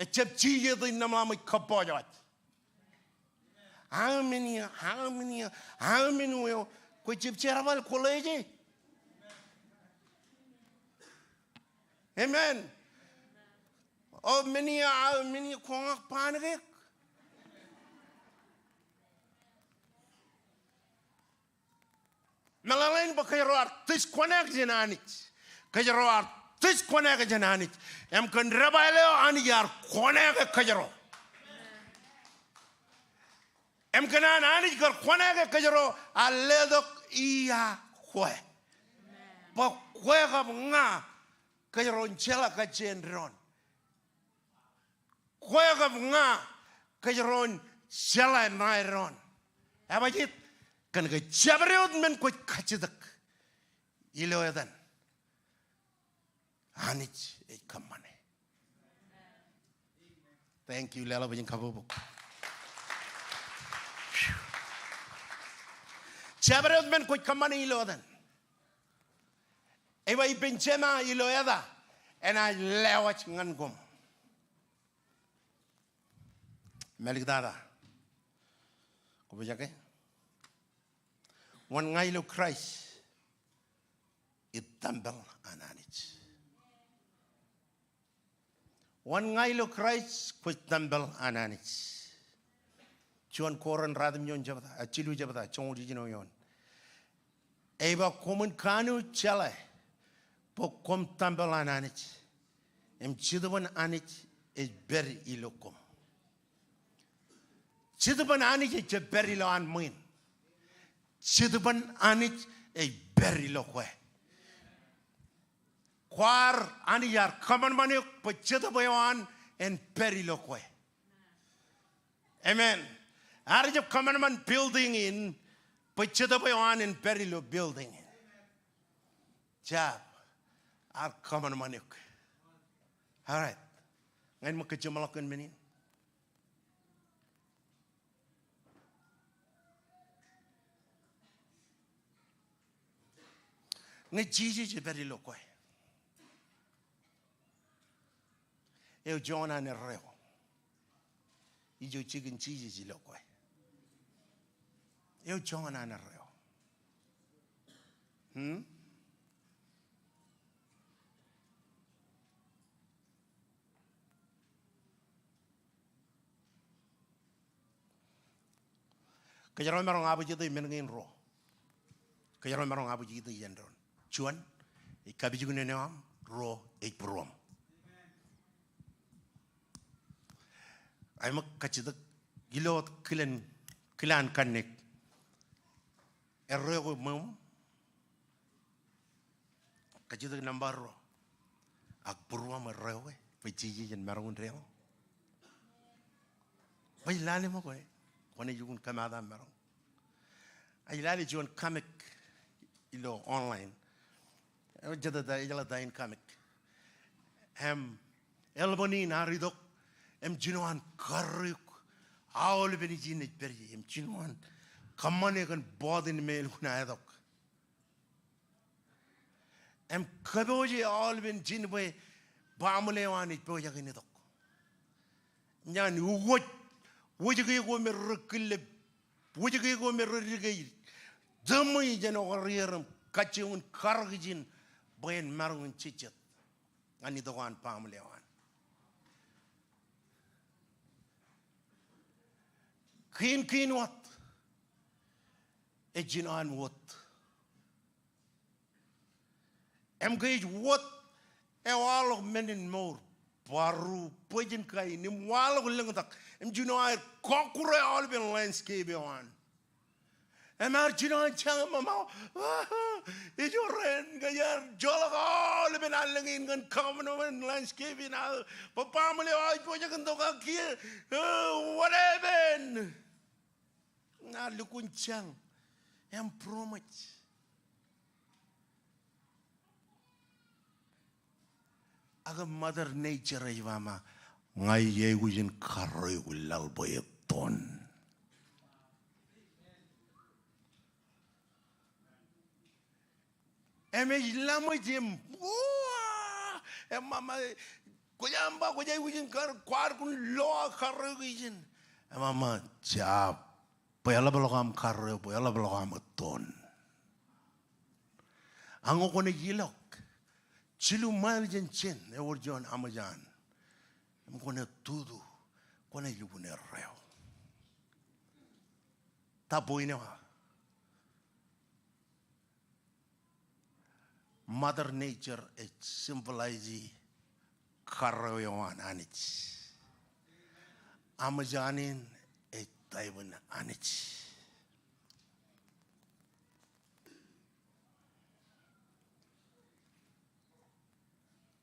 Ejjab jijet eo ej ṇōṃḷaṃōj kōbbọọj wōj. Aō men eo, aō men eo, aō men eo, kwōjjab jerbal college e. Amen. O men eo, aō men eo, kwō ñak ba ñan eok. Meḷeḷein bwe kōjro ar disconnect jān Anij. Kōjro ar disconnect jān Anij. Im kōn debwāāl eo Anij ear connect e kōjro. Im kōn an Anij kar connect e kōjro, ear letok ia kwe. Bwe kwe kab ña kōjro en jeḷā kajjien doon. Kwe kab ña kōjro en jeḷā ṇae doon. Ebajjeet? Kōn ke jabdewōt men kwōj kajjitōk ilo etan, Anij ej kōṃṃane. Thank you, leḷọk bwijin kabbokbok. Jabdewōt men kwōj kōṃṃane ilo etan. Ej ba ippān Jema ilo eta, enaaj lewōj ñan koṃ. Mālōtlōt tata. Kwōpojak ke? Wōn ña ilo Kraist, ij tempel an Anij. Wōn ña ilo Kraist, kwōj tempel an Anij. Juon Korint ruatimjuon jebta, a, jilu jebta, joñoul jiljino eoon. Ej ba koṃwin kanooj jeḷā bwe koṃ tempel an Anij, im Jetōb in Anij ej pād ilo koṃ. Jetōb in Anij ejjab pād ilowaan ṃwiin. Jetōb in Anij ej pād ilo kwe. Kwaar, Anij ear kōṃanṃan eok bwe Jetōb eo an en pād ilo kwe. Amen. Ear jab kōṃanṃan building in, bwe Jetōb eo an en pād ilo building in. Jab, ear kōṃanṃan eok. All right. Ña in ṃōk kōj jeṃḷọk kōn men in. Ñe Jisōs ej pād ilo kwe, eo joñan an erreo? Ijo jikin Jisōs ilo kwe, eo joñan an erreo? Hmm? Kōjro maroñ abōjtōk men kein ruo. Kōjro maroñ abōjtōk jān doon. Juon, ej kapijuknen eo aṃ. Ruo, ej būruōṃ. Aṃ ṃōk kajjitōk ilo wōt kilen, kilaan kanniōk. Erreo ko ṃweo. Kajjitōk nōṃba ruo. Ak būruōṃ erreo ke, bwe Jisōs en maroñ in deḷọñ. Bwe ij lale ṃōk e, kwōnaaj lukkuun kōmaat aṃ maroñ. Ij lale juon comic ilo online. Ej jete ta, ej jeḷā ta in comic. Im, elōñ in ear itok, im jino an karreoik aolepen ijin ej pād ie, im jino an kōṃṃane kōn bọtin me elukkuun aetok. Im kōpooje aolepen ijin bwe baaṃle eo an ej pojak in itok. Ñan ukōt wōjke ko me rej kile, wōjke ko me rej dike, tōmōj jān okar er im kajjioñ in karōk ijin bwe en maroñ in jejjet ñan itok an baaṃle eo an. Kiin kiin wōt ej jino an wōt. Im ke ej wōt ewaḷọk men in mour. Bar ru bōjin kain im waḷọk lōñtak im jino aer kọkkure aolepen landscape eo an. Im ear jino an jañ im mama, ejorrāān, ña ij joḷọk aolepen allōñ in ñan government landscape in, a, bwe baaṃle eo ej pojak in tok ak kiiō, e, what happened? Ña lukkuun jañ im būroṃōj. Ak Mother Nature ej ba, ña ij aikuj in karreoik laḷ bwe ettoon. Im ej laṃōj im, uwaa, im mama, kwōj aṃ ba kwōj aikuj in kar, kwaar kōn lo aō karreoik ijin. Im mama, jab. Bwe eḷapḷọk aṃ karreo, bwe eḷapḷọk aṃ ettoon. Ak ñe kwōnaaj ilọk jilu mile jān jen ewōr juon Amazon im kwōnaaj tutu, kwōnaaj lukkuun erreo. Ta point eo aō? Mother Nature ej symbolize karreo eo an Anij. Amazon in ej type in Anij.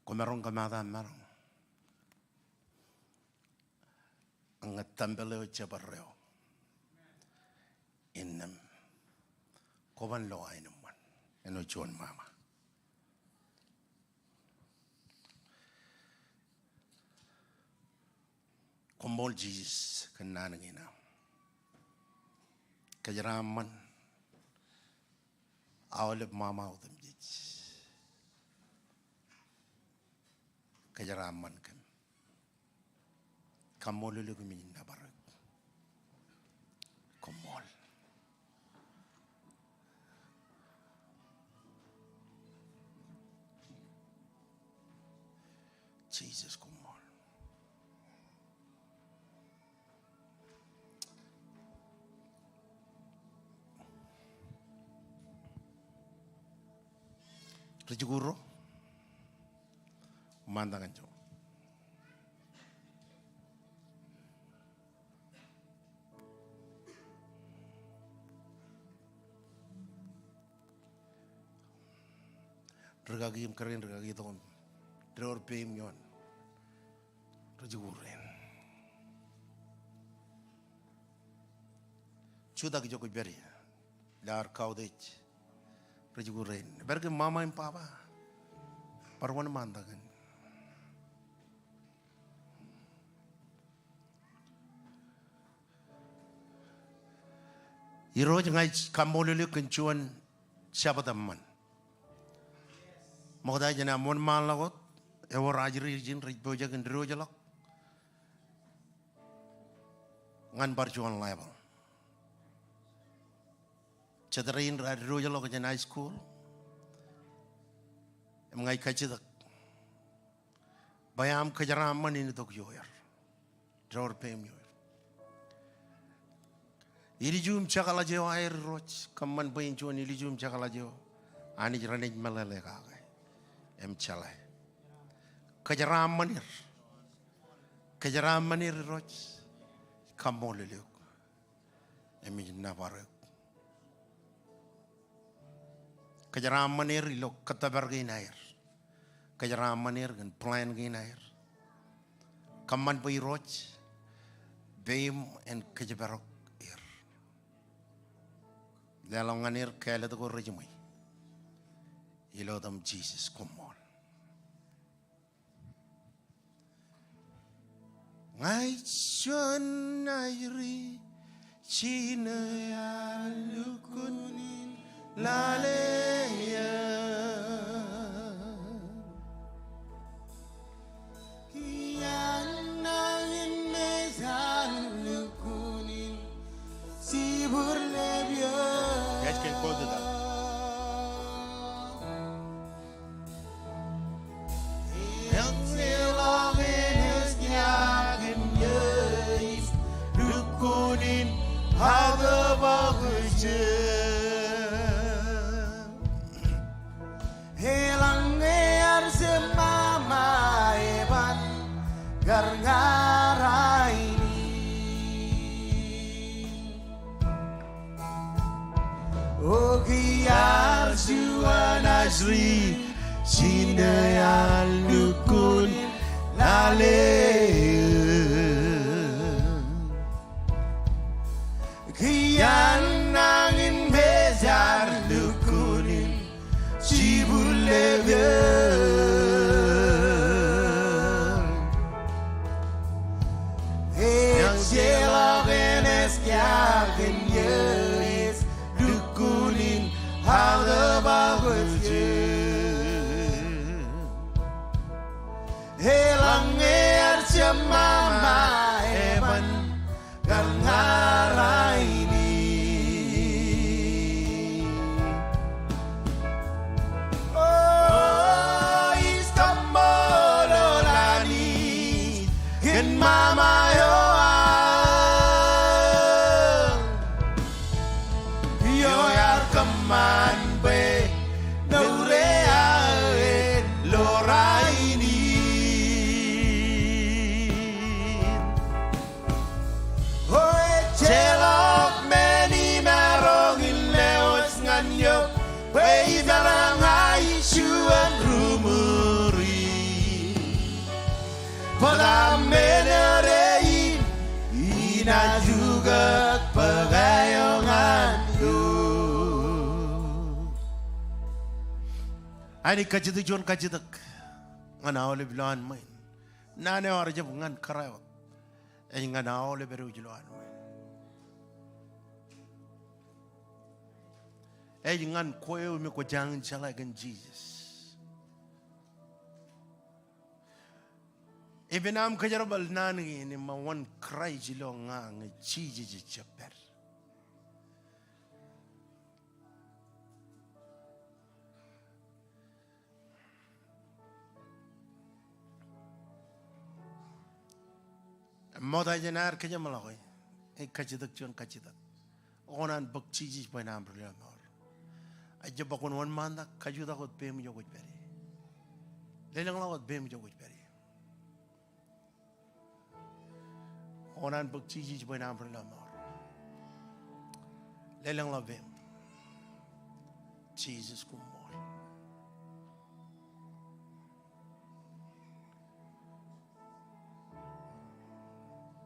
Kwōmaroñ kōmaata maroñ ñe tempel eo ej jab erreo. Innām kwōban lo aenōṃṃan āinwōt juon ṃaṃa. Koṃṃool Jisōs kōn naan kein aṃ. Kōjeraaṃṃan aolep ṃaṃa otemjej. Kōjeraaṃṃan kōm. Kaṃṃoolol eok im ij nōbar eok. Koṃṃool. Jisōs, koṃṃool. Ri jikuuḷ ro, ṃaantak ñan jo. Rikaki im kōrā in rikaki tok im dewōr peiṃ ioon ri jikuuḷ rein. Jutak ijo kwōj pād ie. Ilo ad kautiej ri jikuuḷ rein, pād ke ṃaṃa im baba, bar wōnṃaantak in. Irooj, ña ij kaṃṃoolol eok kōn juon Jabōt eṃṃan. Ṃokta jān am wōnṃaanḷọk wōt, ewōr ajri ijin rej pojak in diwōjḷọk ñan bar juon level. Jet rein raar diwōjḷọk jān high school. Im ña ij kajjitōk bwe aṃ kōjeraaṃṃan in itok ioer. Dewōr peiṃ ioer. Ilju im jekḷaj eo aer, Irooj, kōṃṃan bwe en juon ilju im jekḷaj eo Anij renaaj meḷeḷe kake im jeḷā. Kōjeraaṃṃan er. Kōjeraaṃṃan er, Irooj. Kaṃṃoolol eok im ij nōbar eok. Kōjeraaṃṃan er ilo kōttōpar kein aer. Kōjeraaṃṃan er kōn plan kein aer. Kōṃṃan bwe Irooj peiṃ en kōjparok er. Leḷọk ñan er kāālōt ko rejiṃwe. Ilo etan Jisōs, koṃṃool. Ña ij juon ajri jinō ear lukkuun in lale eō. Kiiō nañinmej ear lukkuun in jibwid lepio. Yes, can go to that. Ri, jino ear lukkuun lale. Kien nañin me jaar lukkuun in jibwille eō. Ej jeḷā ke enaaj kiaak in eō ej lukkuun in aō tōpar kwōj. Eḷaññe ear jab ṃaṃa eban kar ña rainin. O, ij kaṃṃoolol Anij kōn ṃaṃa eo aō. Eo ear kōṃṃan bwe mour e aō ej lo rainin. O, ejjeḷọk men imaroñ in lewōj ñan eok bwe ipeḷaañ aō juon ri ṃuri. Bōtab men eo rein inaaj ukōt bōk eo ñan eok. Anij, kajjitōk juon kajjitōk ñan aolep ilowaan ṃwiin. Naan eo ear jab ñan kōrā wōt ej ñan aolep edwōj ilowaan ṃwiin. Ej ñan kwe eo me kwō jañin jeḷā kōn Jisōs. Epen aṃ kōjerbal naan kein im wōn Kraist ilo ña ñe Jisōs ejjab pād. Ṃokta jān aer kōjeṃḷọk e, ej kajjitōk juon kajjitōk. Kōṇaan bōk Jisōs bwe en aṃ ri lọmọọr. Ejjab bwe kwōn wōnṃaantak, kajutak wōt peiṃ ijo kwōj pād ie. Lelōñḷọk wōt peiṃ ijo kwōj pād ie. Kōṇaan bōk Jisōs bwe en aṃ ri lọmọọr. Lelōñḷọk peiṃ. Jisōs, koṃṃool.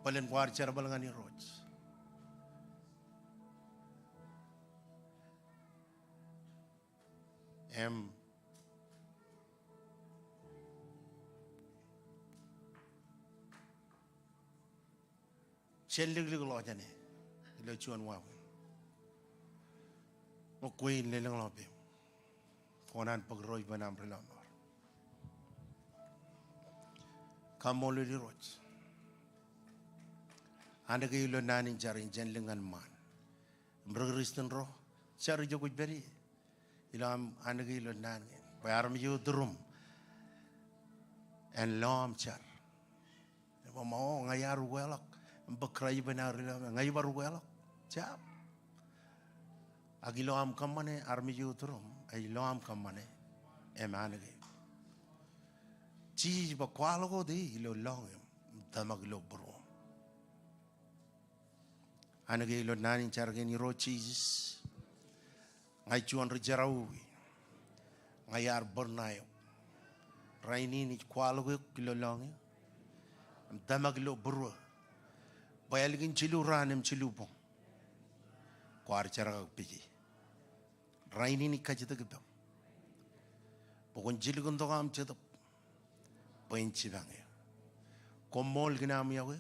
Bōlen kwaar jerbal ñan Irooj. Im jen liklik ḷọk jāne ilo juon wāween. Ñe kwe in, lelōñḷọk peiṃ. Kōṇaan bōk Irooj bwe en aṃ ri lọmọọr. Kaṃṃoolol Irooj. Anōk e ilo naan in jar in, jen lik ñan ṃaan. Im ri Kristian ro, jar ijo kwōj pād ie. Ilo aṃ anōk e ilo naan kein bwe armej eo turūṃ en lọmọọr jar. Im ba, o, ña iar ukeḷọk im bōk Kraist bwe en aō ri lọmọọr, ña ibar ukeḷọk. Jab. Ak ilo aṃ kōṃṃane, armej eo turūṃ ej ilo aṃ kōṃṃane im anōk e. Jisōs ba kwaḷọk wōt e ilo lọñiṃ im tōmak ilo būruōṃ. Anōk e ilo naan in jar kein, Irooj Jisōs. Ña ij juon ri jerọwiwi. Ña iar bōd ṇae eok. Rainin ij kwaḷọk eok ilo lọñiō im tōmak ilo būruō bwe ālikin jilu raan im jilu boñ kwaar jerkakpeje. Rainin ij kajjitōk ippaṃ bwe kwōn jilkintok aṃ Jetōb bwe en jipañ eō. Koṃṃool kōn aṃ iọkwe.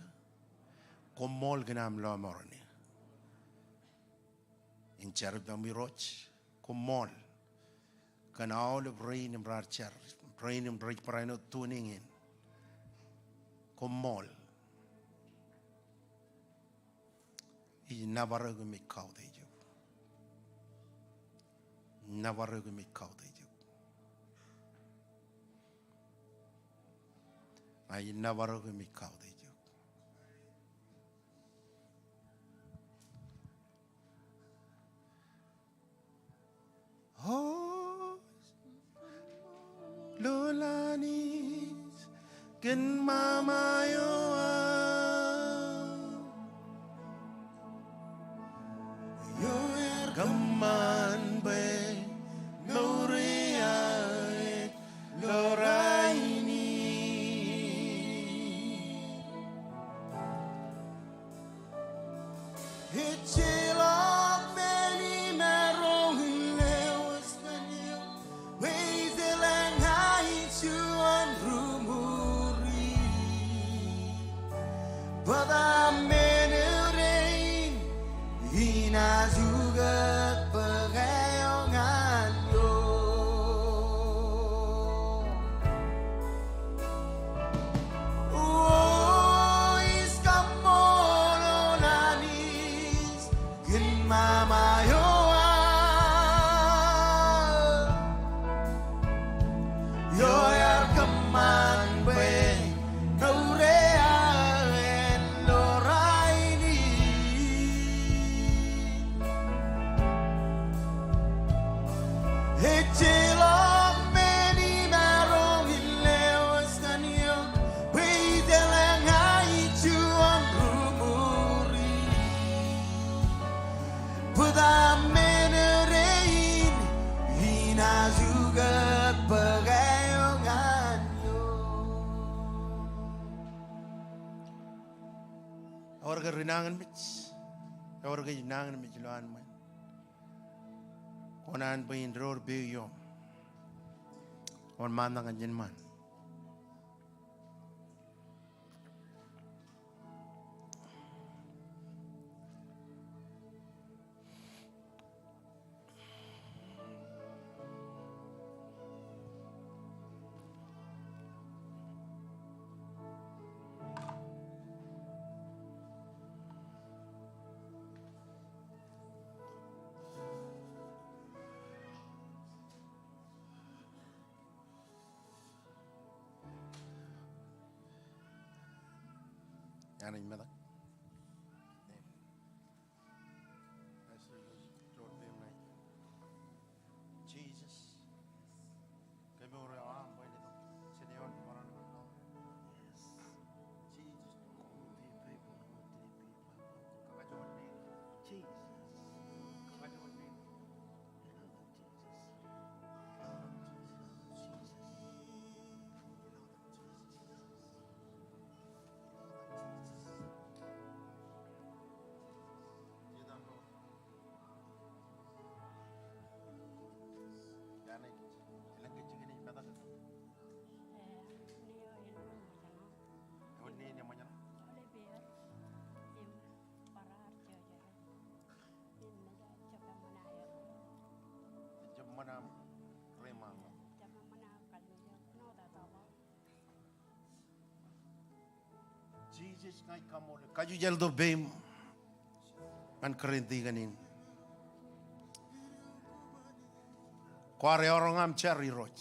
Koṃṃool kōn aṃ lọmọọren eō. In jar ippaṃ Irooj, koṃṃool kōn aolep rein im raar jar, rein im rej barāinwōt tuning in. Koṃṃool. Ij nōbar eok im ij kautiej eok. Nōbar eok im ij kautiej eok. Ij nōbar eok im ij kautiej eok. O, lolani kōn ṃaṃa eo aō. Eo ear kōṃṃan bwe mour e aō Ejjeḷọk men imaroñ in lewōj kōn eok, bwe ij lōñ ña ij juon ri ṃuri. Bōtab men eo dein, inaaj ukōt bōk eo ñan eok. O, ij kaṃṃoolol Anij kōn ṃaṃa eo aō, eo ear kōṃṃan bwe mour eo aō en lo rainin. Ejjeḷọk men imaroñ in lewōj kōn eok, bwe ij lōñ ña ij juon ri ṃuri. Bōtab men eo dein, inaaj ukōt bōk eo ñan eok. Ewōr ke ri nañinmej? Ewōr ke ri nañinmej ilowaan ṃweo? Kōṇaan bwe in door peik ioṃ. Wōnṃaantak ñan ijin ṃaan. Iar ej metak. Pastor, Lord, Lord, Lord, Lord. Jesus. Kemour eo aṃ bwe en itok jān eoon bōran ṇe. Yes. Jesus. Kakajoor ṇe. Jesus. Kakajoor ṇe. Ewōr nein eṃōj ṇe? Ejab ṃōṇ aṃ reiṃaanḷọk. Jesus, ña ij kaṃṃoolol eok. Kajujel tok peiṃ ñan kūrenti kaṇ in. Kwaar eọroñ aṃ jar, Irooj.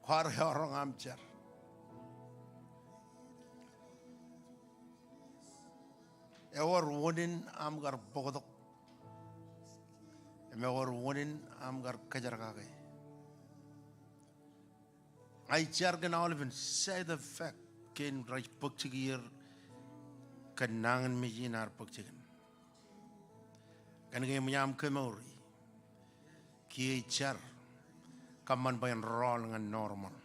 Kwaar eọroñ aṃ jar. Ewōr unin aṃ kar bōktok im ewōr unin aṃ kar kōjerkake. Ña ij jar kōn aolepen side effect kein rej bōk jikier kōn nañinmej in ear bōk jikin. Kōn ke eṃōj aṃ kemour, kiiō jar kōṃṃan bwe en rọọl ñan normal.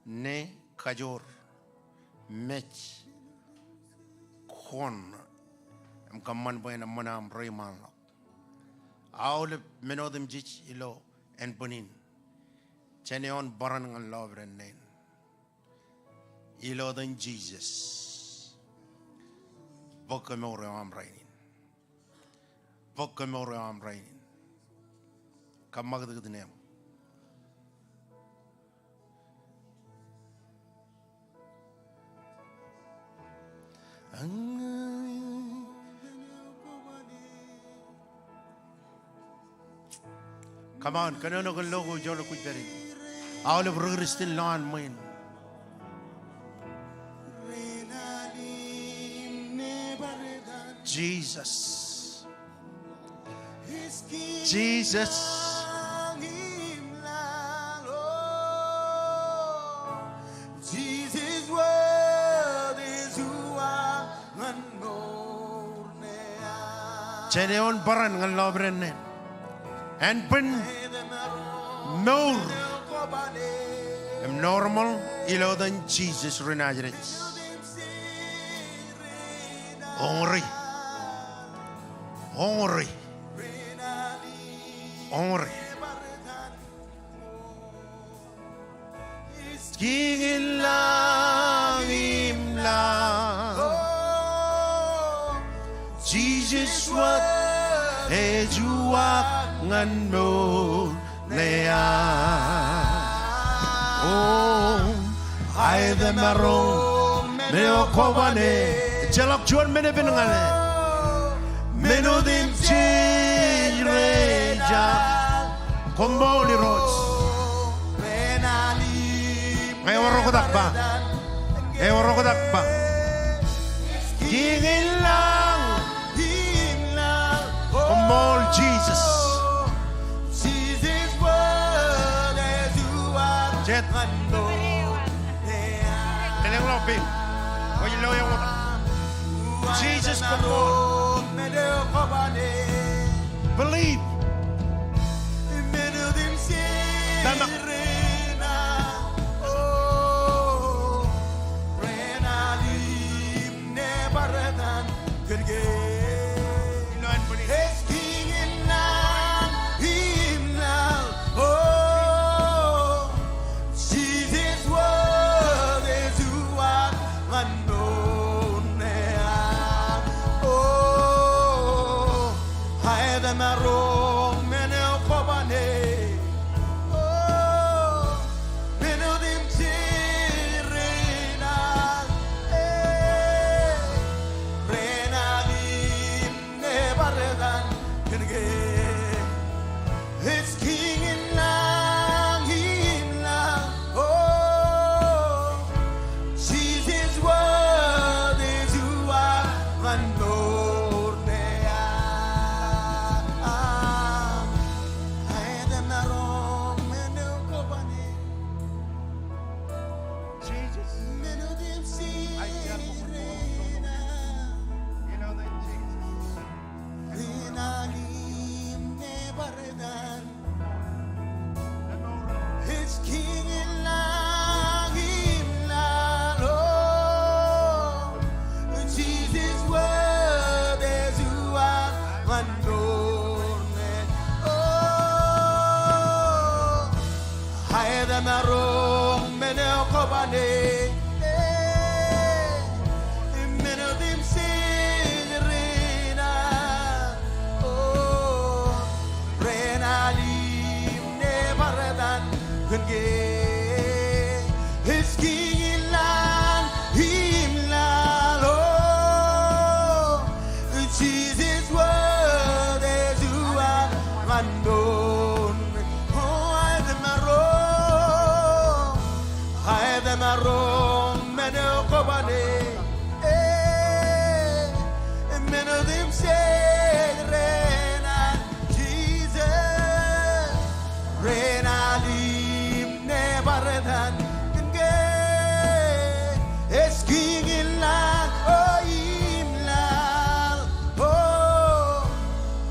Ṇe, kajoor, mej, koṇ, im kōṃṃan bwe en eṃṃan aṃ reiṃaanḷọk. Aolep men otemjej ilo ānbwinnin, jān eoon bōran ñan lọpiden ṇe in. Ilo etan Jesus. Bōk kemour eo aṃ rainin. Bōk kemour eo aṃ rainin. Kōṃṃakūtkūt neeṃ. Come on, kōnono kōn lo ko ijo rej kwōj pād ie. Aolep ri Kristian lowaan ṃwiin. Jesus. Jesus. Jān eoon bōran ñan lọpiden ṇe in. Ānbwin, mour, Im normal ilo etan Jisōs ri Nazeret. Oñōre. Oñōre. Oñōre. Kiiñ in lañ im laḷ. Jisōs wōt ej uwaak ñan mour ṇe eaar. O, aet emaroñ men eo kobane. Ejjeḷọk juon men epen ñan e. Men otemjej rej jañ. Koṃṃool Irooj. Ñe ewōr oktak ba. Ñe ewōr oktak ba. Kiiñ in lañ. Koṃṃool Jisōs. Jet. Elōñ ḷọk peiṃ. Kwōj lo eoktak. Jisōs koṃṃool. Believe. Tōmak. Ilo an believe. Jisōs wōt ej uwaak ñan mour ṇe eaar. O, aet emaroñ men eo kobane. O, men otemjej rej naaj, e, rej naaj im ej bar etan kōn ke ej Kiiñ in lañ im laḷ. O, Jisōs wōt ej uwaak ñan mour ṇe eaar. Aet emaroñ men eo kobane. Jisōs. Men otemjej rej naaj. Ren alim ne bar etan. Ej Kiiñ in lañ im laḷ, o. Jisōs wōt ej uwaak ñan mour ṇe, o. Aet emaroñ men eo kobane, e, men otemjej rej naaj, o, ren alim ne bar etan kōn ke ej Kiiñ in lañ im laḷ, o. Jisōs wōt ej uwaak ñan mour ṇe. O, aet emaroñ, aet emaroñ men eo kobane, e, men otemjej rej naaj, Jisōs, ren alim ne bar etan kōn ke ej Kiiñ in lañ, o, im laḷ, o.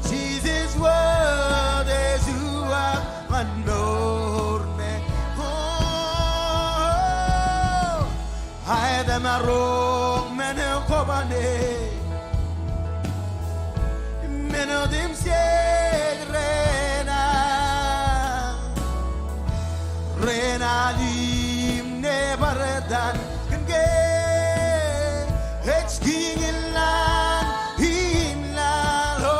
Jisōs wōt ej uwaak ñan mour ṇe, o. Aet emaroñ men eo kobane, men otemjej rej naaj, ren alim ne bar etan kōn ke ej Kiiñ in lañ im laḷ, o.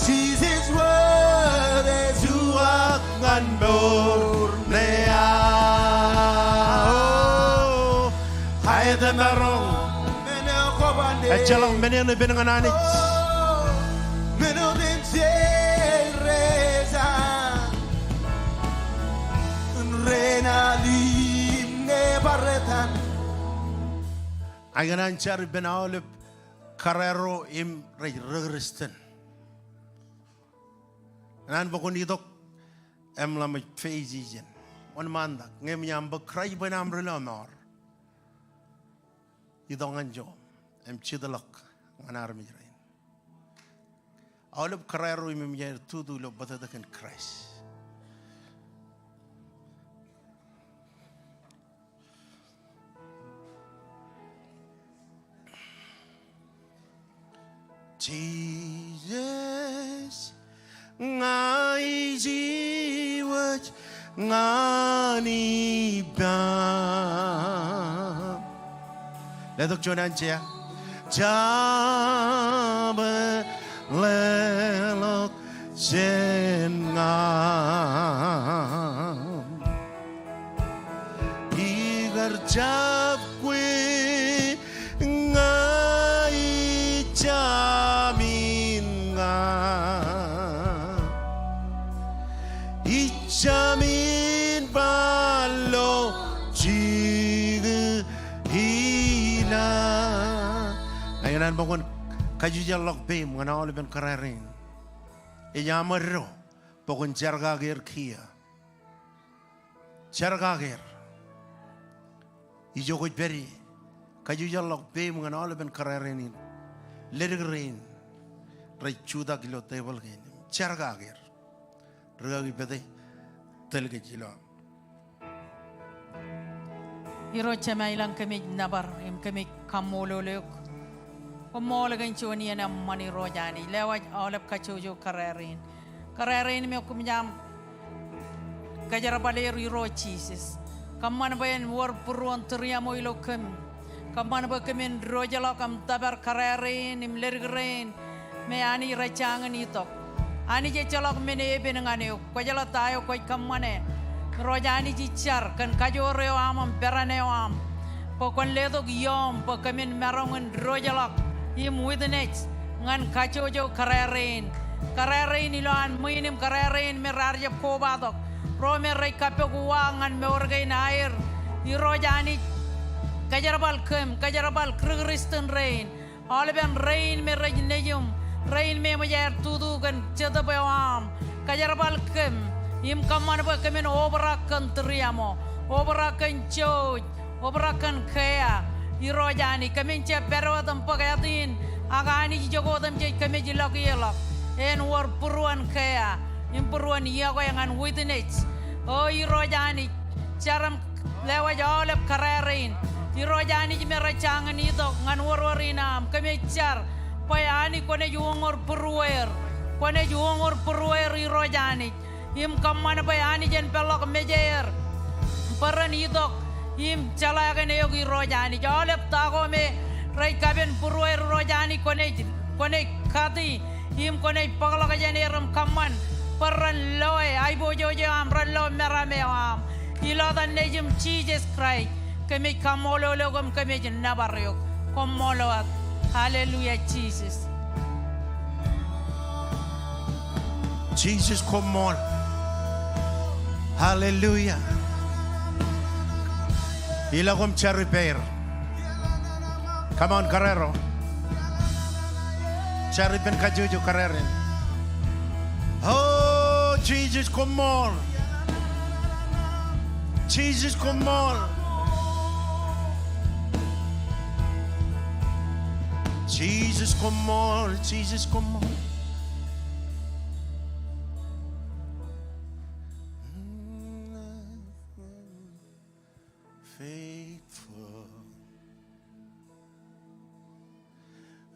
Jisōs wōt ej uwaak ñan mour ṇe eaar, o. Aet emaroñ. Ejjeḷọk men eṇ epen ñan Anij. Men otemjej rej jañ, ren alim ne bar etan. Ak ikōṇaan jar ippān aolep kōrā ro im rej ri-Kristian. Ikōṇaan bwe kwōn itok im ḷak ṃōj face ijin. Wōnṃaantak ñe eṃōj aṃ bōk Kraist bwe en aṃ ri-lọmọọr, itok ñan joñoul im jitḷọk ñan armej rein. Aolep kōrā ro im eṃōj aer tutu ilo bōtōktōk in Kraist. Jisōs, ña ij iwōj ñan ippaṃ. Letok juon anjea. Jabōt leḷọk jān ña. Ikar jab kwe ña ijjamin ña. Ijjamin bar lo jikū ila. Ña ikōṇaan bwe kwōn kajjitōk ḷọk peiṃ ñan aolepen kōrā rein. Ej aṃ eddo bwe kwōn jerkak er kiiō. Jerkak er. Ijo kwōj pād ie, kajjitōk ḷọk peiṃ ñan aolepen kōrā rein in. Ledik rein rej jutak ilo tebōḷ kein. Jerkak er. Rikaki Pete, tōl kōj ilo aṃ. Irooj Jemem ilañ, kōmij nōbar im kōmij kaṃṃoolol eok. Koṃṃool kōn juon iien eṃṃan Irooj Anij, lewōj aolep kajjojo kōrā rein. Kōrā rein me koṃij aṃ kōjerbal er Irooj Jisōs. Kōṃṃan bwe en wōr būruon tūriaṃo ilo kōm. Kōṃṃan bwe kōmin diwōjḷọk im tōpar kōrā rein im ledik rein me Anij rej jañin itok. Anij ejjeḷọk men epen ñan eok. Kwōjeḷā ta eo kwōj kōṃṃane. Irooj Anij ij jar kōn kajoor eo aṃ im peran eo aṃ bwe kwōn letok iọọm bwe kōmin maroñ in diwōjḷọk im witness ñan kajjojo kōrā rein. Kōrā rein ilowaan ṃwiin im kōrā rein me raar jab kobatok. Ro me rej kappok uwaak ñan mour kein aer. Irooj Anij, kōjerbal kōm, kōjerbal kūr Kristian rein. Aolepen rein me rej nejiṃ, rein me eṃōj aer tutu kōn Jetōb eo aṃ. Kōjerbal kōm, im kōṃṃan bwe kōmin obrak kōn tūriaṃo, obrak kōn jouj, obrak kōn kea. Irooj Anij, kōmin jab pād wōt im bōk āt in, ak Anij ijoko otemjej kōmij ilọk ie ḷọk. En wōr būruon kea, im būruon iọkwe ñan witness. O Irooj Anij, jar im lewōj aolep kōrā rein. Irooj Anij me rej jañin itok ñan wōrwōr in aṃ, kōmij jar bwe Anij kwōnaaj uññūr būrueir. Kwōnaaj uññūr būrueir Irooj Anij. Im kōṃṃan bwe Anij en peḷḷọk mejeir bwe ren itok im jeḷā kōn eok Irooj Anij. Aolep ta ko me rej kapen būrueir Irooj Anij kwōnaaj, kwōnaaj kati im kwōnaaj bōkḷọk jān er im kōṃṃan bwe ren loe aiboojoj eo aṃ, ren loe meram eo aṃ. Ilo etan Nejiṃ Jisōs Kraist, kōmij kaṃṃoolol eok im kōmij nōbar eok. Koṃṃool wōt. Hallelujah, Jisōs. Jisōs koṃṃool. Hallelujah. Ilọk im jar ippāer. Come on, Guerrero. Jar ippān kajjojo kōrā rein. O Jisōs koṃṃool. Jisōs koṃṃool. Jisōs koṃṃool. Jisōs koṃṃool. Faithful.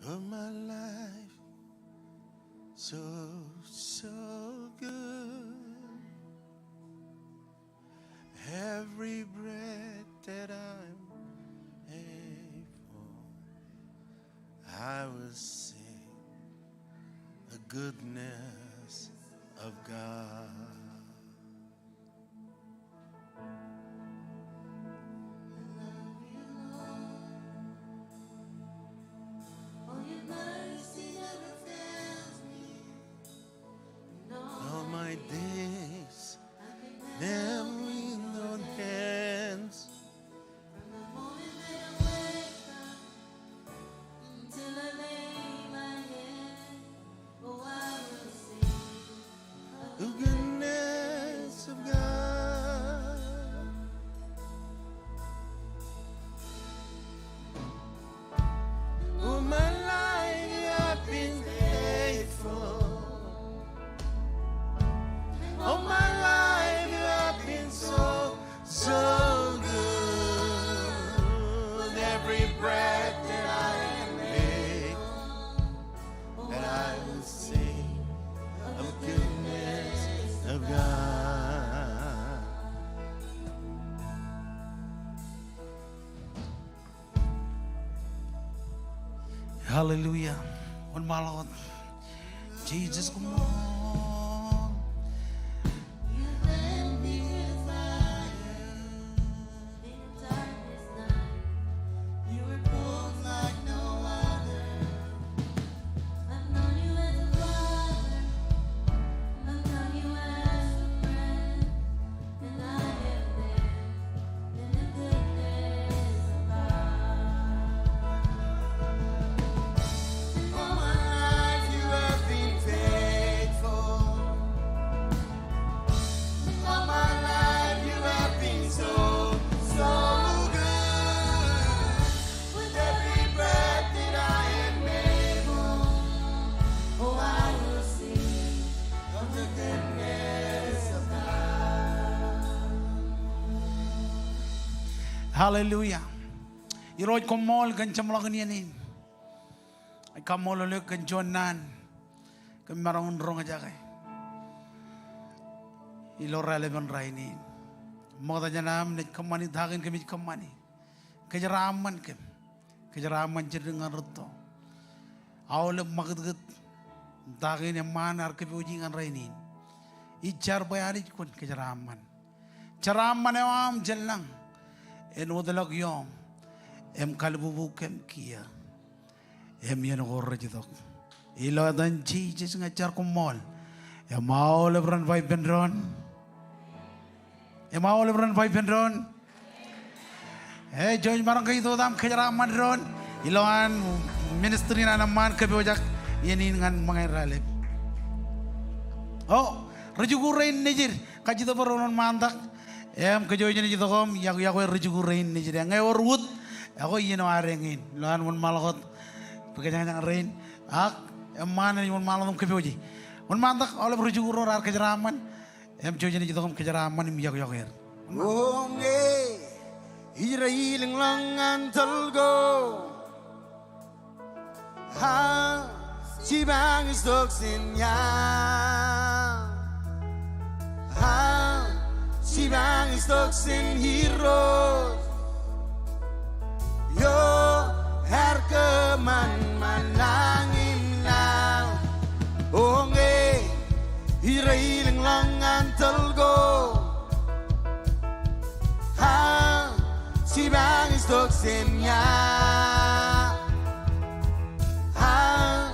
Oh, my life, so, so good. Every breath that I'm able, I will sing the goodness of God. of God. Hallelujah. Wōnṃaanḷọk wōt. Jesus, come on. All my life you have been faithful. All my life you have been so, so good. With every breath that I am able, oh, I will sing of the goodness of God. Hallelujah. Irooj, koṃṃool kōn jeṃḷọkin iien in. Ij kaṃṃoolol eok kōn juon naan kōm maroñ in roñjake ilo raelepin rainin. Ṃokta jān am naaj kōṃṃani ta kein kōmij kōṃṃani. Kōjeraaṃṃan kōm. Kōjeraaṃṃan jiddik ñan rūtto. Aolep ṃakūtkūt ta kein eṃṃaan ear kōpooji ñan rainin. Ij jar bwe Anij kwōn kōjeraaṃṃan. Jeraaṃṃan eo aṃ jān lañ en wōtlọk iooṃ im kalbubu kōm kiiō. Im iien ko rej itok. Ilo etan Jisōs ña ij jar koṃṃool. Im aolep ren ba ippān doon. Im aolep ren ba ippān doon. Ej jouj maroñ ke itoitak im kōjeraaṃṃan doon ilowaan ministry in an eṃṃaan kōpooj iien in ñan ṃōñā in raelep. O, ri-jikuuḷ rein nejid, kajjitōk bwe ren wōnṃaantak im kōj wōj naaj itok im yokwe ri-jikuuḷ rein nejid. Ñe ewōr wūt, ekwe iien eo ad eñin. Ilowaan wōnṃaanḷọk wōt ri-kōjañjañ rein. Ak eṃṃaan enaaj wōnṃaanḷọk wōt im kōpooje. Wōnṃaantak aolep ri-jikuuḷ ro raar kōjeraaṃṃan im jouj naaj itok im kōjeraaṃṃan im yokwe er. O ñe ij rej ilōñḷọk ñan tōl ko, aō jipañ ij tokjān ia? Aō jipañ ij tokjān Irooj eo ear kōṃanṃan lañ im laḷ? O ñe ij rej ilōñḷọk ñan tōl ko, aō jipañ ij tokjān ia? Aō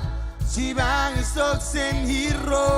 jipañ ij tokjān Irooj